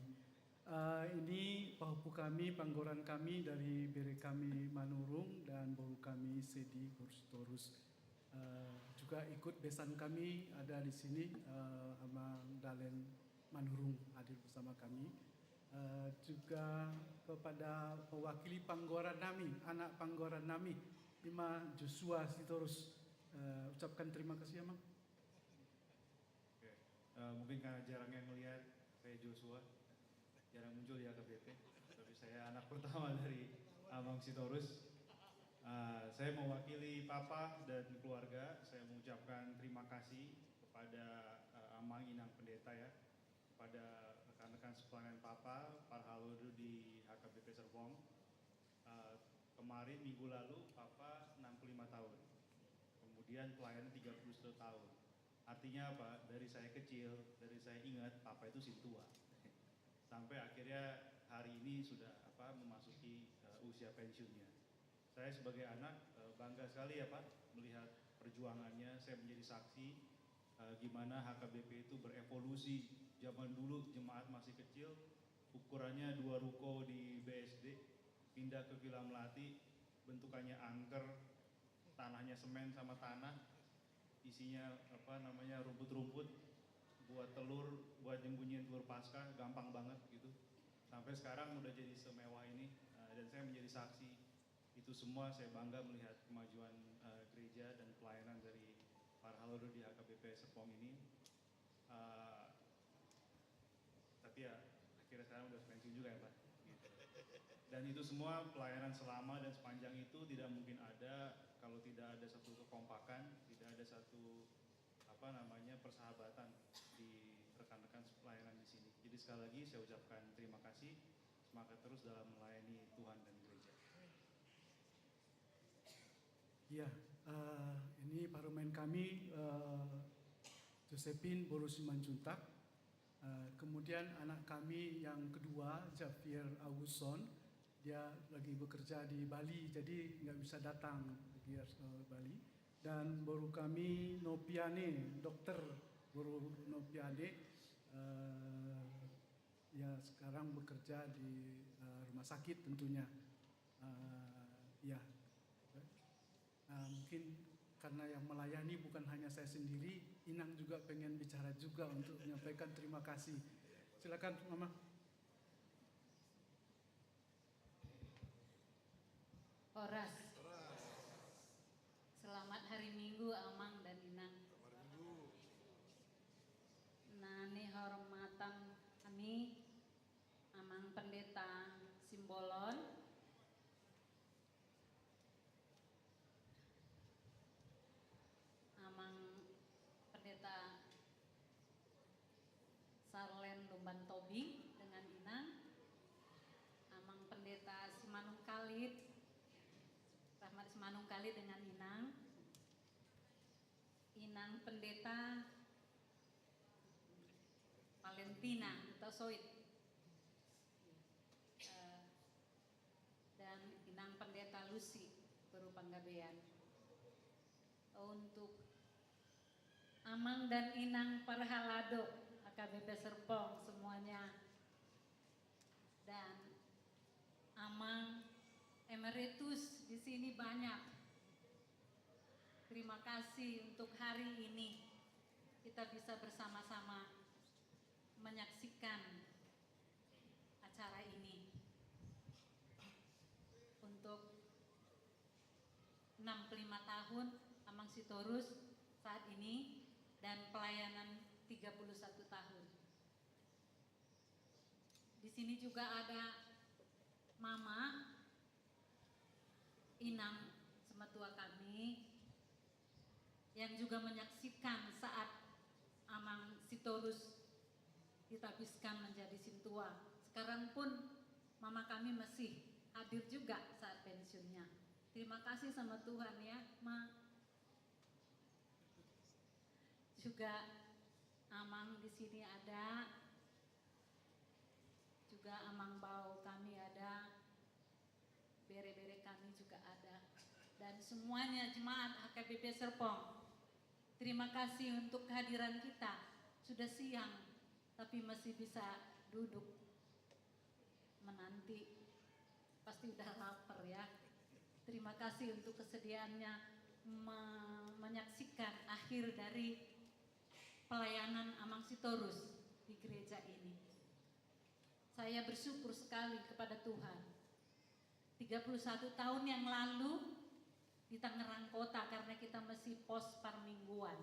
Eh, ini pahompu kami, panggoran kami dari bere kami Manurung dan boru kami Sedi Boru Sitorus. Eh, juga ikut besan kami ada di sini, eh, Amang Dalen Manurung hadir bersama kami. Eh, juga kepada mewakili panggoran nami, anak panggoran nami, ima Joshua Sitorus. Eh, ucapkan terima kasih, Amang. Oke. Eh, mungkin karena jarang yang ngelihat saya Joshua, jarang muncul di H K B P, tapi saya anak pertama dari Amang Sitorus. Eh, saya mewakili Papa dan keluarga, saya mengucapkan terima kasih kepada, eh, Amang Inang Pendeta, ya, kepada rekan-rekan sepelayanan Papa, parhalado di H K B P Serpong. Eh, kemarin, minggu lalu, Papa enam puluh lima tahun. Kemudian pelayanan tiga puluh satu tahun. Artinya apa? Dari saya kecil, dari saya ingat, Papa itu sintua. Sampai akhirnya hari ini sudah, apa, memasuki, eh, usia pensiunnya. Saya sebagai anak, eh, bangga sekali, ya, Pak, melihat perjuangannya. Saya menjadi saksi, eh, gimana H K B P itu berevolusi. Zaman dulu jemaat masih kecil, ukurannya dua ruko di B S D, pindah ke Villa Melati, bentukannya angker, tanahnya semen sama tanah, isinya, apa namanya, rumput-rumput, buat telur, buat nyembunyiin telur Paskah, gampang banget gitu. Sampai sekarang udah jadi semewah ini, eh, dan saya menjadi saksi. Itu semua saya bangga melihat kemajuan, eh, gereja dan pelayanan dari parhalado di H K B P Serpong ini. Eh, tapi ya, akhirnya sekarang udah pensiun juga, ya, Pak. Gitu. Dan itu semua pelayanan selama dan sepanjang itu tidak mungkin ada kalau tidak ada satu kekompakan, tidak ada satu, apa namanya, persahabatan di rekan-rekan pelayanan di sini. Jadi sekali lagi saya ucapkan terima kasih, semangat terus dalam melayani Tuhan dan gereja. Iya, eh, ini parumaen kami, eh, Josephine boru Simanjuntak. Eh, kemudian anak kami yang kedua, Javier Auguston, dia lagi bekerja di Bali, jadi nggak bisa datang lagi, eh, Bali. Dan boru kami Nopiane, dokter boru Nopiane, eh, ya sekarang bekerja di, eh, rumah sakit tentunya. Eh, ya. Nah, mungkin karena yang melayani bukan hanya saya sendiri, Inang juga pengen bicara juga untuk menyampaikan terima kasih. Silakan, Mama. Horas. Selamat hari Minggu, Amang dan Inang. Selamat hari Minggu. Na nihormatan hami, Amang Pendeta Simbolon, Amang Pendeta Sarlen Lumban Tobing dengan Inang, Amang Pendeta Simanungkalit, Rahmat Simanungkalit dengan Inang, Inang Pendeta Valentina Hutasoit, eh, dan Inang Pendeta Lucy boru Panggabean. Untuk Amang dan Inang parhalado H K B P Serpong semuanya, dan Amang Emeritus di sini banyak. Terima kasih untuk hari ini kita bisa bersama-sama menyaksikan acara ini. Untuk enam puluh lima tahun Amang Sitorus saat ini dan pelayanan tiga puluh satu tahun. Di sini juga ada Mama, Inang semertua kami, yang juga menyaksikan saat Amang Sitorus ditabiskan menjadi sintua. Sekarang pun mama kami masih hadir juga saat pensiunnya. Terima kasih sama Tuhan ya, Ma. Juga Amang di sini ada, juga Amang Bao kami ada, bere-bere kami juga ada. Dan semuanya jemaat H K B P Serpong, terima kasih untuk kehadiran kita. Sudah siang, tapi masih bisa duduk menanti. Pasti udah lapar ya. Terima kasih untuk kesediaannya me-, menyaksikan akhir dari pelayanan Amang Sitorus di gereja ini. Saya bersyukur sekali kepada Tuhan. Tiga puluh satu tahun yang lalu di Tangerang Kota, karena kita masih pos parmingguan.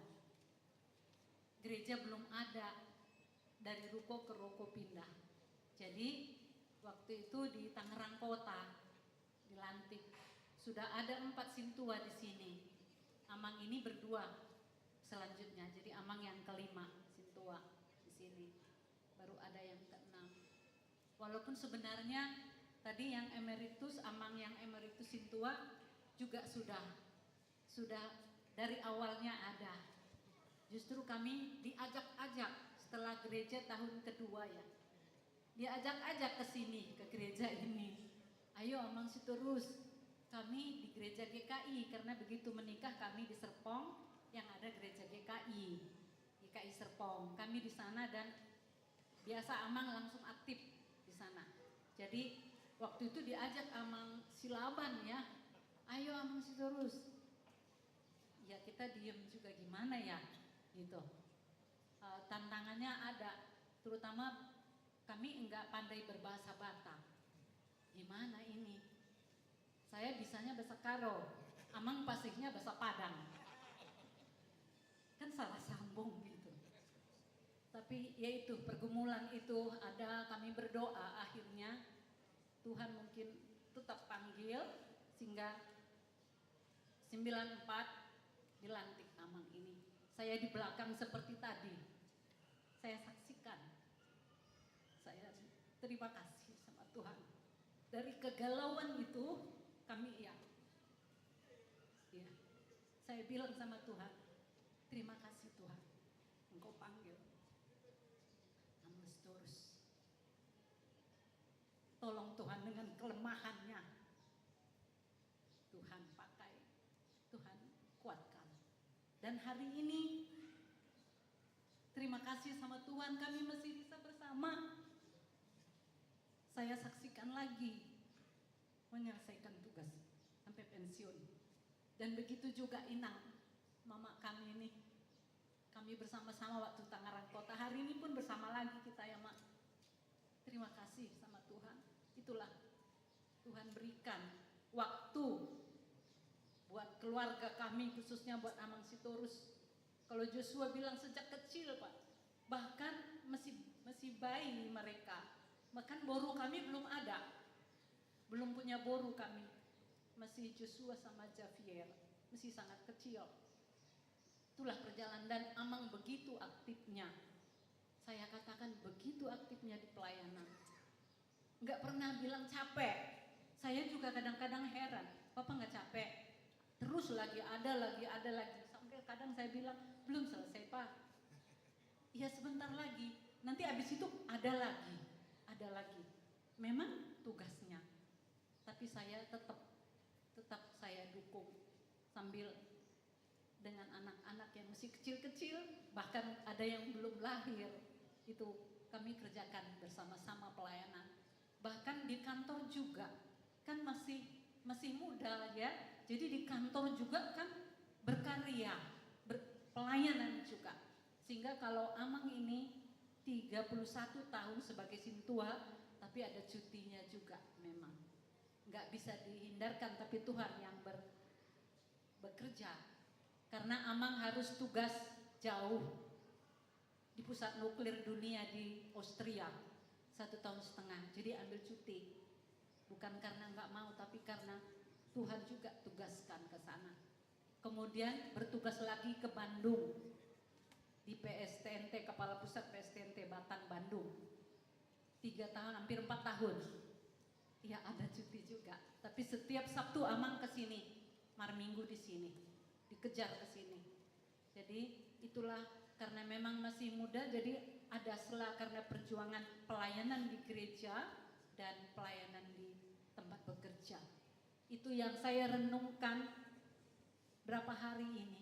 Gereja belum ada, dari ruko ke ruko pindah. Jadi, waktu itu di Tangerang Kota, dilantik. Sudah ada empat sintua di sini. Amang ini berdua selanjutnya. Jadi, amang yang kelima sintua di sini. Baru ada yang keenam. Walaupun sebenarnya tadi yang emeritus, amang yang emeritus sintua juga sudah, sudah dari awalnya ada. Justru kami diajak-ajak setelah gereja tahun kedua ya. Diajak-ajak ke sini, ke gereja ini. "Ayo, Amang Sitorus, kami di gereja G K I," karena begitu menikah kami di Serpong, yang ada gereja G K I. G K I Serpong. Kami di sana dan biasa Amang langsung aktif di sana. Jadi, waktu itu diajak Amang Silaban ya, "Ayo, Amang Sitorus." Ya, kita diem juga, gimana ya, gitu. Eh, tantangannya ada, terutama kami enggak pandai berbahasa Batak. Gimana ini? Saya bisanya bahasa Karo, Amang fasihnya bahasa Padang. Kan salah sambung gitu. Tapi ya itu, pergumulan itu ada, kami berdoa, akhirnya Tuhan mungkin tetap panggil, sehingga sembilan empat dilantik Amang ini. Saya di belakang seperti tadi. Saya saksikan. Saya terima kasih sama Tuhan. Dari kegalauan itu kami, ya. Ya. Saya bilang sama Tuhan, "Terima kasih Tuhan. Engkau panggil Amang Sitorus. Tolong Tuhan dengan kelemahannya." Tuhan pakai, Tuhan kuatkan. Dan hari ini, terima kasih sama Tuhan, kami masih bisa bersama. Saya saksikan lagi menyelesaikan tugas sampai pensiun. Dan begitu juga Inang, mama kami ini. Kami bersama-sama waktu Tangerang Kota, hari ini pun bersama lagi kita ya, Mak. Terima kasih sama Tuhan. Itulah Tuhan berikan waktu buat keluarga kami, khususnya buat Amang Sitorus. Kalau Joshua bilang sejak kecil, Pak, bahkan masih, masih bayi mereka. Bahkan boru kami belum ada. Belum punya boru kami. Masih Joshua sama Javier, masih sangat kecil. Itulah perjalanan, dan Amang begitu aktifnya. Saya katakan begitu aktifnya di pelayanan. Nggak pernah bilang capek. Saya juga kadang-kadang heran, "Papa nggak capek?" Terus lagi, ada lagi, ada lagi. Sampai kadang saya bilang, "Belum selesai, Pak." "Ya, sebentar lagi. Nanti habis itu ada lagi, ada lagi." Memang tugasnya. Tapi saya tetap, tetap saya dukung sambil dengan anak-anak yang masih kecil-kecil, bahkan ada yang belum lahir, itu kami kerjakan bersama-sama pelayanan. Bahkan di kantor juga, kan masih, masih muda ya, jadi di kantor juga kan berkarya, ber-, pelayanan juga. Sehingga kalau Amang ini tiga puluh satu tahun sebagai sintua, tapi ada cutinya juga memang. Nggak bisa dihindarkan, tapi Tuhan yang ber-, bekerja. Karena Amang harus tugas jauh di pusat nuklir dunia di Austria satu tahun setengah. Jadi ambil cuti. Bukan karena nggak mau, tapi karena Tuhan juga tugaskan ke sana. Kemudian bertugas lagi ke Bandung di P S T N T, Kepala Pusat P S T N T Batan Bandung. Tiga tahun, hampir empat tahun. Ya, ada cuti juga. Tapi setiap Sabtu Amang ke sini, marminggu di sini, dikejar ke sini. Jadi itulah, karena memang masih muda, jadi ada sela karena perjuangan pelayanan di gereja dan pelayanan di tempat bekerja. Itu yang saya renungkan berapa hari ini.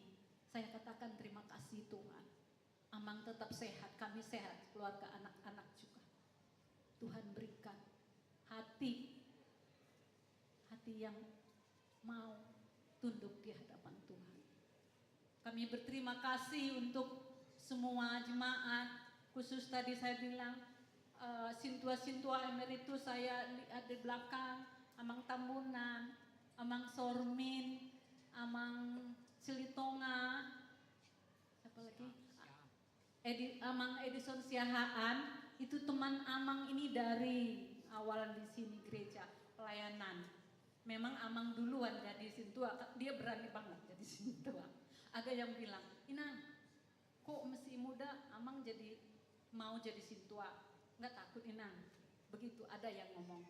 Saya katakan terima kasih Tuhan. Amang tetap sehat, kami sehat, keluarga anak-anak juga. Tuhan berikan hati, hati yang mau tunduk di hadapan Tuhan. Kami berterima kasih untuk semua jemaat, khusus tadi saya bilang, eh, sintua-sintua emeritus saya lihat di belakang, Amang Tambunan, Amang Sormin, Amang Silitonga, siapa lagi? Edi-, Amang Edison Siahaan, itu teman Amang ini dari awal di sini gereja pelayanan. Memang Amang duluan jadi sintua, dia berani banget jadi sintua. Ada yang bilang, "Inang, kok masih muda, Amang jadi mau jadi sintua? Nggak takut, Inang?" Begitu ada yang ngomong.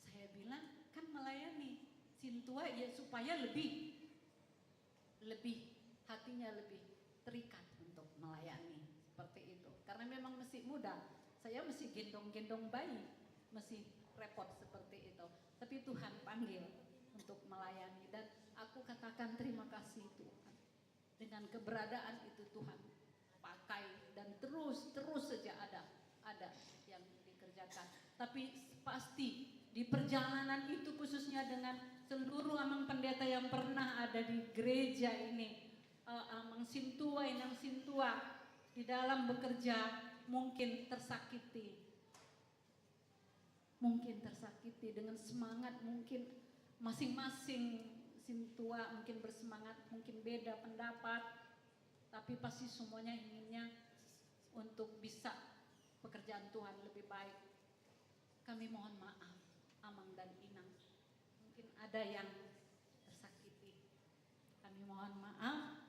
Saya bilang, "Kan melayani, sintua ya supaya lebih, lebih, hatinya lebih terikat untuk melayani," seperti itu. Karena memang masih muda, saya masih gendong-gendong bayi, masih repot seperti itu. Tapi Tuhan panggil untuk melayani, dan aku katakan terima kasih Tuhan. Dengan keberadaan itu Tuhan pakai dan terus, terus saja ada, ada yang dikerjakan. Tapi pasti di perjalanan itu, khususnya dengan seluruh Amang Pendeta yang pernah ada di gereja ini, eh, Amang Sintua, Inang Sintua, di dalam bekerja mungkin tersakiti. Mungkin tersakiti dengan semangat, mungkin masing-masing sintua mungkin bersemangat, mungkin beda pendapat, tapi pasti semuanya inginnya untuk bisa pekerjaan Tuhan lebih baik. Kami mohon maaf, Amang dan Inang. Mungkin ada yang tersakiti. Kami mohon maaf.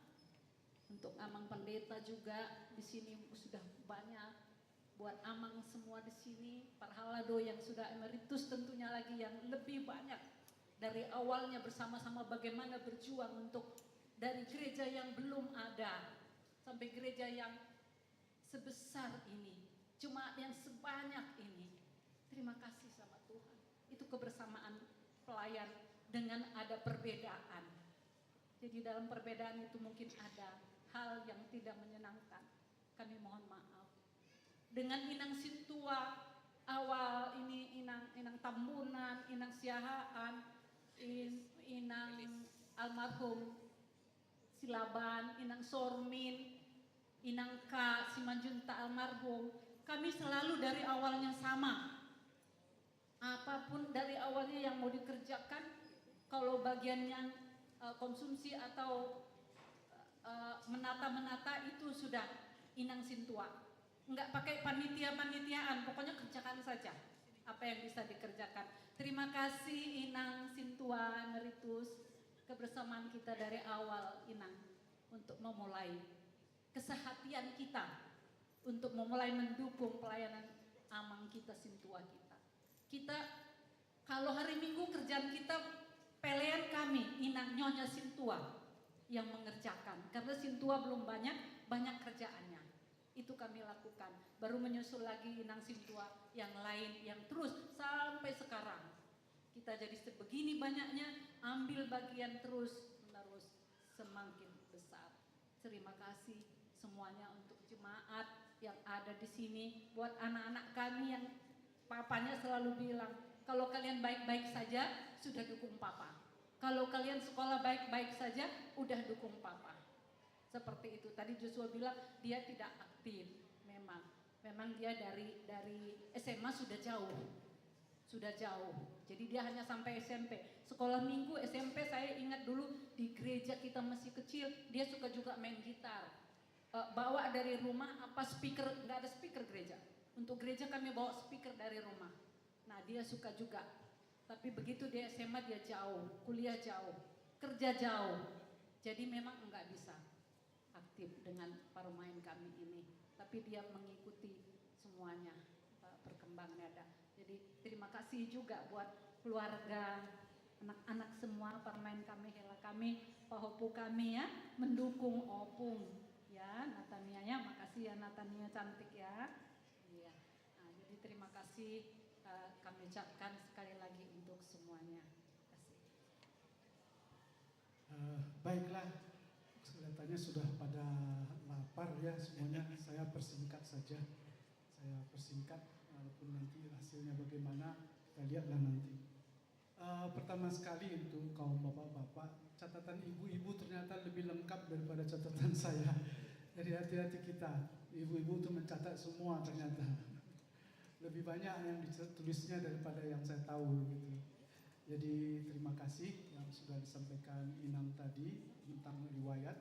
Untuk Amang Pendeta juga di sini sudah banyak. Buat Amang semua di sini, parhalado yang sudah emeritus, tentunya lagi yang lebih banyak. Dari awalnya bersama-sama bagaimana berjuang untuk dari gereja yang belum ada sampai gereja yang sebesar ini, jemaat yang sebanyak ini. Terima kasih sama Tuhan. Itu kebersamaan pelayan dengan ada perbedaan. Jadi dalam perbedaan itu mungkin ada hal yang tidak menyenangkan. Kami mohon maaf. Dengan Inang Sintua, awal ini Inang, Inang Tambunan, Inang Siahaan, In-, Inang almarhum Silaban, Inang Sormin, Inang Ka Simanjuntak almarhum. Kami selalu dari awalnya sama. Apapun dari awalnya yang mau dikerjakan, kalau bagiannya, eh, konsumsi atau, eh, menata-menata, itu sudah Inang Sintua. Nggak pakai panitia-panitiaan, pokoknya kerjakan saja apa yang bisa dikerjakan. Terima kasih Inang Sintua Emeritus, kebersamaan kita dari awal, Inang, untuk memulai kesehatian kita untuk memulai mendukung pelayanan Amang kita, Sintua kita. Kita, kalau hari Minggu kerjaan kita, pelean kami, Inang Nyonya Sintua yang mengerjakan. Karena Sintua belum banyak, banyak kerjaannya. Itu kami lakukan. Baru menyusul lagi Inang Sintua yang lain, yang terus sampai sekarang. Kita jadi sebegini banyaknya, ambil bagian terus menerus, semakin besar. Terima kasih semuanya untuk jemaat yang ada di sini. Buat anak-anak kami yang papanya selalu bilang, "Kalau kalian baik-baik saja, sudah dukung papa. Kalau kalian sekolah baik-baik saja, udah dukung papa." Seperti itu. Tadi Joshua bilang dia tidak aktif. Memang, memang dia dari, dari S M A sudah jauh. Sudah jauh. Jadi dia hanya sampai S M P. Sekolah minggu S M P, saya ingat dulu di gereja kita masih kecil, dia suka juga main gitar. Eh, bawa dari rumah apa speaker, nggak ada speaker gereja. Untuk gereja kami bawa speaker dari rumah. Nah, dia suka juga. Tapi begitu dia S M A, dia jauh, kuliah jauh, kerja jauh. Jadi memang nggak bisa aktif dengan parmaen kami ini, tapi dia mengikuti semuanya, eh, perkembangannya ada. Jadi terima kasih juga buat keluarga, anak-anak semua, parmaen kami, hela kami, pahopu kami ya, mendukung Opung ya, Natania ya, makasih ya Natania cantik ya. Iya. Nah, jadi terima kasih, eh, kami ucapkan sekali lagi untuk semuanya. Terima kasih. Eh, baiklah, kelihatannya sudah pada lapar ya semuanya. Saya persingkat saja. Saya persingkat, walaupun nanti hasilnya bagaimana, kita lihatlah nanti. Eh, pertama sekali untuk kaum bapak-bapak, catatan ibu-ibu ternyata lebih lengkap daripada catatan saya. Jadi hati-hati kita, ibu-ibu itu mencatat semua ternyata. Lebih banyak yang ditulisnya daripada yang saya tahu gitu. Jadi terima kasih yang sudah disampaikan Inang tadi tentang riwayat.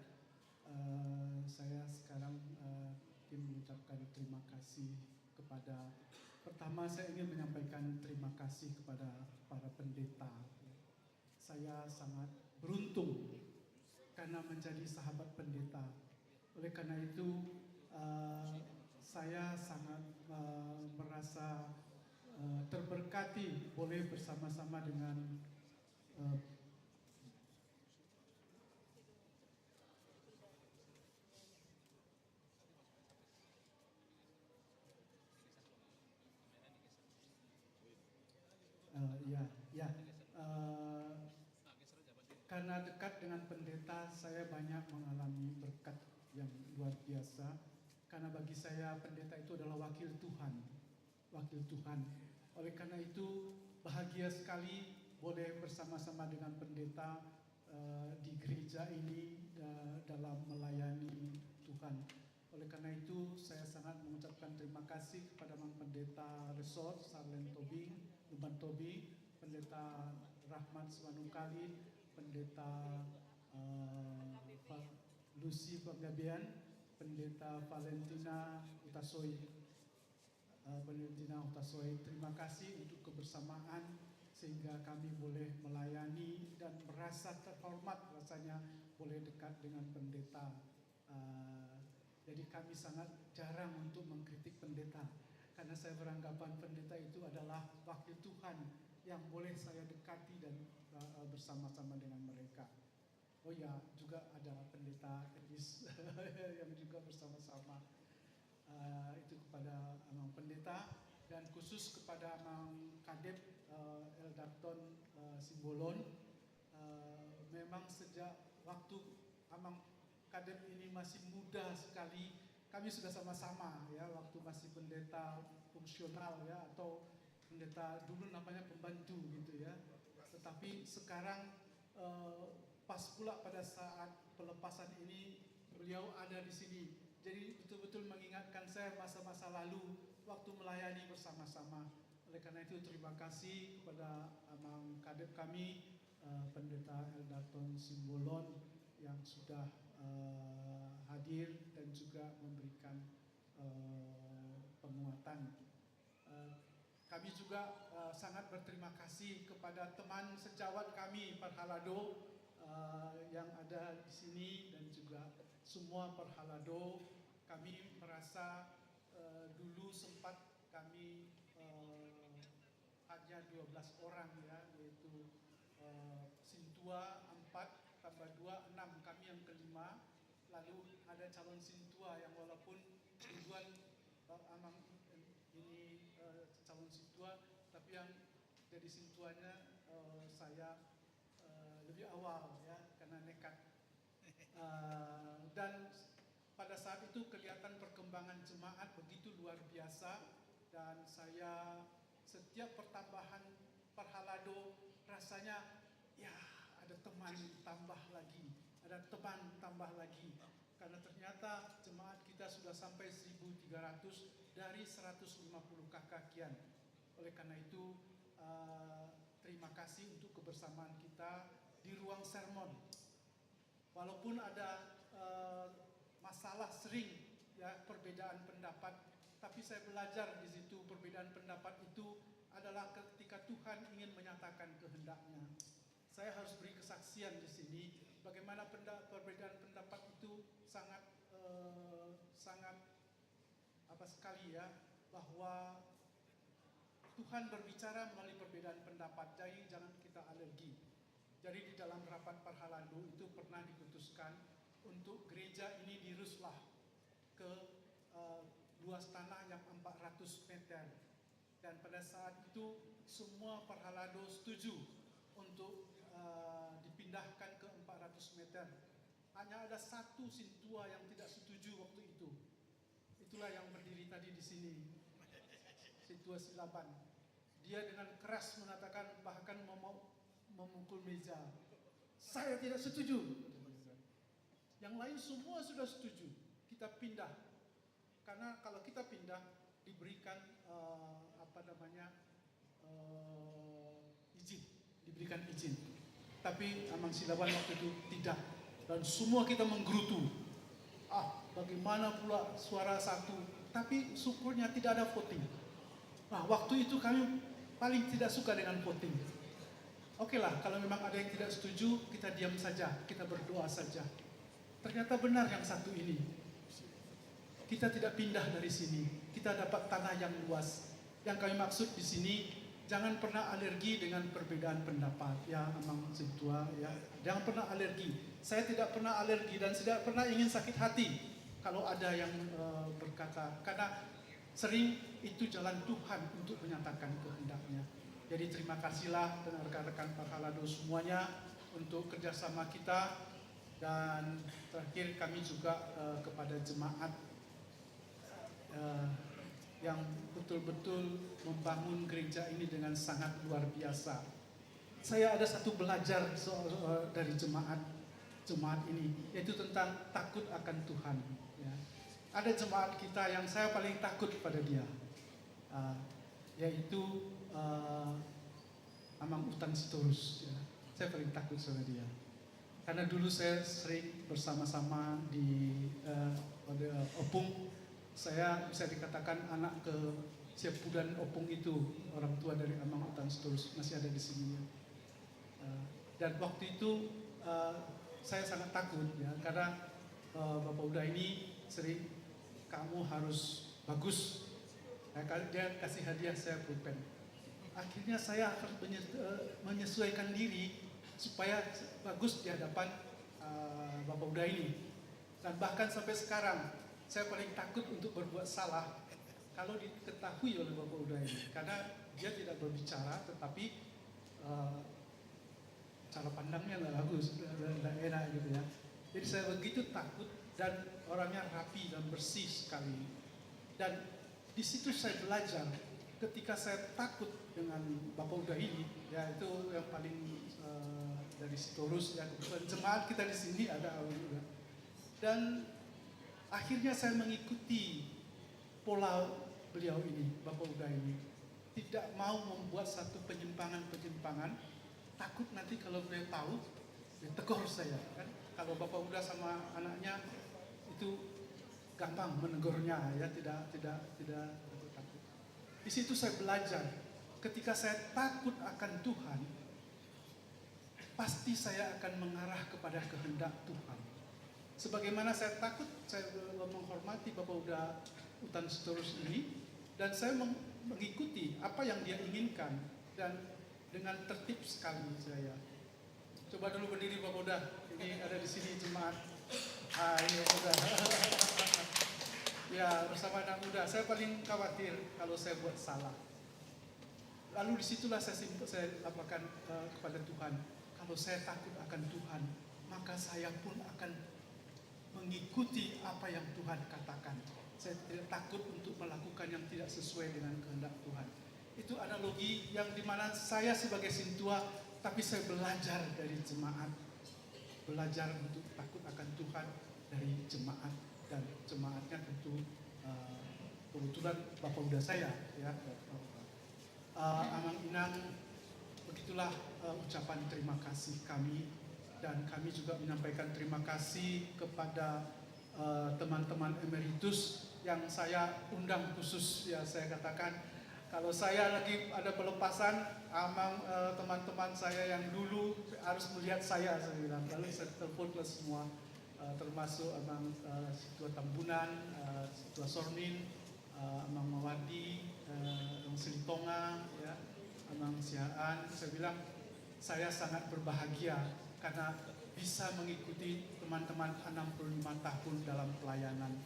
Eh, saya sekarang, eh, ingin mengucapkan terima kasih kepada, pertama saya ingin menyampaikan terima kasih kepada para pendeta. Saya sangat beruntung karena menjadi sahabat pendeta. Oleh karena itu, eh, saya sangat, eh, merasa, eh, terberkati boleh bersama-sama dengan, eh, Eh, ya, ya. Eh, karena dekat dengan pendeta, saya banyak mengalami berkat yang luar biasa. Karena bagi saya, pendeta itu adalah wakil Tuhan. Wakil Tuhan. Oleh karena itu, bahagia sekali boleh bersama-sama dengan pendeta, eh, di gereja ini, eh, dalam melayani Tuhan. Oleh karena itu, saya sangat mengucapkan terima kasih kepada Mang Pendeta Resort, Sarlen Tobing, Lumban Tobing, Pendeta Rahmat Simanungkalit, Pendeta, eh, Lucy Panggabean, Pendeta Valentina Hutasoit. Eh, Pendeta Hutasoit, terima kasih untuk kebersamaan sehingga kami boleh melayani dan merasa terhormat rasanya boleh dekat dengan pendeta. Eh, jadi kami sangat jarang untuk mengkritik pendeta karena saya beranggapan pendeta itu adalah wakil Tuhan yang boleh saya dekati dan, eh, bersama-sama dengan mereka. Oh ya, juga ada pendeta Elis yang juga bersama-sama. Eh, itu kepada Amang Pendeta dan khusus kepada Amang Kadep, eh, Eldarton, eh, Simbolon. Eh, memang sejak waktu Amang Kadep ini masih muda sekali, kami sudah sama-sama ya, waktu masih pendeta fungsional ya, atau pendeta dulu namanya pembantu gitu ya. Tetapi sekarang, eh, pas pula pada saat pelepasan ini beliau ada di sini. Jadi betul-betul mengingatkan saya masa-masa lalu waktu melayani bersama-sama. Oleh karena itu terima kasih kepada Amang Kadep kami, eh, Pendeta Eldarton Simbolon yang sudah, eh, hadir dan juga memberikan, eh, penguatan. Eh, kami juga, eh, sangat berterima kasih kepada teman sejawat kami, parhalado, eh, yang ada di sini dan juga semua parhalado. Kami merasa, eh, dulu sempat kami, eh, hanya dua belas orang ya, yaitu, eh, sintua empat tambah dua, enam, kami yang kelima. Lalu ada calon sintua yang walaupun duluan, eh, Amang ini, eh, calon sintua, tapi yang jadi sintuanya, eh, saya, eh, lebih awal ya, karena nekat. Eh, dan pada saat itu kelihatan perkembangan jemaat begitu luar biasa, dan saya setiap pertambahan parhalado rasanya, ya, ada teman tambah lagi, ada teman tambah lagi. Karena ternyata jemaat kita sudah sampai seribu tiga ratus dari seratus lima puluh K K kian. Oleh karena itu, eh, terima kasih untuk kebersamaan kita di ruang sermon. Walaupun ada, eh, masalah sering ya, perbedaan pendapat, tapi saya belajar di situ perbedaan pendapat itu adalah ketika Tuhan ingin menyatakan kehendaknya. Saya harus beri kesaksian di sini bagaimana penda-, perbedaan pendapat itu sangat, eh, sangat apa sekali ya, bahwa Tuhan berbicara melalui perbedaan pendapat, jadi jangan kita alergi. Jadi di dalam rapat parhalado itu pernah diputuskan untuk gereja ini diruslah ke, eh, luas tanah yang empat ratus meter. Dan pada saat itu semua parhalado setuju untuk, eh, dipindah Pindahkan ke empat ratus meter. Hanya ada satu sintua yang tidak setuju waktu itu. Itulah yang berdiri tadi di sini. Sintua Silaban. Dia dengan keras mengatakan, bahkan mem-, memukul meja. "Saya tidak setuju." Yang lain semua sudah setuju. Kita pindah. Karena kalau kita pindah, diberikan, eh, apa namanya, eh, izin, diberikan izin. Tapi Amang Silaban waktu itu tidak. Dan semua kita menggerutu. Ah, bagaimana pula suara satu? Tapi syukurnya tidak ada voting. Nah, waktu itu kami paling tidak suka dengan voting. Oke lah, kalau memang ada yang tidak setuju, kita diam saja, kita berdoa saja. Ternyata benar yang satu ini. Kita tidak pindah dari sini. Kita dapat tanah yang luas. Yang kami maksud di sini, jangan pernah alergi dengan perbedaan pendapat, ya, Amang Sintua, ya. Jangan pernah alergi. Saya tidak pernah alergi dan tidak pernah ingin sakit hati kalau ada yang, eh, berkata, karena sering itu jalan Tuhan untuk menyatakan kehendak-Nya. Jadi, terima kasihlah dengan rekan-rekan Parhalado semuanya untuk kerjasama kita. Dan terakhir, kami juga, eh, kepada jemaat, eh, yang betul-betul membangun gereja ini dengan sangat luar biasa. Saya ada satu belajar so-, eh, dari jemaat, jemaat ini, yaitu tentang takut akan Tuhan, ya. Ada jemaat kita yang saya paling takut pada dia, eh, yaitu, eh, Amang Utan Sitorus, ya. Saya paling takut sama dia. Karena dulu saya sering bersama-sama di, eh, pada, eh, opung. Saya bisa dikatakan anak ke siapudan opung itu, orang tua dari Amang Utan Sitorus masih ada di sini, ya. Eh, dan waktu itu, eh, saya sangat takut, ya, karena, eh, Bapak Uda ini sering, "Kamu harus bagus." Nah, kali dia kasih hadiah saya pulpen. Akhirnya saya harus menye-, eh, menyesuaikan diri supaya bagus di hadapan, eh, Bapak Uda ini. Dan bahkan sampai sekarang, saya paling takut untuk berbuat salah kalau diketahui oleh Bapak Uda ini. Karena dia tidak berbicara, tetapi, eh, cara pandangnya nggak bagus, nggak, nggak enak gitu ya. Jadi saya begitu takut, dan orangnya rapi dan bersih sekali. Dan di situ saya belajar, ketika saya takut dengan Bapak Uda ini, ya, itu yang paling, eh, dari Sitorus, ya, kebetulan jemaat kita di sini ada Abang Uda. Dan akhirnya saya mengikuti pola beliau ini, Bapak Uda ini. Tidak mau membuat satu penyimpangan-penyimpangan, takut nanti kalau beliau tahu, dia tegur saya, kan. Kalau Bapak Uda sama anaknya itu gampang menegurnya, ya, tidak, tidak, tidak takut. Di situ saya belajar, ketika saya takut akan Tuhan, pasti saya akan mengarah kepada kehendak Tuhan. Sebagaimana saya takut, saya menghormati Bapak Uda Utan Sitorus ini, dan saya meng-, mengikuti apa yang dia inginkan, dan dengan tertib sekali saya. Coba dulu berdiri, Bapak Uda. Ini ada di sini jemaat. Ah, ini Bapak Uda. Ya, bersama anak muda. Saya paling khawatir kalau saya buat salah. Lalu disitulah saya simp-, saya laporkan, eh, kepada Tuhan, "Kalau saya takut akan Tuhan, maka saya pun akan mengikuti apa yang Tuhan katakan. Saya tidak takut untuk melakukan yang tidak sesuai dengan kehendak Tuhan." Itu analogi yang dimana saya sebagai sintua, tapi saya belajar dari jemaat. Belajar untuk takut akan Tuhan dari jemaat. Dan jemaatnya tentu, eh, kebetulan Bapak Uda saya, ya. Eh, Amang Inang, begitulah, eh, ucapan terima kasih kami, dan kami juga menyampaikan terima kasih kepada, eh, teman-teman emeritus yang saya undang khusus, ya, saya katakan, kalau saya lagi ada pelepasan, Amang, eh, teman-teman saya yang dulu harus melihat saya, saya bilang. Lalu saya telepon ke semua, eh, termasuk Amang, eh, Sintua Tambunan, eh, Sintua Sornin, eh, Amang Mawardi, eh, Amang Silitonga, ya, Amang Siahaan. Saya bilang, "Saya sangat berbahagia karena bisa mengikuti teman-teman enam puluh lima tahun dalam pelayanan.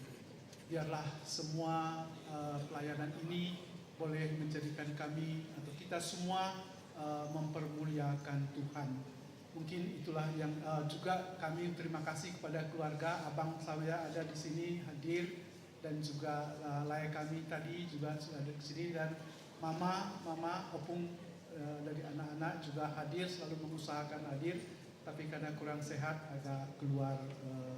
Biarlah semua, eh, pelayanan ini boleh menjadikan kami atau kita semua, eh, mempermuliakan Tuhan." Mungkin itulah yang, eh, juga kami terima kasih kepada keluarga, abang saya ada di sini hadir, dan juga, eh, lae kami tadi juga sudah ada di sini, dan mama, mama, opung, eh, dari anak-anak juga hadir, selalu mengusahakan hadir, tapi karena kurang sehat agak keluar, eh,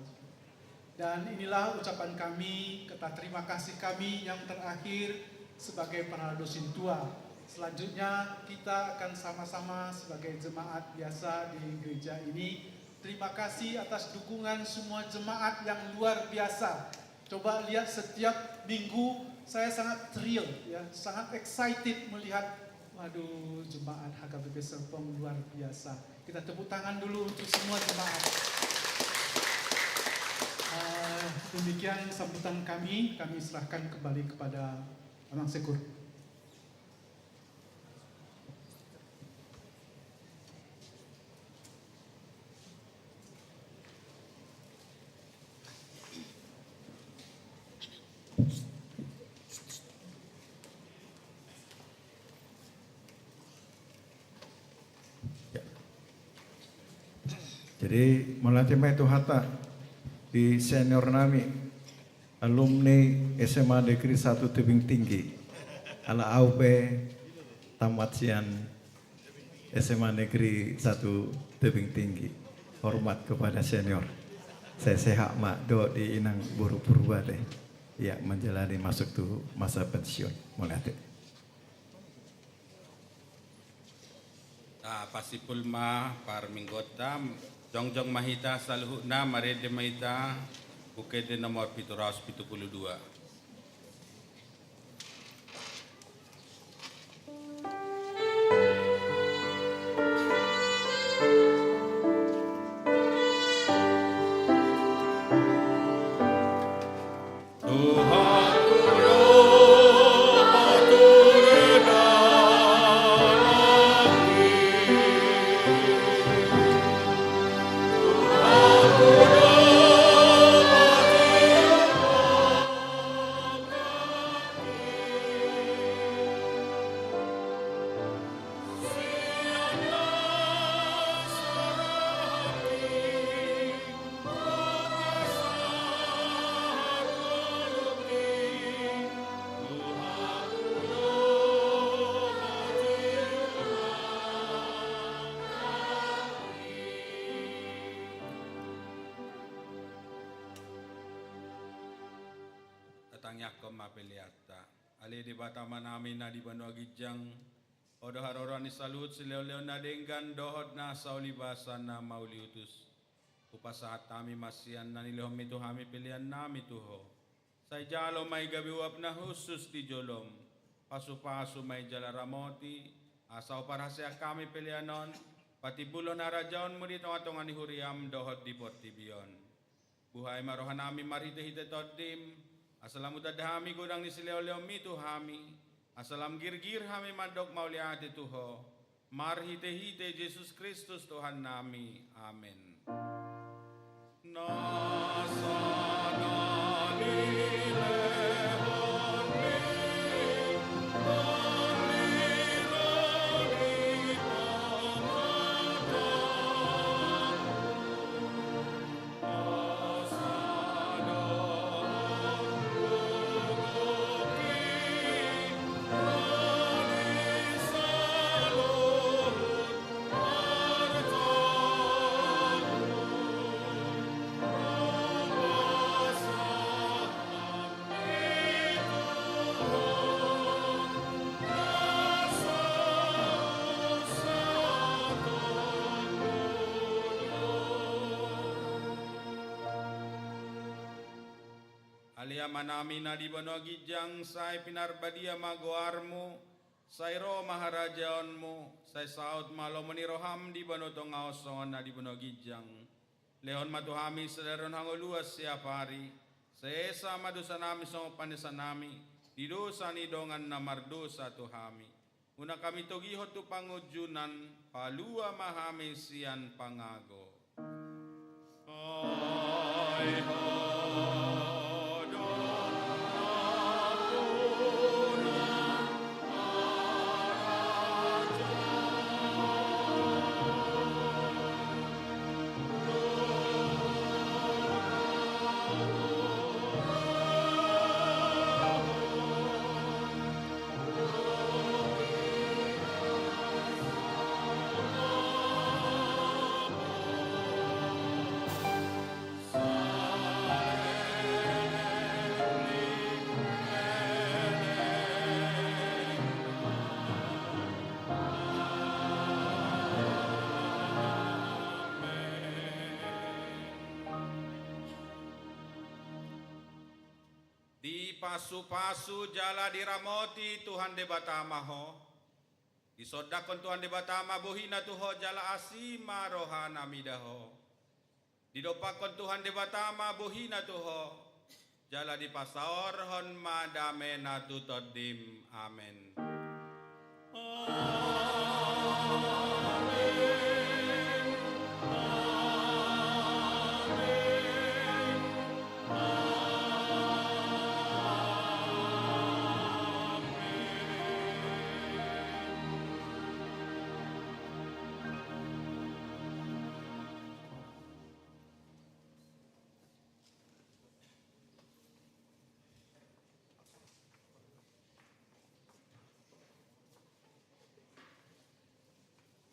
Dan inilah ucapan kami, kata terima kasih kami yang terakhir sebagai parhalado sintua. Selanjutnya kita akan sama-sama sebagai jemaat biasa di gereja ini. Terima kasih atas dukungan semua jemaat yang luar biasa. Coba lihat setiap minggu saya sangat thrill, ya, sangat excited melihat, waduh, jemaat H K B P Serpong luar biasa. Kita tepuk tangan dulu untuk semua jemaat. Eh, demikian sambutan kami, kami serahkan kembali kepada Amang Sekur. Jadi, mauliate ma i tu hata di senior nami, alumni S M A Negeri Satu Tebing Tinggi. Ala au pe tamat sian S M A Negeri Satu Tebing Tinggi. Hormat kepada senior. Sai sehat ma dohot di inang boru Purba te. Ia menjalani masuk tu masa pensiun. Mauliate. Tapasimpul ma parmingguonta, jongjong ma hita saluhutna, marende ma hita, Buku Ende nomor pitu ratus pitu pulu dua. Tatangiangkon ma peleanta. Ale Debata Amanami na di banua ginjang, Ho do haroroan ni saluhut silehonlehon na denggan dohot na saulibasa na mauliutus. Hupasahat hami ma sian na nilehonmi tu hami peleannami tu Ho. Sai jalo ma i gabe uap na hushus di jolom. Pasupasu ma i jala ramoti, asa huparhaseang hami pelean on patimbulhon harajaonmu di tongatonga ni huriam dohot di portibi on. Buhai ma rohanami marhitehite Tondim, asa lam hutanda hami godang ni silehonlehonmi tu hami, asa lam girgir hami mandok mauliate tu Ho, marhitehite Jesus Kristus Tuhannami. Amen. Na sanalilehon ni Tondim. Ale Amanami na di banua ginjang, sai pinarbadia ma goarmu, sai ro ma harajaonmu, sai saut ma lomo ni roham di banua tonga on songon na di banua ginjang. Lehon ma tu hami sadari on hangoluan siapari, sai esa ma dosanami songon panesanami di dosa ni dongan na mardosa tu hami. Unang hami togihon tu pangunjunan, palua ma hami sian pangago. Ai Ho do ampuna harajaon. Dipasupasu jala diramoti Tuhan Debata ma ho. Disondangkon Tuhan Debata ma bohina tu ho jala asi ma rohana mida ho. Didompakkon Tuhan Debata ma bohina tu ho, jala dipasaorhon ma damena tu tondim. Amen.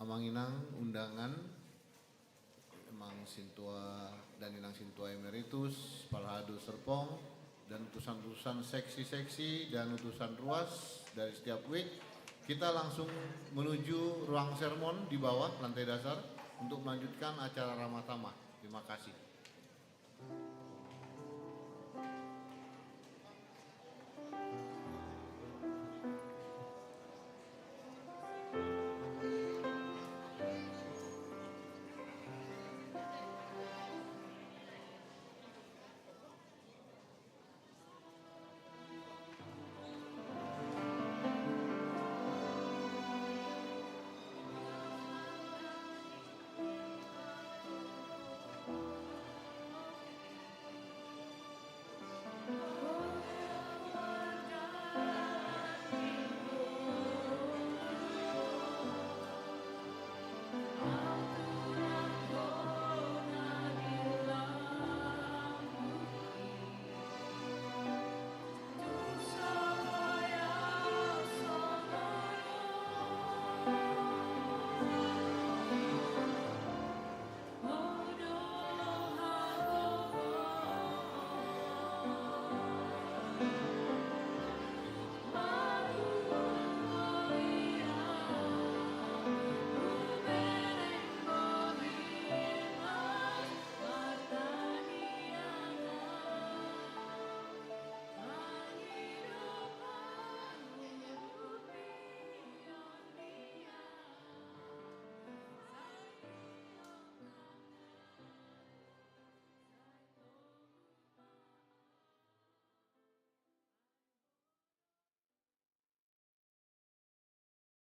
Amang inang undangan, amang sintua dan inang sintua emeritus, parhadu Serpong, dan utusan-utusan seksi-seksi dan utusan ruas dari setiap wijk, kita langsung menuju ruang sermon di bawah lantai dasar untuk melanjutkan acara Ramah Tamah. Terima kasih.